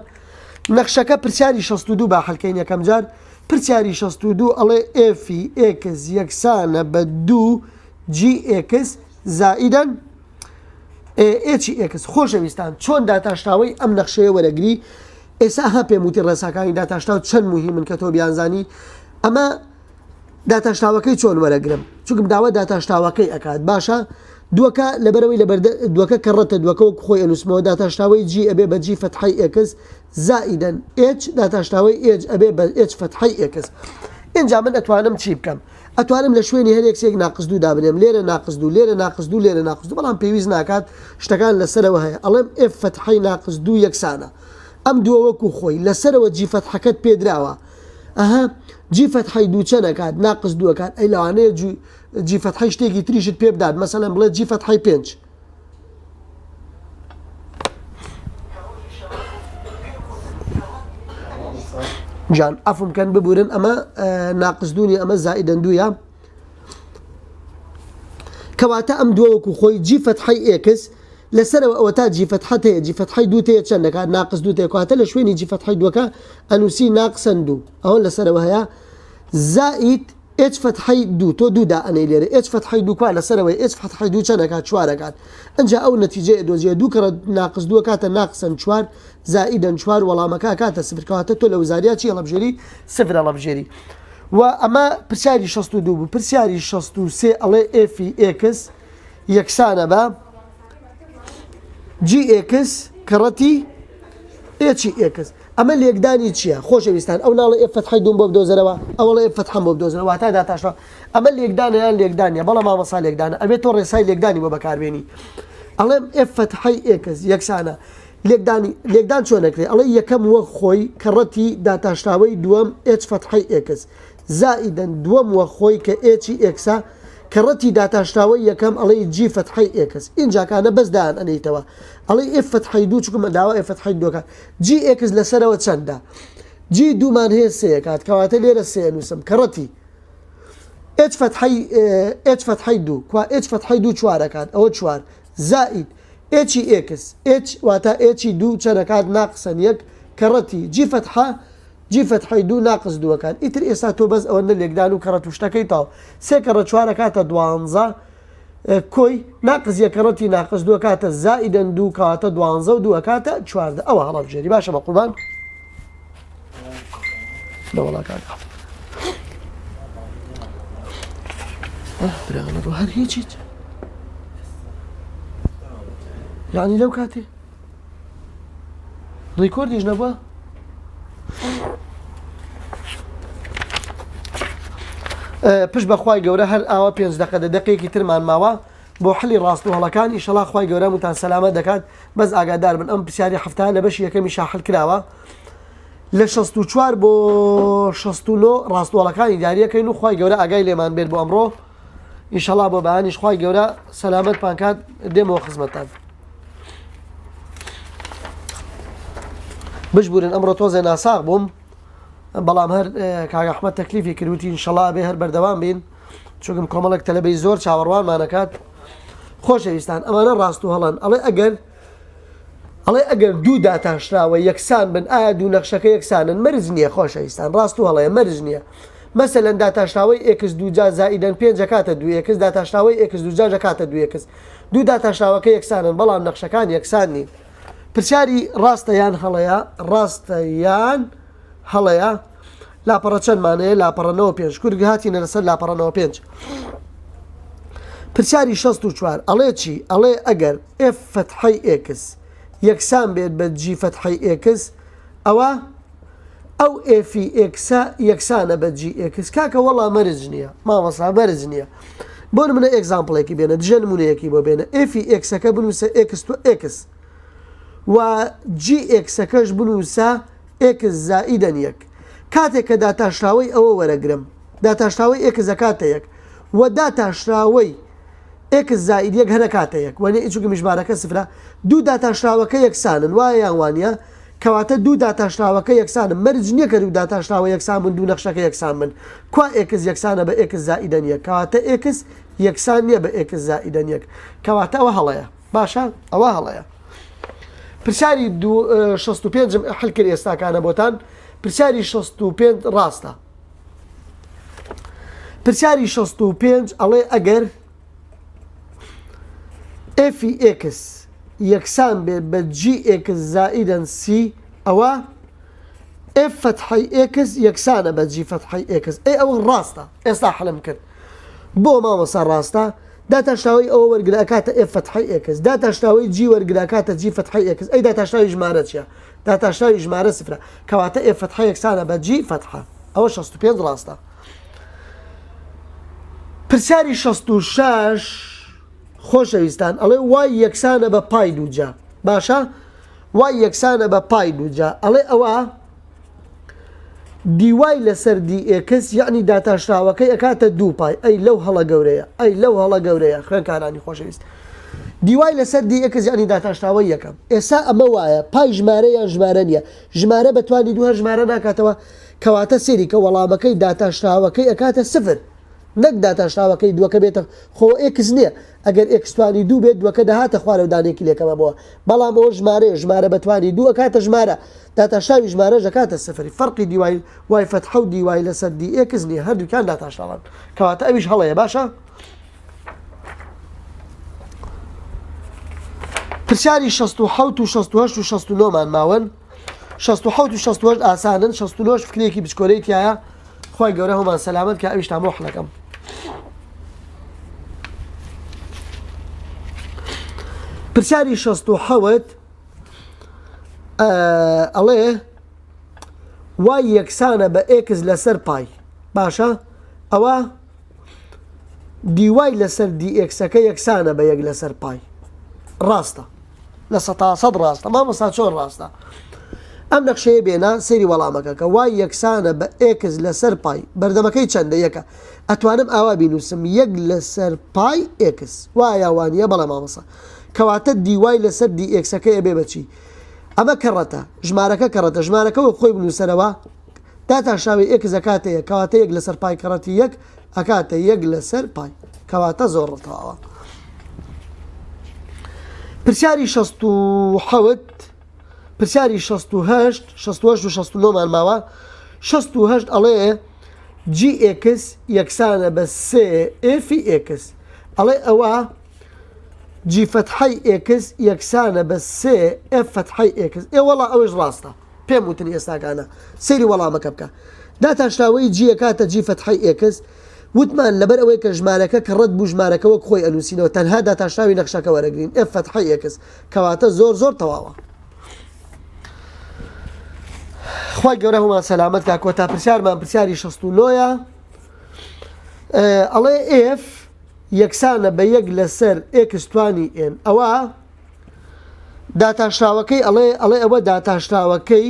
S1: نەخشەکە پرسیاری 62 با حلکەین یەکەم جار پرسیاری 62 ئەڵێ f ی x یەکسانە بە دوو g x زائیدەن h x خۆشەویستان چۆن داتاشراوەی ئەم نەخشەیە وەرەگری ئێستا ها پێم وتی ڕێساکانی داتاشراو چەند مهمن کە تۆ بیانزانی ئەمە داتاشراوەکەی چۆن وەرەگرم چونکم داوا داتاشراوەکەی ئەکات باشە دووەکە لەبەرەوەی لە دووەکە کەڕەتە دووەکە وەک خۆی ئەنووسمەوە داتاشراوەی g ئەبێ بە g فەتحەی x زائیدەن h داتاشراوەی h ئەبێ بە h فەتحەی x ئینجا من ئەتوانم چی بکەم ئەتوانم لە شوێنی هەر x ێک ناقس دوو دابنێم لێرە ناقس دوو لێرە ناقس دوو لێرە ناقس دوو بەڵام پێویست ناکات شتەکان لەسەرەوە هەیە ئەڵێم f فەتحەی ناقس دوو یەکسانە ئەم دووە وەکو خۆی لەسەرەوە g فەتحەکەت پێدراوە ئەها g فەتحەی دوو چەند ئەکات ناقس دوو ئەکات ئەی لەوانەیە g فەتحەی شتێکی تریشت پێ بدات مەسەلەن بڵێ g فەتحەی پێنج جان عەفوم کەن ببورن ئەمە ناقس دوونی ئەمە زائیدەن دوویە. کەواتە ئەم دووە وەکو خۆی g فەتحەی x لەسەرەوە ئەوەتا g فەتحەت هەیە g فەتحەی دووت هەیە چەند دەکات ناقس دووت هەیە کەواتە لە شوێنی g فەتحەی دووەکە ئەنووسی ناقسەن دوو ئەوە لەسەرەوە هەیە زائید ئێچ فەتحەی دوو تۆ دوو دائەنێی لێرە ئێچ فەتحەی دوو کوا لەسەرەوەی ئێچ فەتحەی دوو چەند ئەکات چوار ئەکات ئەنجا ئەو نەتیجەیە ئەدۆزیەوە دوو کەڕەت ناقس دوو ئەکاتە ناقسەن چوار زائیدەن چوار وەڵامەکە ئەکاتە سفر کەواتە تۆ لە وزاریا چی هەڵەبژێری سفر هەڵەبژێری و ئەمە پرسیاری 62 بوو پرسیاری 63 ئەڵێ f ی x یەکسانە بە g x کەڕەتی h ی x ئەمە لێکدانی چییە خۆشەویستان ئەو ناڵێ f فەتحەی دووم بۆ بدۆزەرەوە ئەوەڵێ f فەتحەم بۆ بدۆزەرەوە واتا داتاشڕا ئەمە لێکدانە یان لێکدان نیە بەڵێ مامۆستا لێکدانە ئەبێ تۆ ڕێسای لێکدانی بۆ بەکاربێنی ئەڵێم f فەتحەی x یەکسانە لێکدانی لێکدان چۆن ئەکرێ ئەڵێ یەکەم وەک خۆی کەڕەتی داتاشراوەی دووەم h فەتحەی x زائیدەن دووەم وەک خۆی کە h ی x ە کەڕەتی داتاشراوەی یەکەم ئەڵێی g فەتحەی x ئینجاکانە بەس دایان ئەنێیتەوە ئەڵێی f فەتحەی دوو چونکە داوا f فەتحەی دووەکە g x لەسەرەوە چەندە g دوومان هەیە سێ کات کەواتە لێرە سێ نووسم کەڕەتی h فەتحەی h فەتحەی دوو کوا h فەتحەی دوو چوارەکات ئەوە چوار زائید h ی x h واتە h ی دوو چەنەکات ناقسەن یەک کەڕەتی g فەتحە g فەتحەی دوو ناقس دووەکان ئیتر ئێستا تۆ بەس ئەوەندە لێکدان و کەڕەت و شتەکەی تاو سێ کەڕە چوارەکاتە دوانزە کۆی ناقس یەک کەڕەتی ناقس دوو ئەکاتە زائیدەن دوو کەواتە دوانزە و دوو ئەکاتە 14 ئەوە هەڵەبژێری باشە بە قوربان لەوەڵا کاکە برا هەر هیچ هیچ یعنی لەو کاتێ record یش نەبووە پشت بەخوای گەورە هەر ئاوا پێنج دقە دە دقێکی ترمان ماوە بۆ حلی ڕاست و هەڵەکان ئیشەڵا خوای گەورە متان سەلامەت دەکات بەس ئاگادار بن ئەم پرسیاری هەفتا لە بەشی یەکەمی شاحل کراوە لە 64 بۆ 69 ڕاستوەڵەکانی دیاریەکەین و خوای گەورە ئاگای لێمان بێت بۆ ئەمڕۆ ئیشەڵا بۆ بەیانیش خوای گەورە سەلامەت پانکات دێمەوە خزمەتان بشبورن ئەمڕۆ تۆزێ ناساغ بووم بەڵام هەر کاک ئەحمەد تەکلیفی کرد وتی ئینشەڵا بێ هەر بەردەوام بین چونکم کۆمەڵێک تەلەبەی زۆر چاوەڕوانمانەکات خۆشەویستان ئەمانە ڕاست و هەڵەن ئەڵێ ئەگەر ئەڵێ ئەگەر دوو داتاشراوە یەکسان بن ئایا دوو نەخشەکە یەکسانن مەرج نییە خۆشەویستان ڕاست و هەڵەیە مەرج نییە مەسەلەن داتاشراوەی x دووجا زائیدەن پێنج ئەکاتە دوو x داتاشراوەی x دووجاش ئەکاتە دوو x دوو داتاشراوەکە یەکسانن بەڵام نەخشەکان یەکسان نین پرسیاری ڕاستە یان هەڵەیە ڕاستە یان هەڵەیە لاپەڕە چەندمان هەیە لاپەڕە 95 کورد هاتینە لەسەر لاپەڕە 95 پرسیاری 64 ئەڵێ چی ئەڵێ ئەگەر f فەتحەی x یەکسان بێت بە g فەتحەی x ئەوە ئەو f ی x ە یەکسانە بە g x کاکە وەڵا مەرج نییە مامۆسا مەرج نییە بۆ نمونە example ێکی بێنە دژە نمونەیەکی بۆ بێنە f ی x ەکە بنووسە x تۆ x و g x ەکەش بنووسە x زائیدەن یەک کاتێک کە داتاشراوەی ئەوە وەرەگرم داتاشراوەی x ئەکاتە یەک و داتاشراوەی x زائید یەک هەر ئەکاتە یەک وەنیە چونکە ژمارەکە سفرە دوو داتاشراوەکە یەکسانن وایە یان وانە کەواتە دوو داتاشراوەکە یەکسانن مەرج نییە کە دوو داتاشراوە یەکسان بن دوو نەخشەکە یەکسان بن کوا x یەکسانە بە x زائیدەن یەک کەواتە x یەکسان نییە بە x زائیدەن یەک کەواتە ئەوە هەڵەیە باشە ئەوە هەڵەیە پرسیاری 65م حل کرد ئێستاکانە بۆتان پرسیاری 65 ڕاستە پرسیاری 65 ئەڵێ ئەگەر f ی x یەکسان بێت بە g x زائیدەن c ئەوە f فەتحەی x یەکسانە بە g فەتحەی x ئەی ئەوە ڕاستە ئێستا حلم کرد بۆ مامۆسا ڕاستە داتاشراوەی ئەوە وەرگرە ئەکاتە f فەتحەی x داتاشراوەی g وەرگرە ئەکاتە g فەتحەی x ئەی داتاشراوی ژمارە چیە داتاشراوی ژمارە سفرە کەواتە f فەتحە یەکسانە بە g فەتحە ئەوە 65 ڕاستە پرسیاری 66 خۆشەویستان ئەڵێ y یەکسانە بە پای دووجا باشە y یەکسانە بە پای دووجا ئەڵێ ئەوە dy لەسەر dx یەعنی داتاشراوەکەی ئەکاتە دوو پای ئەی لەو هەڵە گەورەیە ئەی لەو هەڵە گەورەیە خوێنکارانی خۆشەویست dy لەسەر dx یەعنی داتاشراوەی یەکەم ئێستا ئەمە وایە پای ژمارە یان ژمارە نییە ژمارە بەتوانی دوو هەر ژمارە ناکاتەوە کەواتە سێری کە وەڵامەکەی داتاشراوەکەی ئەکاتە سفر. نەک داتاشراوەکەی دووەکە بێتە خۆ x نییە ئەگەر x توانی دوو بێت دووەکە دەهاتە خوارەوە دانەیەکی لێکەمە بۆوە بەڵام ئەوە ژمارەیە ژمارە بە توانی دوو ئەکاتە ژمارە داتاشراوی ژمارەش ئەکاتە سفر فەرقی dy y فەتحە و dy لەسەر dx نییە هەردووکیان داتاشراوان کەواتە ئەویش هەڵەیە باشە پرسیاری 67 و 68 و 69 مان ماون 67 و 68 ئاسانن 69 فکرێکی بچکۆلەی تایە خوای گەورە هەمان سەلامەت کە ئەویشتان بۆ حڵەکەم. پرسیاری 67 ئەڵێ y یەکسانە بە x لەسەر pi باشە ئەوە dy لەسەر dx ەکە یەکسانە بە یەک لەسەر pi ڕاستە 100% ڕاستە مامۆستا چۆن ڕاستە ئەم نەخشەیە بێنە سەیری وەڵامەکە کە y یەکسانە بە x لەسەر pi بەردەمەکەی چەندە یەکە ئەتوانم ئاوا بینوسم یەک لەسەر pi x وایە وانە بەڵێ مامۆستا کەواتە dy لەسەر dx ەکەی ئەبێ بەچی ئەمە کەڕەتە ژمارەکە کەڕەتە ژمارەکە وەک خۆی بنووسەرەوە داتاشراوی x ئەکاتە یەک کەواتە یەک لەسەر pi کەڕەتی یەک ئەکاتە یەک لەسەر pi کەواتە زۆر ڕتەواوە پرسیاری 67 پرسیاری 68 68 و 69 مان ماوە 68 ئەڵێ g x یەکسانە بە سێ f ی x ئەڵێ ئەوە g فەتحەی x یەکسانە بە سێ f فەتحەی x ئێ وەڵا ئەوەش ڕاستە پێم وتن ئێستاکانە سەیری وەڵامەکە بکە داتاشراوەی g ئەکاتە g فەتحەی x وتمان لەبەر ئەوەی کە ژمارەکە کە ڕەت بوو ژمارەکە وەک خۆی ئەنووسینەوە تەنها داتاشراوی نەخشەکە وەرەگرین f فەتحەی x کەواتە زۆر زۆر تەواوە خوای گەورە هەموومان سەلامەت کا کۆتا پرسیارمان پرسیاری 69ە ئەڵێ f یەکسانە بە یەک لەسەر x توانی n ئەوە داتاشراوەکەی ئەڵێ ئەڵێ ئەوە داتاشراوەکەی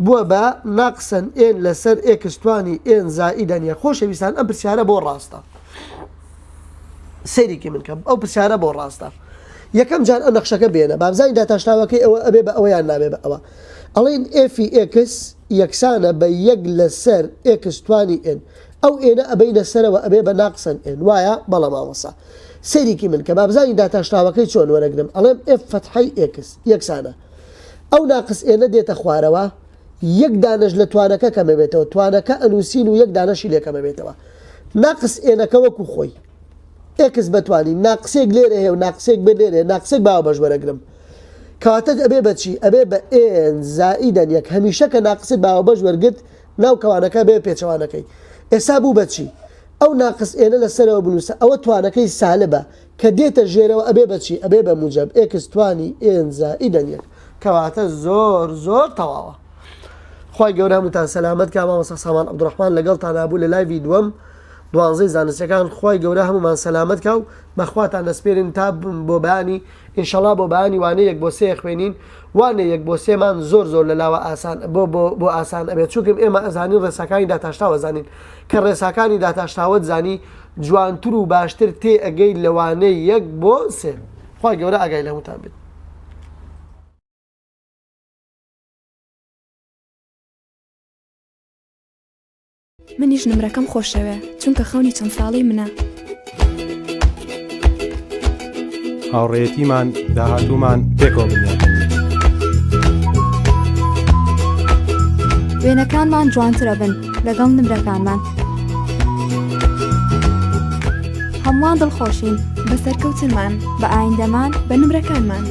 S1: بووە بە ناقسەن n لەسەر x توانی n زائیدەن یە خۆشەویستان ئەم پرسیارە بۆ ڕاستە سەیرێکی من کەم ئەو پرسیارە بۆ ڕاستە یەکەم جار ئەو نەخشەکە بێنە بابزانین داتاشراوەکەی ئەوە ئەبێ بە ئەوەیان نابێ بە ئەوە ئەڵێن f ی x یەکسانە بە یەک لەسەر x توانی n ئەو n ە ئەبەینە سەرەوە ئەبێ بە ناقسەن n وایە بەڵێ مامۆستا سەیرێکی من کە با بزانین داتاشراوەکەی چۆن وەرەگرم ئەڵێم f فەتحەی x یەکسانە ئەو ناقس n ە دێتە خوارەوە یەک دانەش لە توانەکە کەمەبێتەوە توانەکە ئەنووسین و یەک دانەشی لێ کەمەبێتەوە ناقس n ەکە وەکو خۆی x بەتوانی ناقسێک لێرە هەیە و ناقسێک بێ لێرە ناقسێک باوە بەش وەرەگرم کەواتە ئەبێ بەچی ئەبێ بە n زائیدەن یەک هەمیشە کە ناقست باوە بەش وەرگرت ناو کەوانەکە بێ پێچەوانەکەی ئێستا بوو بەچی ئەو ناقس n ە لە سەرەوە بنووسە ئەوە توانەکەی سالبە کە دێتە ژێرەوە ئەبێ بە چی ئەبێ بە موجەب x توانی n زائیدەن یەک کەواتە زۆر زۆر تەواوە خوای گەورە هەمووتان سەلامەت کا مامۆستا سامان عەبدوڕەحمان لەگەڵتان بوو لە live ی دووەم دوانزەی زانستەکان خوای گەورە هەموومان سەلامەت کا و بەخواتان دەسپێرین تا بۆ بەیانی ئینشەڵا بۆ بەیانی وانە یەک بۆ سێ خوێنین وانە یەک بۆ سێمان زۆر زۆر لە لاوە ئاسان بۆ بۆ بۆ ئاسان ئەبێت چونکم ئێمە ئەزانین ڕێساکانی داتاشتاوە زانین کە ڕێساکانی داتاشتاوەت زانی جوانتر و باشتر تێ ئەگەی لە وانەی یەک بۆ سێ خوای گەورە ئاگای لە هەمووتان بێت.
S2: منیش نمرەکەم خۆشەوێ چونکە خەونی چەند ساڵەی منە.
S3: هاوڕێیەتیمان داهاتوومان پێکەوە بنیات دەنێین.
S2: وێنەکانمان جوانترەبن لەگەڵ نمرەکانمان. هەمووان دڵخۆشین بە سەرکەوتنمان، بە ئایندەمان، بە نمرەکانمان.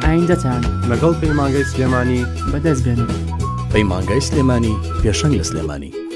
S4: ئایندەتان
S3: لەگەڵ پەیمانگای سلێمانی
S4: بەدەست بێنن.
S5: پەیمانگای سلێمانی پێشەنگ لە سلێمانی.